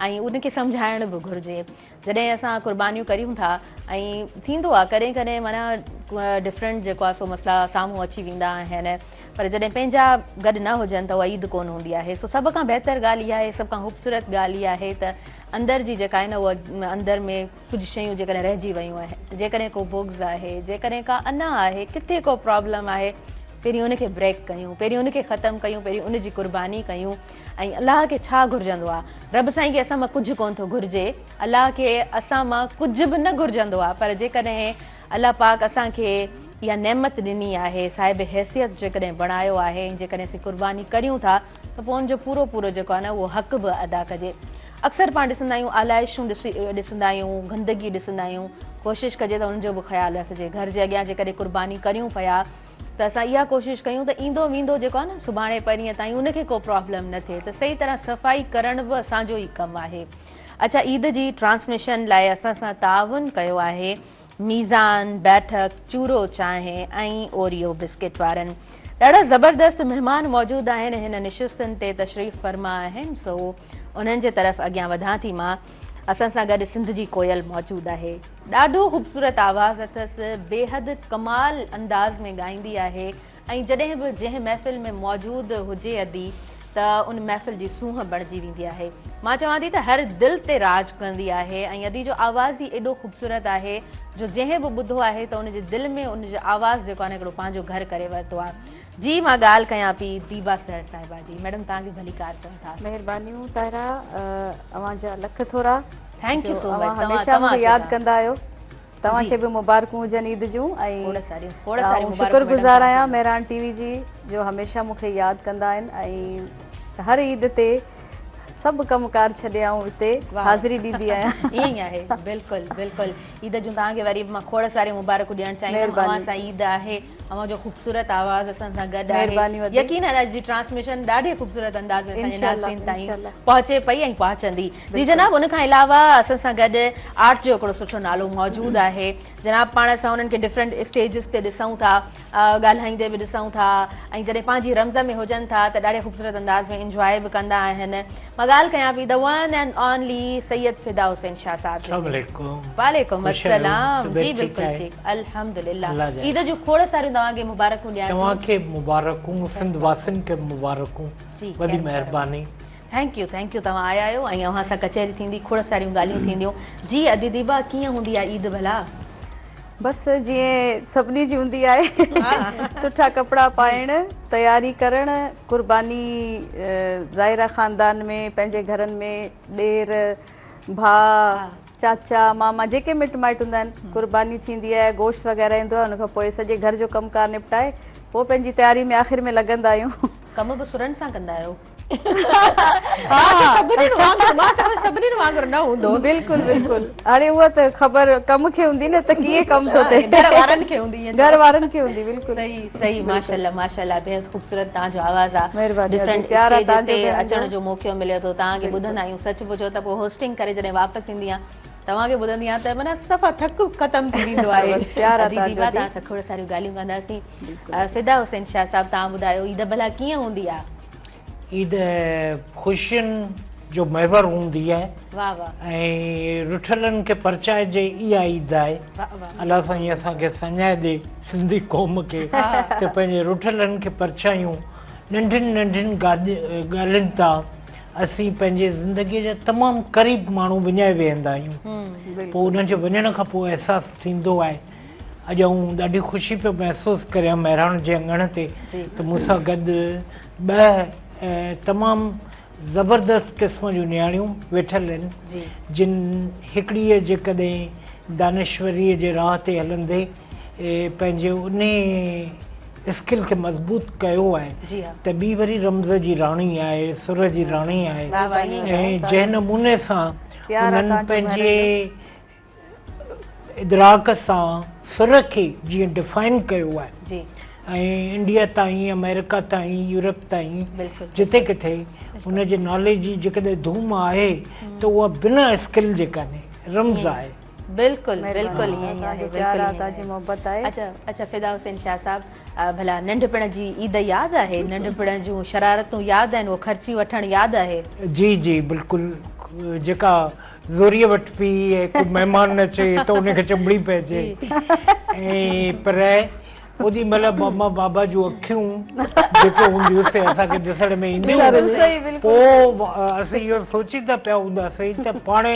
۽ ان کي سمجهائڻ به گهرجي جڏهن اسان قربانيون ڪريون ٿا ۽ ٿيندو آهي ڪڏهن ڪڏهن معنيٰ ڊفرنٽ جيڪو آهي سو مسئلا سامهون اچي ويندا آهن پر جڏهن پنهنجا گڏ نه هجن ته اها عيد ڪونه هوندي آهي سو سڀ کان بهتر ڳالهه اها آهي سڀ کان خوبصورت ڳالهه اها آهي ته اندر جي جيڪا آهي نه اها اندر ۾ ڪجهه شيون جيڪڏهن رهجي ويون آهن، جيڪڏهن ڪو بغض آهي، جيڪڏهن ڪا انا آهي، ڪٿي ڪو پرابلم آهي، پهرين ان کي بريڪ ڪيون، پهرين ان کي ختم ڪيون، پهرين ان جي قرباني ڪيون ۽ الله کي ڇا گهرجندو آهي؟ رب سائين کي اسان مان ڪجهه ڪونه ٿو گهرجي، الله کي اسان مان ڪجهه به نه گهرجندو آهي پر جيڪڏهن الله پاڪ اسان کي اها نعمت ڏني آهي، صاحب حيثيت جيڪڏهن بڻايو آهي ۽ جيڪڏهن اسين قرباني ڪريون ٿا ته پوء ان جو پورو پورو جيڪو آهي نه اهو حق به ادا ڪجي. اڪثر پاڻ ڏسندا آهيون آلائشون ڏسندا آهيون گندگي ڏسندا آهيون ڪوشش ڪجي ته ان جو به خيال رکجي گهر جي اڳيان جيڪڏهن قرباني ڪريون پيا ته اسان اها ڪوشش ڪيون ته ايندو ويندو جيڪو آهي نه سڀاڻي پرينء تائين ان کي ڪو پرابلم نه ٿئي ته صحيح طرح صفائي ڪرڻ به اسان جو ئي ڪم آهي. اڇا عيد جي ٽرانسميشن لاء اسان سان تعاون ڪيو آهي ميزان، بيٺڪ، چورو چانهه ۽ اوريو بسڪيٽ وارن. ڏاڍا زبردست مهمان موجود آهن هن نشستن تي تشريف فرما آهن سو انهن جي طرف اڳيان وڌان ٿي مان. اسان سان گڏ سنڌ جي ڪوئل موجود آهي. ڏاڍو خوبصورت آواز اٿس بيحد ڪمال انداز ۾ ڳائيندي آهي. ۽ جڏهن به جنهن محفل ۾ موجود هجي ادي ته ان محفل جي سونهن بڻجي ويندي آهي. مان چوان ٿي ته هر دل تي راڄ ڪندي آهي ۽ ادي جو آواز ئي ايڏو خوبصورت آهي جو جنهن به ٻڌو آهي ته ان جي دل ۾ ان جو آواز جيڪو آهي نه هڪڙو پنهنجو گهر ڪري ورتو آهي. جي مان ڳالهه ڪيان پي ديبا سحر صاحبه جي. ميڊم توهان کي ڀليڪار چئون ٿا. مهربانيون طاهره اوهان جا لک ٿورا thank you جو سو مچ اوهان توهان هميشه مون توهان کي ياد کي ڪندا آهيو. توهان کي به مبارڪون هجن عيد جون ۽ آئون شڪر گذار آهيان مهراڻ ٽي وي جي جو هميشه مون کي ياد ڪندا آهن ۽ هر عيد تي سڀ ڪم ڪار ڇڏي آئون هتي حاضري ڏيندي آهيان. ائين ئي آهي بلڪل بلڪل عيد جون توهان کي وري به مان کوڙ ساريون مبارڪون ڏيڻ چاهيندم اوهان سان عيد آهي اوهان جو خوبصورت آواز اسان سان گڏ آهي يقينن اڄ جي ٽرانسميشن ڏاڍي خوبصورت انداز ۾ اسان جي ناظرين تائين پهچي پئي ۽ پهچندي. جي جناب ان کان علاوه اسان سان گڏ آرٽ جو هڪڙو سٺو نالو موجود آهي جناب پاڻ اسان انهن کي ڊفرنٽ اسٽيجز تي ڏسون ٿا ڳالهائيندي به ڏسون ٿا ۽ جڏهن پنهنجي رمز ۾ هجن ٿا ته ڏاڍي خوبصورت انداز ۾ انجواء به ڪندا آهن مان ڳالهه ڪيان پئي the one and only Syed Fida Hussain Shah صاحب السلام عليڪم. وعليڪم السلام جي بلڪل ٺيڪ الحمدلله عيد جون کوڙ ساريون توهان کي مبارڪون ڏيان ٿي. توهان کي مبارڪون سنڌ واسين کي به مبارڪون وڏي مهرباني. Thank you thank you توهان آيا آهيو ۽ اوهان سان ڪچهري ٿيندي کوڙ ساريون ڳالهيون ٿينديون جي ادي ديبا ڪيئن هوندي آهي عيد ڀلا. بس جيئن سڀني جي هوندي آهي سٺا ڪپڙا پائڻ تياري ڪرڻ قرباني ظاهر آهي خاندان ۾ پنهنجي گهرن ۾ ڏير ڀاء چاچا ماما جيڪي مٽ مائٽ هوندا آهن قرباني ٿيندي آهي گوشت وغيره ايندو آهي ان کان پوء سڄي گهر جو ڪم ڪار نپٽائي پوء پنهنجي تياري ۾ آخر ۾ لڳندا آهيون. ڪم به سرن سان ڪندا آهيو. سڀني وانگر نه هوندو. بلڪل بلڪل هاڻي اها ته خبر ڪم کي هوندي نه ته ڪيئن ڪم ٿو ٿئي. گهر وارن کي هوندي. گهر وارن کي هوندي بلڪل. صحيح صحيح ماشاءالله ماشاءالله بيحد خوبصورت توهان جو آواز آ. ڊفرنٽ اسٽيج تي اچڻ جو موقعو ملي ٿو توهان کي ٻڌندا آهيون سچ پڇو ته پوء هوسٽنگ ڪري جڏهن واپس ايندي آهيان توهان کي ٻڌندي آهيان ته معنيٰ صفا ٿڪ ختم ٿي ويندو آهي. ادي ديبا توهان سان کوڙ ساريون ڳالهيون ڪنداسين. فدا حسين شاهه صاحب توهان ٻڌايو عيد ڀلا ڪيئن هوندي آ؟ عيد خوشين جو محور هوندي آهي واه واه ۽ رٺلن کي پرچائجي اها عيد آهي الله سائين اسان کي ساڃاهه ڏي سنڌي قوم کي ته پنهنجي رٺلن کي پرچايون ننڍين ننڍين ڳالهين تان اسين پنهنجي زندگي جا تمام قريب ماڻهو وڃائي ويهندا آهيون پوء انهن جي وڃڻ کان پوء احساس ٿيندو آهي. اڄ آئون ڏاڍي خوشي پيو محسوس ڪريان مهراڻ جي اڱڻ تي ته مون سان گڏ ٻه تمام زبردست قسم جون نياڻيون ويٺل آهن جن هڪڙيء جيڪڏهن دانشوريء جي راهه تي هلندي پنهنجي انهي اسڪل کي مضبوط ڪيو آهي ته ٻي وري رمز جي راڻي آهي، سر جي راڻي آهي ۽ جنهن نموني سان انهن پنهنجي ادراڪ سان سر کي جيئن ڊفائن ڪيو آهي ۽ انڊيا تائين آمريڪا تائين يورپ تائين جتي ڪٿي ان جي نالي جي جيڪڏهن ڌوم آهي ته اها بنا اسڪل جي ڪانهي رمز آهي. بلڪل بلڪل ائين ئي آهي پيار آ توهان جي محبت آهي. اڇا اڇا فدا حسين شاهه صاحب ڀلا ننڍپڻ جي عيد ياد آهي ننڍپڻ جون شرارتون ياد آهن اهو خرچي وٺڻ ياد آهي. جي جي بلڪل جيڪا زوريء وٺبي ۽ ڪو مهمان اچي ته ان کي چنبڙي پئجي ۽ پر اوڏي مهل ماما بابا جون اکيون جيڪي هونديون سي اسان کي ڏسڻ ۾ اينديون پوء اسين اهو سوچيندا پيا هونداسين ته پاڻ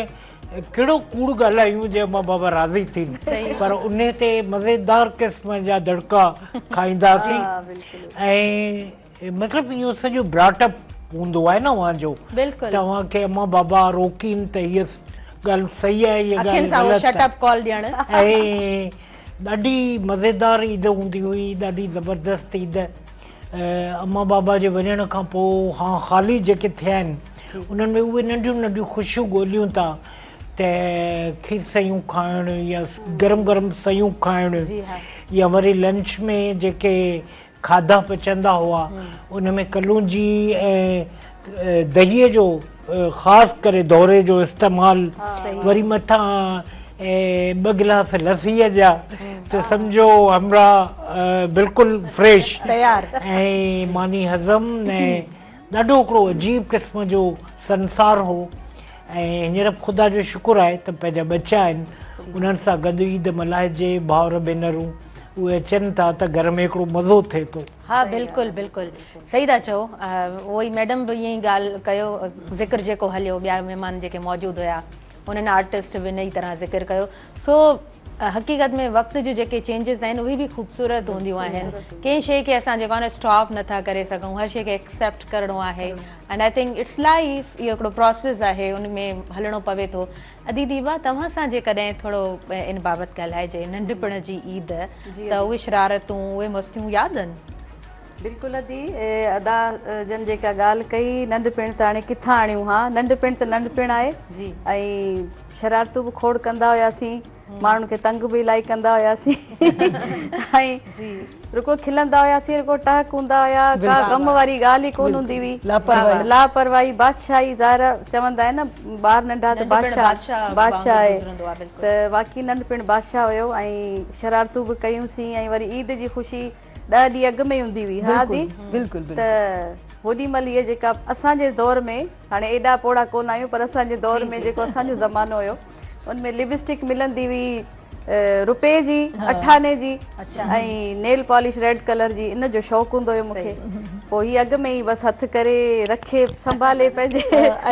ڪهڙو ڪوڙ ڳالهايون جي امان بابا راضي ٿين پر انهي تي مزيدار قسم جا دڙڪا کائينداسين ۽ مطلب اهو سڄو براٽ اپ هوندو آهي نه اوهان جو ته اوهان کي امان بابا روڪين ته هيء ڳالهه صحيح آهي هيء ڳالهه غلط شٽ اپ ڪال ڏيڻ ۽ ڏاڍي مزيدار عيد هوندي هئي ڏاڍي زبردست عيد امان بابا جي وڃڻ کان پوء هان خالي جيڪي ٿيا آهن انهن ۾ اهي ننڍيون ننڍيون خوشيون ڳوليون ٿا ته کير سيون کائڻ يا گرم گرم سيون کائڻ يا وري لنچ ۾ جيڪي کاڌا پچندا هئا ان ۾ ڪلونجي ۽ دهيء جو خاص ڪري دوري جو استعمال وري مٿان ٻه گلاس لسيء جا ته سمجهو همراهه بلڪل فريش تيار ۽ ماني هضم ۽ ڏاڍو هڪڙو عجيب قسم جو سنسار هو ۽ هينئر به خدا جو شڪر آهي ته پنهنجا ٻچا آهن انهن سان گڏ عيد ملهائجي ڀائر ڀينرون اهي اچن ٿا ته گهر ۾ هڪڙو مزو ٿئي ٿو. ها بلڪل بلڪل صحيح ٿا چئو اهو ئي ميڊم به ائين ئي ڳالهه ڪيو ذڪر جيڪو هليو ٻيا مهمان جيڪي موجود هيا انهن آرٽسٽ به ان ئي طرح ذڪر ڪيو سو حقيقت ۾ وقت جون جيڪي چينجز آهن اهي به خوبصورت هونديون آهن ڪنهن شيء کي اسان جيڪو آهي نه اسٽاپ نٿا ڪري سگهون هر شيء کي ايڪسيپٽ ڪرڻو آهي and I think it's life اهو هڪڙو پروسيس آهي ان ۾ هلڻو پوي ٿو ادي ديبا توهان سان جيڪڏهن ٿورو ان بابت ڳالهائجي ننڍپڻ جي عيد ته اهي شرارتون اهي مستيون ياد آهن؟ بلڪل ادي ادا جن جيڪا ڳالهه ڪئي ننڍپڻ ته هاڻي ڪٿان آڻيون ها ننڍپڻ ته ننڍپڻ آهي ۽ شرارتون به کوڙ ڪندا هياسين ماڻهن کي تنگ به الاهي ڪندا هياسين ۽ رڳو کلندا هياسين رڳو ٽهڪ هوندا هيا ڪا غم واري ڳالهه ئي ڪونه هوندي هئي لاپرواهي لاپرواهي بادشاهي ظاهر چوندا آهن نه ٻار ننڍا ته بادشاهه بادشاهه آهي ته واقعي ننڍپڻ بادشاهه هيو ۽ شرارتون به ڪيون سين ۽ وري عيد جي خوشي 10 ڏينهن اڳ ۾ ئي هوندي هئي ها ادي بلڪل ته هوڏي مهل هيء جيڪا اسان جي دور ۾ هاڻي ايڏا پوڙها ڪونه آهيون پر اسان جي دور ۾ جيڪو اسان جو زمانو هيو ان ۾ لپسٽڪ ملندي هئي روپي جي اٺاني جي ۽ نيل پالش ريڊ ڪلر جي ان جو شوق هوندو هيو مونکي پوء هي اڳ ۾ ئي بس هٿ ڪري رکي سنڀالي پنهنجي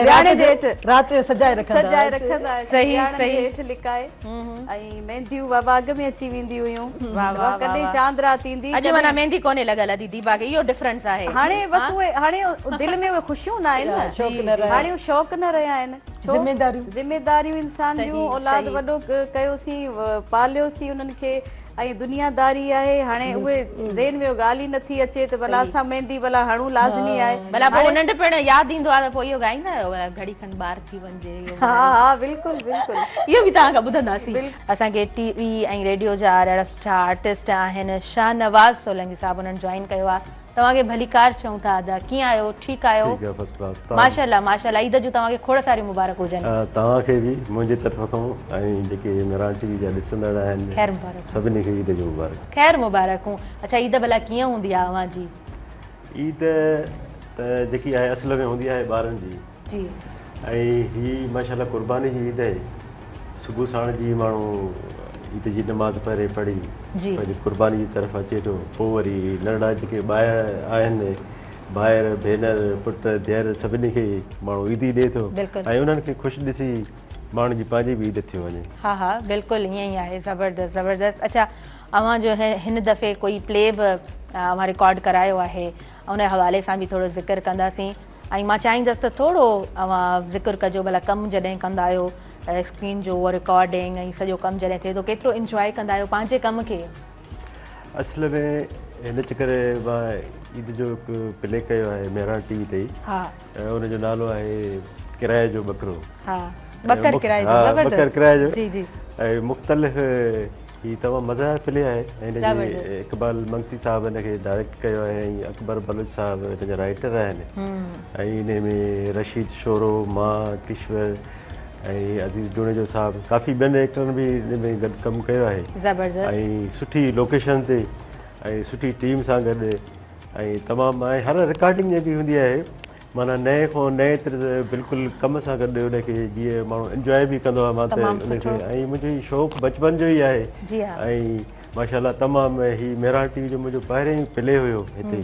وياڻي جي هيٺ رات جو سجائي رکندا سجائي رکندا صحيح صحيح هيٺ لڪائي ۽ مينديون بابا اڳ ۾ اچي وينديون هيون ڪڏهن چاند رات ايندي اڄ معنيٰ ميندي ڪونهي لڳل ادي ديبا کي اهو ڊفرنس آهي هاڻي بس اهي هاڻي دل ۾ اهي خوشيون نه آهن نه هاڻي اهو شوق نه رهيا آهن ذميداريون ذميداريون انسان جون اولاد وڏو ڪيوسين پاليوسين انهن کي ۽ دنيا داري آهي هاڻي اهي ذهن ۾ ڳالهه ئي نٿي اچي ته ڀلا اسان ميندي ڀلا هڻون لازمي آهي ڀلا پوء ننڍپڻ ياد ايندو آهي ته پوء اهو ڳائيندا آهيو ڀلا گهڙي کن ٻار ٿي وڃجي اهو ها ها بلڪل بلڪل اهو به توهان کان ٻڌنداسين اسان کي ٽي وي ۽ ريڊيو جا ڏاڍا سٺا آرٽسٽ آهن شاهنواز سولنگي صاحب انهن جوائن ڪيو آهي توهان کي ڀليڪار چئون ٿا ادا ڪيئن آهيو ٺيڪ آهيو ٺيڪ آهي فرسٽ ڪلاس ماشاءالله ماشاءالله عيد جون توهان کي کوڙ ساريون مبارڪ هجن. توهان کي به منهنجي طرف کان ۽ جيڪي مهراڻ ٽي وي جا ڏسندڙ آهن خير مبارڪ سڀني کي عيد جون مبارڪ. خير مبارڪون اڇا عيد ڀلا ڪيئن هوندي آهي اوهان جي. عيد ته جيڪي آهي اصل ۾ هوندي آهي ٻارن جي. جي. ۽ هي ماشاءالله قرباني جي عيد آهي صبح ساڻ جي ماڻهو عيد جي نماز پهرين پڙهي پنهنجي قرباني جي طرف اچي ٿو پوء وري ننڍڙا جيڪي ٻاهر آهن ڀائر ڀينر پٽ ڌيئر سڀني کي ماڻهو عيدي ڏئي ٿو ۽ انهن کي خوش ڏسي ماڻهن جي پنهنجي به عيد ٿيو وڃي. ها ها بلڪل ائين ئي آهي زبردست زبردست اڇا اوهان جو هن دفعي ڪوئي پلي به اوهان رڪارڊ ڪرايو آهي ان حوالي سان به ٿورو ذڪر ڪنداسين ۽ مان چاهيندس ته ٿورو اوهان ذڪر ڪجو ڀلا ڪم جڏهن ڪندا آهيو اسڪرين جو اهو رڪارڊنگ ۽ سڄو ڪم جڏهن ٿئي ٿو ڪيترو انجواء ڪندا آهيو پنهنجي ڪم کي. اصل ۾ هن چڪر مان عيد جو هڪ پلي ڪيو آهي مهراڻ ٽي وي تي ها ۽ ان جو نالو آهي ڪرائي جو ٻڪرو ها ٻڪر ڪرائي جو زبردست ٻڪر ڪرائي جو جي جي ۽ مختلف هي تمام مزيدار پلي آهي ۽ هن جي اقبال منگسي صاحب هن کي ڊائريڪٽ ڪيو آهي ۽ اڪبر بلوچ صاحب هن جا رائيٽر آهن ۽ ان ۾ رشيد شورو مان ڪشور ۽ عزيز جوڻيجو صاحب ڪافي ٻين ايڪٽرن به ان ۾ گڏ ڪم ڪيو آهي زبردست ۽ سٺي لوڪيشن تي ۽ سٺي ٽيم سان گڏ ۽ تمام ۽ هر رڪارڊنگ جيڪي هوندي آهي معنيٰ نئين کان نئين طرز بلڪل ڪم سان گڏ ان کي جيئن ماڻهو انجواء به ڪندو آهي مان ته ان کي ۽ منهنجو هي شوق بچپن جو ئي آهي ۽ ماشاء الله تمام هي مهراڻ ٽي وي جو منهنجو پهريون ئي پلي هيو هتي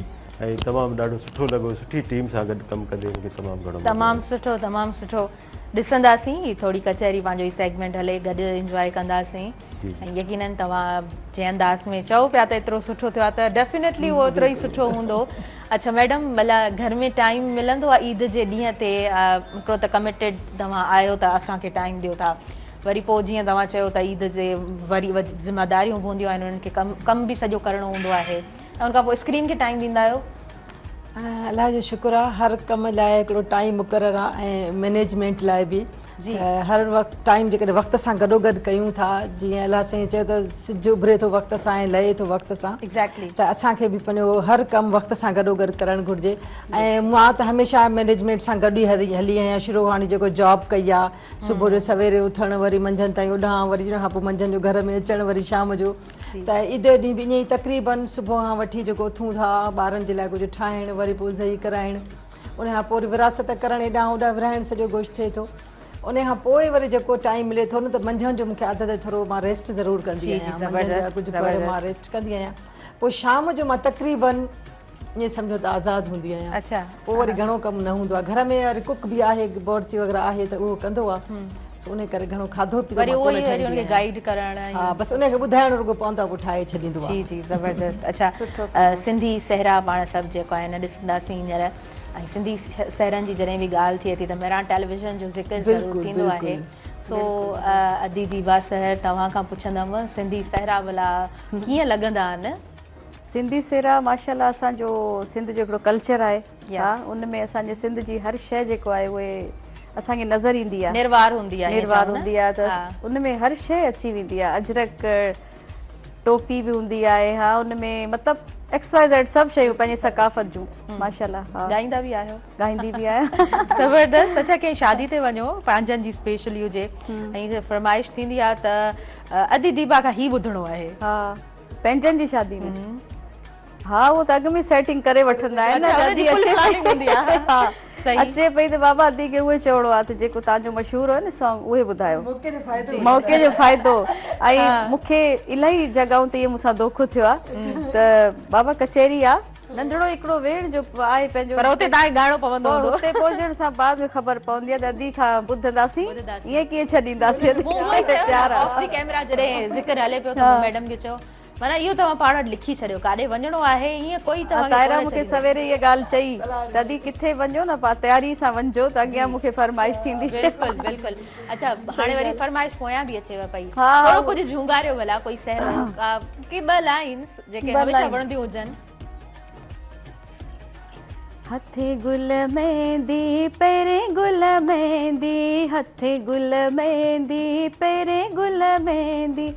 ۽ تمام ڏاڍو سٺو لڳو سٺي ٽيم سان گڏ ڪم ڪندي مونکي تمام گهڻو تمام سٺو تمام سٺو ڏسنداسين هي ٿوري ڪچهري پنهنجو هي سيگمينٽ هلي گڏ انجواء ڪنداسين ۽ يقينن توهان جنهن انداز ۾ چئو پيا ته ايترو سٺو ٿيو آهي ته ڊيفينيٽلي اهو اوترو ئي سٺو هوندو. اڇا ميڊم ڀلا گهر ۾ ٽائيم ملندو آهي عيد جي ڏينهن تي هڪڙو ته ڪميٽيڊ توهان آهيو ته اسان کي ٽائيم ڏيو ٿا وري پوء جيئن توهان چيو ته عيد جي وري ذميداريون به هونديون آهن انهن کي ڪم ڪم به سڄو ڪرڻو هوندو آهي ۽ ان کان پوء اسڪرين کي ٽائيم ڏيندا آهيو؟ الله جو شڪر آ هر ڪم لاء هڪڙو ٽائيم مقرر آ ۽ مئنيجمينٽ لاء به هر وقت ٽائيم جيڪڏهن وقت سان گڏو گڏ ڪيون ٿا جيئن الله سائين چيو ته سج اڀري ٿو وقت سان ۽ لهي ٿو وقت سان ته اسان کي به پنهنجو هر ڪم وقت سان گڏو گڏ ڪرڻ گهرجي ۽ مان ته هميشه مئنيجمينٽ سان گڏ ئي هلي آهيان شروع کان وٺي جيڪو جاب ڪئي آ صبح جو سويري اٿڻ وري منجهند تائين اوڏانهن وري ان کان پوء منجهند جو گهر ۾ اچڻ وري شام جو ته عيد جو ڏينهن به ائين ئي تقريبن صبح کان وٺي جيڪو اٿون ٿا ٻارن جي لاء ڪجهه ٺاهڻ وري پوء ضحي ڪرائڻ ان کان پوء وري وراثت ڪرڻ هيڏانهن هوڏانهن ورهائڻ سڄو گوشت ٿئي ٿو ان کان پوء وري جيڪو ٽائيم ملي ٿو نه ته منجهند جو مونکي عادت آهي ٿورو مان ريسٽ ضرور ڪندي آهيان منجهند جا ڪجهه پهر مان ريسٽ ڪندي آهيان پوء شام جو مان تقريبن ائين سمجهو ته آزاد هوندي آهيان اڇا پوء وري گهڻو ڪم نه هوندو آهي گهر ۾ وري ڪڪ به آهي بورچي وغيره آهي ته اهو ڪندو آهي سو ان ڪري گهڻو کاڌو پيتو وري اهو ئي وري ان کي گائيڊ ڪرڻ ها بس ان کي ٻڌائڻو رڳو پوندو آهي پوء ٺاهي ڇڏيندو آهي جي جي زبردست اڇا سنڌي سهرا پاڻ سڀ جيڪو آهي نه ڏسنداسين هينئر ۽ سنڌي سهرن جي جڏهن به ڳالهه ٿئي ٿي ته مهراڻ ٽيليويزن جو ذڪر ضرور ٿيندو آهي سو ادي ديبا سحر توهان کان پڇندم سنڌي سهرا ڀلا ڪيئن لڳندا آهن؟ سنڌي سهرا ماشاء الله اسان جو سنڌ جو هڪڙو ڪلچر آهي ها ان ۾ اسان جي سنڌ جي هر شيء جيڪو آهي اهي اسان کي نظر ايندي آهي نروار هوندي آهي نروار هوندي آهي ته ان ۾ هر شيء اچي ويندي آهي اجرڪ ٽوپي به هوندي آهي ها ان ۾ مطلب ايڪس وائي زيڊ سڀ شيون پنهنجي ثقافت جون ماشاء الله ها ڳائيندا به آهيو ڳائيندي به آهيان زبردست اڇا ڪنهن شادي تي وڃو پنهنجن جي اسپيشلي هجي ۽ فرمائش ٿيندي آهي ته ادي ديبا کان هي ٻڌڻو آهي ها پنهنجن جي شادي ۾ ها اهو ته اڳ ۾ سيٽنگ ڪري وٺندا آهن نه ادي اچي پئي اچي پئي ته بابا ادي کي اهي چوڻو آهي ته جيڪو توهان جو مشهور هو نه سانگ اهي ٻڌايو موقعي جو فائدو ۽ مون کي الاهي جڳهون تي مون سان دوکو ٿيو آهي ته بابا ڪچهري آهي ننڍڙو هڪڙو ويڙ جو آهي پنهنجو پر اتي توهان کي ڳائڻو پوندو هوندو. اتي پهچڻ سان بعد ۾ خبر پوندي آهي ته ادي کان ٻڌنداسين ائين ڪيئن ڇڏينداسين مون اهو ئي چيو نه آف the camera جڏهن ذڪر هلي پيو ته مون ميڊم کي چيو معنيٰ اهو توهان پاڻ وٽ لکي ڇڏيو ڪاڏي وڃڻو آهي ائين ڪوئي توهان کي طاهره مون کي سويري اها ڳالهه چئي ته ادي ڪٿي وڃو نه پا تياري سان وڃجو ته اڳيان مون کي فرمائش ٿيندي. بلڪل بلڪل اڇا هاڻي وري فرمائش پويان به اچيو پئي ٿورو ڪجهه جهونگاريو ڀلا ڪوئي سهرو ڪي ٻه لائنس جيڪي هميشه وڻنديون هجن. هٿين گل ميندي پيرين گل ميندي هٿين گل ميندي پيرين گل ميندي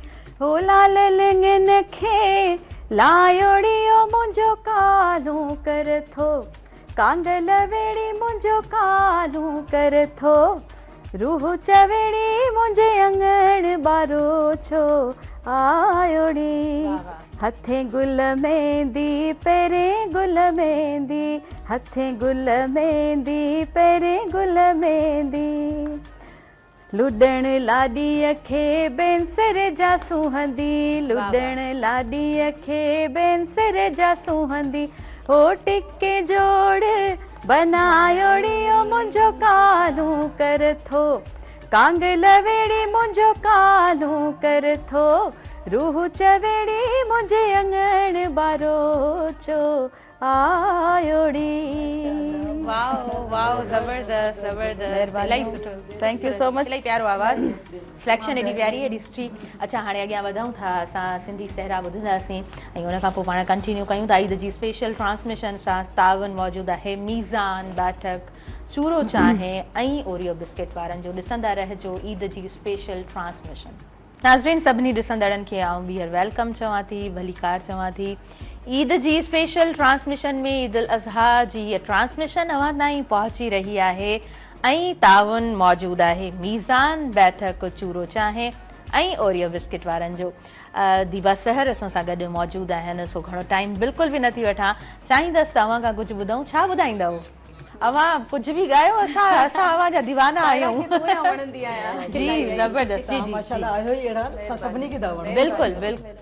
هو لال لڱن کي لايوڙي او منهنجو ڪالو ڪر ٿو ڪانگل ويڙي منهنجو ڪالو ڪر ٿو روح چويڙي منهنجي اڱڻ ٻارو ڇو آيوڙي هٿين گل ميندي پيرين گل ميندي هٿين گل ميندي پيرين گل ميندي لڏڻ لاڏيء کي بينسر جا سونهندي لڏڻ لاڏيء کي بينسر جا سونهندي هو ٽڪي جوڙ بنايوڙي او منهنجو ڪالو ڪر ٿو ڪانگل ويڙي منهنجو ڪالون ڪر ٿو، روح چوي ڙي منهنجي اڱڻ ٻاروچو آيو ڙي. واو واو زبردست زبردست الاهي سٺو thank you so much الاهي پيارو آواز سليڪشن ايڏي پياري ايڏي سٺي اڇا هاڻي اڳيان وڌون ٿا اسان سنڌي سهرا ٻڌنداسين ۽ ان کان پوء پاڻ ڪنٽينيو ڪيون ٿا عيد جي اسپيشل ٽرانسميشن سان تعاون موجود آهي ميزان بيٺڪ چورو چانهه ۽ اوريو بسڪيٽ وارن جو ڏسندا رهجو عيد جي اسپيشل ٽرانسميشن. ناظرين سڀني ڏسندڙن کي آئون ٻيهر welcome چوان ٿي ڀليڪار چوان ٿي عيد جي اسپيشل ٽرانسميشن ۾ عيد الاضحيٰ جي هيء ٽرانسميشن اوهان تائين پهچي رهي آهي ۽ تعاون موجود آهي ميزان بيٺڪ چورو چانهه ۽ اوريو بسڪيٽ وارن جو ديبا سحر اسان سان گڏ موجود آهن سو گهڻو ٽائيم بلڪل به نه ٿي وٺان چاهيندس ته اوهان کان ڪجهه ٻڌون ڇا ٻڌائيندؤ؟ اوهان ڪجهه به ڳايو اسان اسان اوهان جا ديوانا آهيون. جي زبردست جي جي ماشاءالله آهيو ئي اهڙا اسان سڀني کي ٿا وڻو. بلڪل بلڪل.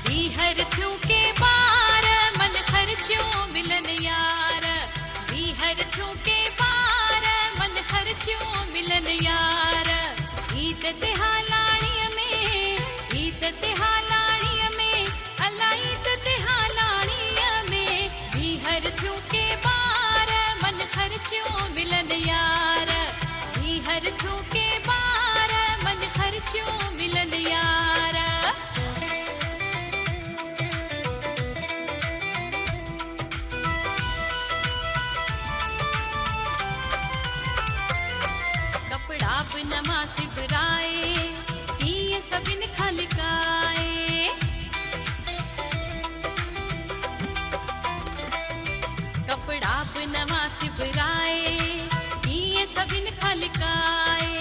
ٻيهر ٿيون ڪي ٻار، من خرچيون ملن يار. ٻيهر ٿيون ڪي ٻار، من خرچيون ملن يار. عيد تي هالاڻيء ۾، عيد تي هالاڻيء ۾، الا عيد تي هالاڻيء ۾، ٻيهر ٿيون ڪي ٻار، من خرچيون ملن يار. ٻيهر ٿيون ڪي ٻار، من خرچيون ملن يار. ڪپڙا به نوان سبرائي، ڪيئن سڀن کان لڪائي. ڪپڙا به نوان سبرائي، ڪيئن سڀن کان لڪائي.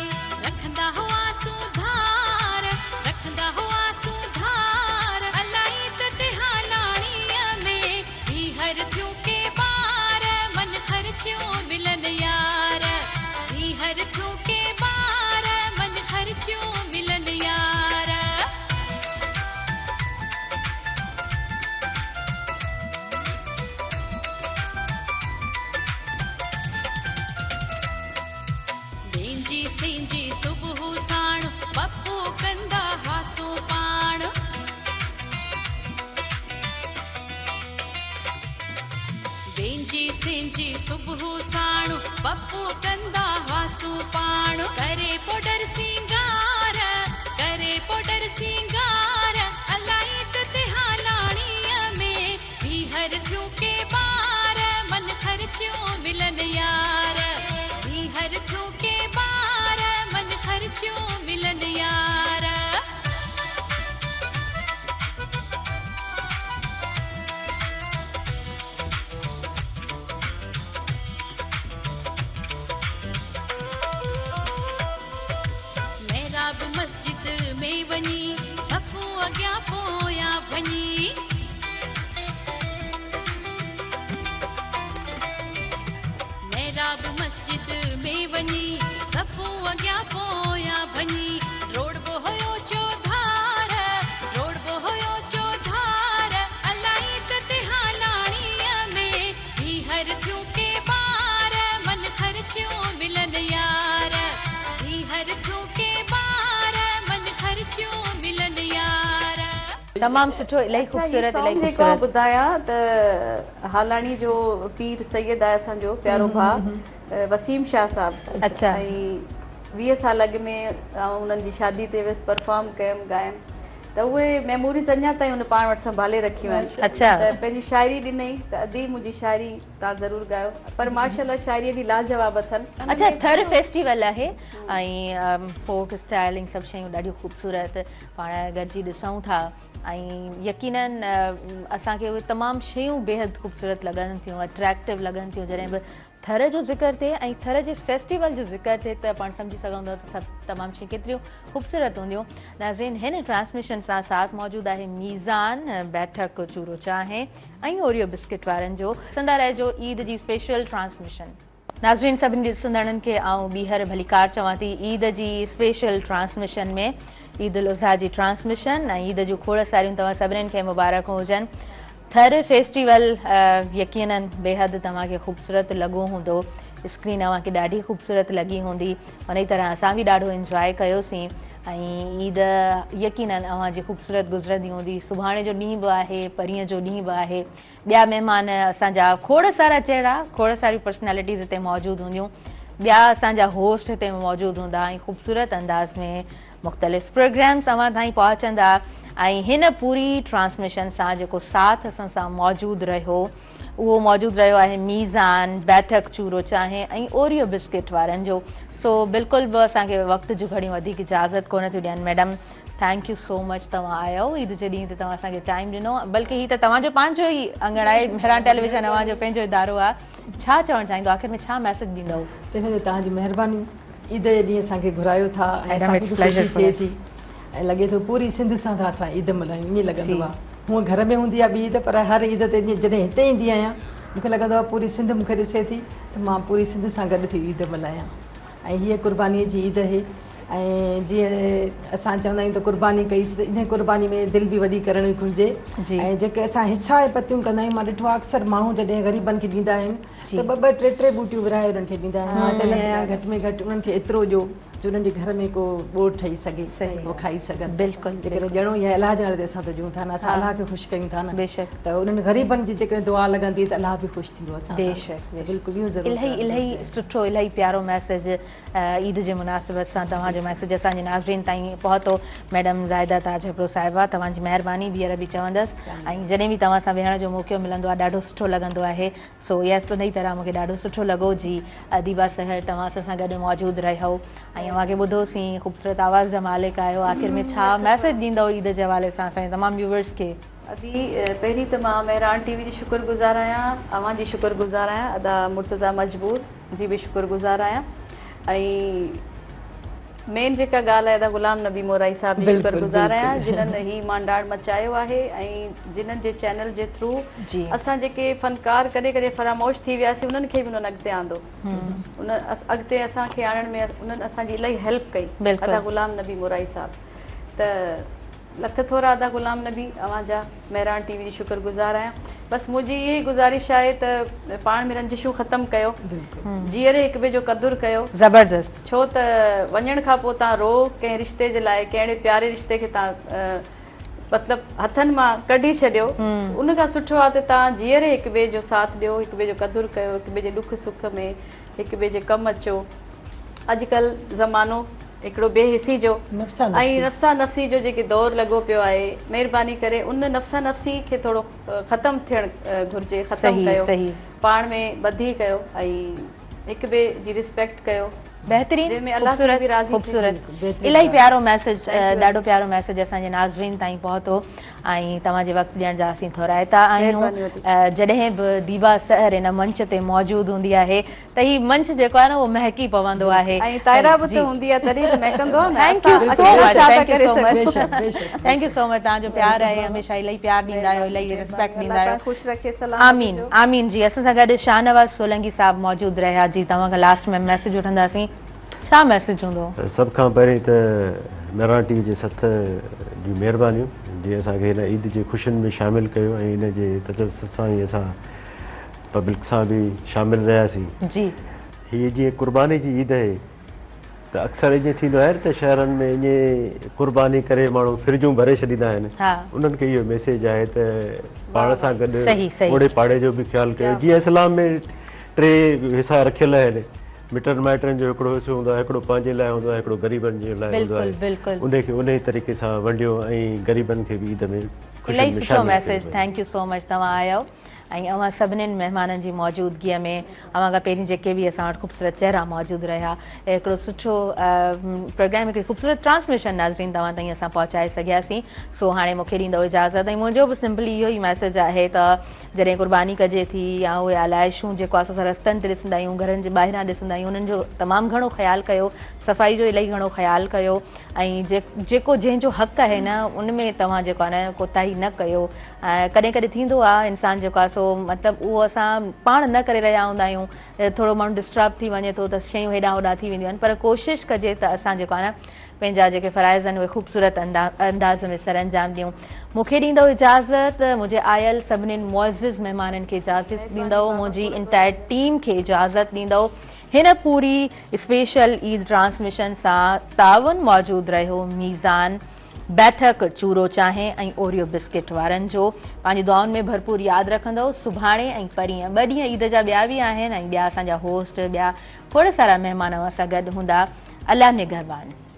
رکندا هئاسون ڌار، رکندا هئاسون ڌار، الا عيد تي هالاڻيء ۾، ٻيهر ٿيون ڪي ٻار، من خرچيون ملن يار. ٻيهر ٿيون ڪي ٻار، من خرچيون ملن يار. وينجهي سينجهي صبح ساڻ، پپو ڪندا هئاسون پاڻ. وينجهي سينجهي صبح ساڻ، پپو ڪندا هئاسون پاڻ. ڪري پوڊر سينگار، ڪري پوڊر سينگار، الا عيد تي هالاڻيء ۾، ٻيهر ٿيون ڪي ٻار، من خرچيون ملن يار. ٻيهر ٿيون ڪي ٻار، من خرچيون ملن يار. محراب مسجد ۾ وڃي، صفون اڳيان پويان ڀڃي. محراب مسجد ۾ وڃي، صفون اڳيان پويان ڀڃي. ڊوڙبو هيو چوڌار، ڊوڙبو هيو چوڌار، الا عيد تي هالاڻيء ۾، ٻيهر ٿيون ڪي ٻار، من خرچيون ملن يار. ٻيهر ٿيون ڪي ٻار، من خرچيون ملن يار. تمام سٺو الاهي اڇا هي خوبصورت الاهي سانگ جيڪو آئون خوبصورت. ٻڌايان ته هالاڻي جو پير سيد آهي اسان جو پيارو ڀاء وسيم شاهه صاحب اڇا. ۽ 20 سال اڳ ۾ آئون انهن جي شادي تي ويس پرفارم ڪيم ڳايم ته اهي ميموريز اڃا تائين هن پاڻ وٽ سنڀالي رکيون آهن اڇا. ته پنهنجي شاعري ڏنئي ته ادي منهنجي شاعري توهان ضرور ڳايو پر ماشاءالله شاعري ايڏي لاجواب اٿن. اڇا ٿر فيسٽيول آهي ۽ فوڪ اسٽائل ۽ سڀ شيون ڏاڍيون خوبصورت پاڻ گڏجي ڏسون ٿا ۽ يقينن اسان کي اهي تمام شيون بيحد خوبصورت لڳن ٿيون اٽريڪٽو لڳن ٿيون جڏهن به ٿر جو ذڪر ٿئي ۽ ٿر جي فيسٽيول جو ذڪر ٿئي ته پاڻ سمجهي سگهون ٿا ته سڀ تمام شيون ڪيتريون خوبصورت هونديون. ناظرين هن ٽرانسميشن سان ساٿ موجود آهي ميزان بيٺڪ چورو چانهه ۽ اوريو بسڪٽ وارن جو ڏسندا رهجو عيد جي اسپيشل ٽرانسميشن. ناظرين سڀني ڏسندڙن کي آئون ٻيهر ڀليڪار چوان ٿي عيد جي اسپيشل ٽرانسميشن ۾ عيد الاضحيٰ جي ٽرانسميشن ۽ عيد جون کوڙ ساريون توهان سڀني کي مبارڪون هجن. ٿر فيسٽيول يقينن بيحد توهان کي خوبصورت لڳو هوندو اسڪرين اوهان کي ڏاڍي خوبصورت لڳي هوندي انهي طرح اسان به ڏاڍو انجواء ڪيوسين ۽ عيد يقينن اوهان جي خوبصورت گذرندي هوندي سڀاڻي جو ڏينهن به آهي پرينء جو ڏينهن به آهي ٻيا مهمان اسان جا کوڙ سارا چهرا کوڙ ساريون پرسنالٽيز هتي موجود هونديون ٻيا اسان جا هوسٽ هتي موجود هوندا ۽ خوبصورت انداز ۾ مختلف پروگرامز اوهان تائين پهچندا ۽ هن پوري ٽرانسميشن سان جيڪو ساٿ اسان سان موجود رهيو اهو موجود رهيو آهي ميزان بيٺڪ چورو چانهه ۽ اوريو بسڪٽ وارن جو سو بلڪل به اسان کي وقت جون گهڙيون وڌيڪ اجازت ڪونه ٿيون ڏين madam thank you so much توهان آيو عيد جي ڏينهن تي توهان اسان کي ٽائيم ڏنو بلڪه هي ته توهان جو پنهنجو ئي اڱڻ آهي مهراڻ ٽيليويزن اوهان جو پنهنجو ادارو آهي ڇا چوڻ چاهيندو آخر ۾ ڇا ميسج ڏيندو. پهرين ته توهان جي مهرباني عيد جي ڏينهن اسان کي گهرايو ٿا ۽ اسان کي به خوشي ٿئي ٿي ۽ لڳي ٿو پوري سنڌ سان ٿا اسان عيد ملهايون ائين لڳندو آهي هونء گهر ۾ هوندي آهي ٻي عيد پر هر عيد تي جڏهن هتي ايندي آهيان مون کي لڳندو آهي پوري سنڌ مون کي ڏسي ٿي ته مان پوري سنڌ سان گڏ ٿي عيد ملهايان ۽ هيء قربانيء جي عيد آهي ۽ جيئن اسان چوندا آهيون ته قرباني ڪئي سي ته انهي قرباني ۾ دل به وڏي ڪرڻ گهرجي ۽ جيڪي اسان حصا ۽ پتيون ڪندا آهيون مان ڏٺو آهي اڪثر ماڻهو جڏهن غريبن کي ڏيندا آهن ته ٻه ٻه ٽي ٽي ٻوٽيون ورهائي انهن کي ڏيندا آهن. مان چوندي آهيان گهٽ ۾ گهٽ انهن کي ايترو ڏيو جو انهن جي گهر ۾ ڪو ٻوڙ ٺهي سگهي اهو کائي سگهن. جيڪڏهن ڏيڻو ئي آهي الله جي نالي تي اسان ته ڏيون ٿا نه اسان الله کي خوش ڪيون ٿا نه ته انهن غريبن جي جيڪڏهن دعا لڳندي ته الله به خوش ٿيندو اسان سان. بلڪل اهو ضرور الاهي الاهي سٺو الاهي پيارو ميسيج عيد جي مناسبت سان توهان جو ميسيج اسان جي ناظرين تائين پهتو. ميڊم زاهده تاج ابڙو صاحبه توهان جي مهرباني ٻيهر به چوندس ۽ جڏهن به توهان سان ويهڻ جو موقعو ملندو آهي ڏاڍو سٺو لڳندو آهي. سو يس انهي طرح مونکي ڏاڍو سٺو لڳو جي اديبه سحر توهان اسان سان گڏ موجود رهيو ۽ اوهان کي ٻڌوسين خوبصورت آواز جا مالڪ آهيو آخر ۾ ڇا ميسيج ڏيندؤ عيد جي حوالي سان اسان جي تمام ويوئرس کي. ادي پهرين ته مان مهراڻ ٽي وي جي شڪر گذار آهيان اوهان جي شڪر گذار آهيان ادا مرتضيٰ مجبور جي به شڪر گذار آهيان ۽ مين جيڪا ڳالهه آهي ادا غلام نبي مورائي صاحب جي شڪر گذار آهيان جنھن هي مانڊاڻ مچايو آهي ۽ جنھن جي چينل جي ٿرو اسان جيڪي فنڪار ڪڏهن ڪڏهن فراموش ٿي وياسين انهن کي به انهن اڳتي آندو ان اڳتي اسان کي آڻڻ ۾ انهن اسان جي الاهي هيلپ ڪئي ادا غلام نبي مورائي صاحب ته لک ٿورا ادا غلام نبي اوهان جا مهراڻ ٽي وي جي شڪر گذار آهيان بس منهنجي اها ئي گذارش آهي ته پاڻ ۾ رنجشون ختم ڪيو جيئري هڪ ٻئي جو قدر ڪيو زبردست ڇو ته وڃڻ کان پوء توهان روئو ڪنهن رشتي جي لاء ڪنهن اهڙي پياري رشتي کي توهان مطلب هٿن مان ڪڍي ڇڏيو ان کان سٺو آهي ته توهان جيئري هڪ ٻئي جو ساٿ ڏيو هڪ ٻئي جو قدر ڪيو هڪ ٻئي جي ڏک سک ۾ هڪ ٻئي جي ڪم اچو اڄڪلهه زمانو هڪڙو بي حسي جو ۽ نفسا نفسي جو جيڪي دور لڳو پيو آهي مهرباني ڪري ان نفسا نفسي کي ٿورو ختم ٿيڻ گهرجي ختم ڪيو پاڻ ۾ ٻڌي ڪيو ۽ هڪ ٻئي جي ريسپيڪٽ ڪيو بهترين خوبصورت خوبصورت الاهي پيارو ميسج ڏاڍو پيارو ميسج اسان جي ناظرين تائين پهتو ۽ توهان جي وقت ڏيڻ جا اسين ٿورائتا آهيون جڏهن به ديبا سحر هن منچ تي موجود هوندي آهي ته هي منچ جيڪو آهي نه اهو مهڪي پوندو آهي. ۽ طاهره به ته هوندي آهي تڏهن ته مهڪندو آهي نه. Thank you so much thank you so much thank you so much توهان جو پيار آهي هميشه الاهي پيار ڏيندا آهيو الاهي ريسپيڪٽ ڏيندا آهيو خوش رکي سلامت آمين آمين جي اسان سان گڏ شاهنواز سولنگي صاحب موجود رهيا جي توهان کان لاسٽ ۾ ميسج وٺنداسين ڇا ميسج هوندو؟ سڀ کان پهرين ته مهراڻ ٽي وي جي سٿ جون مهربانيون جنهن اسان کي هن عيد جي خوشين ۾ شامل ڪيو ۽ ان جي تجسس سان ئي اسان پبلڪ سان به شامل رهياسين. جي. هيء جيئن قرباني جي عيد اهي ته اڪثر ائين ٿيندو آهي ته شهرن ۾ ائين قرباني ڪري ماڻهو فرجون ڀري ڇڏيندا آهن. انهن کي اهو ميسيج آهي ته پاڻ سان گڏ اوڙي پاڙي جو به خيال ڪيو. جيئن اسلام ۾ ٽي حصا رکيل آهن. مٽن مائٽن جو هڪڙو حصو هوندو آهي، هڪڙو پنهنجي لاء هوندو آهي، هڪڙو غريبن جي لاء هوندو آهي. انهي کي انهي طريقي سان ونڊيو ۽ غريبن کي به عيد ۾ خوشين الاهي ۾ سٺو شامل ميسيج ڪيو. Thank you so much توهان آيو. ۽ اوهان سڀنين مهمانن جي موجودگيء ۾ اوهان کان پهرين جيڪي به اسان وٽ خوبصورت چهرا موجود رهيا هڪڙو سٺو پروگرام هڪڙي خوبصورت ٽرانسميشن ناظرين توهان تائين اسان پهچائي سگهياسين. سو هاڻي مون کي ڏيندؤ اجازت ۽ منهنجو به سمپلي اهو ئي ميسيج آهي ته جڏهن قرباني ڪجي ٿي يا اهي آلائشون جيڪو اسان رستن تي ڏسندا آهيون گهرن جي ٻاهران ڏسندا آهيون انهن جو تمام گهڻو خيال ڪيو صفائي جو الاهي گهڻو خيال ڪيو ۽ جيڪو جنهن جو حق آهي نه ان ۾ توهان جيڪو آهي نه ڪوتاهي نه ڪيو ۽ ڪڏهن ڪڏهن ٿيندو آهي انسان جيڪو آهي سو مطلب اهو اسان پاڻ نه ڪري رهيا هوندا آهيون ٿورو ماڻهو ڊسٽرب ٿي وڃي ٿو ته شيون هيڏانهن هوڏانهن ٿي وينديون آهن پر ڪوشش ڪجي ته اسان جيڪو آهي نه پنهنجا جيڪي فرائض آهن اهي خوبصورت انداز ۾ سر انجام ڏيون. مون کي ڏيندؤ اجازت، منهنجي آيل سڀنين معزز مهمانن کي اجازت ڏيندؤ، منهنجي انٽائر ٽيم کي اجازت ڏيندؤ. هن پوري اسپيشل عيد ٽرانسميشن سان تعاون موجود رهيو ميزان بيٺڪ چورو چانهه ۽ اوريو بسڪٽ وارن جو. پنهنجي دعائن ۾ ڀرپور ياد رکندؤ. سڀاڻي ۽ پرينء ٻه ڏينهن عيد جا ٻيا به آهن ۽ ٻيا اسان جا هوسٽ ٻيا کوڙ سارا مهمان اوهان سان گڏ هوندا. الله نگهبان.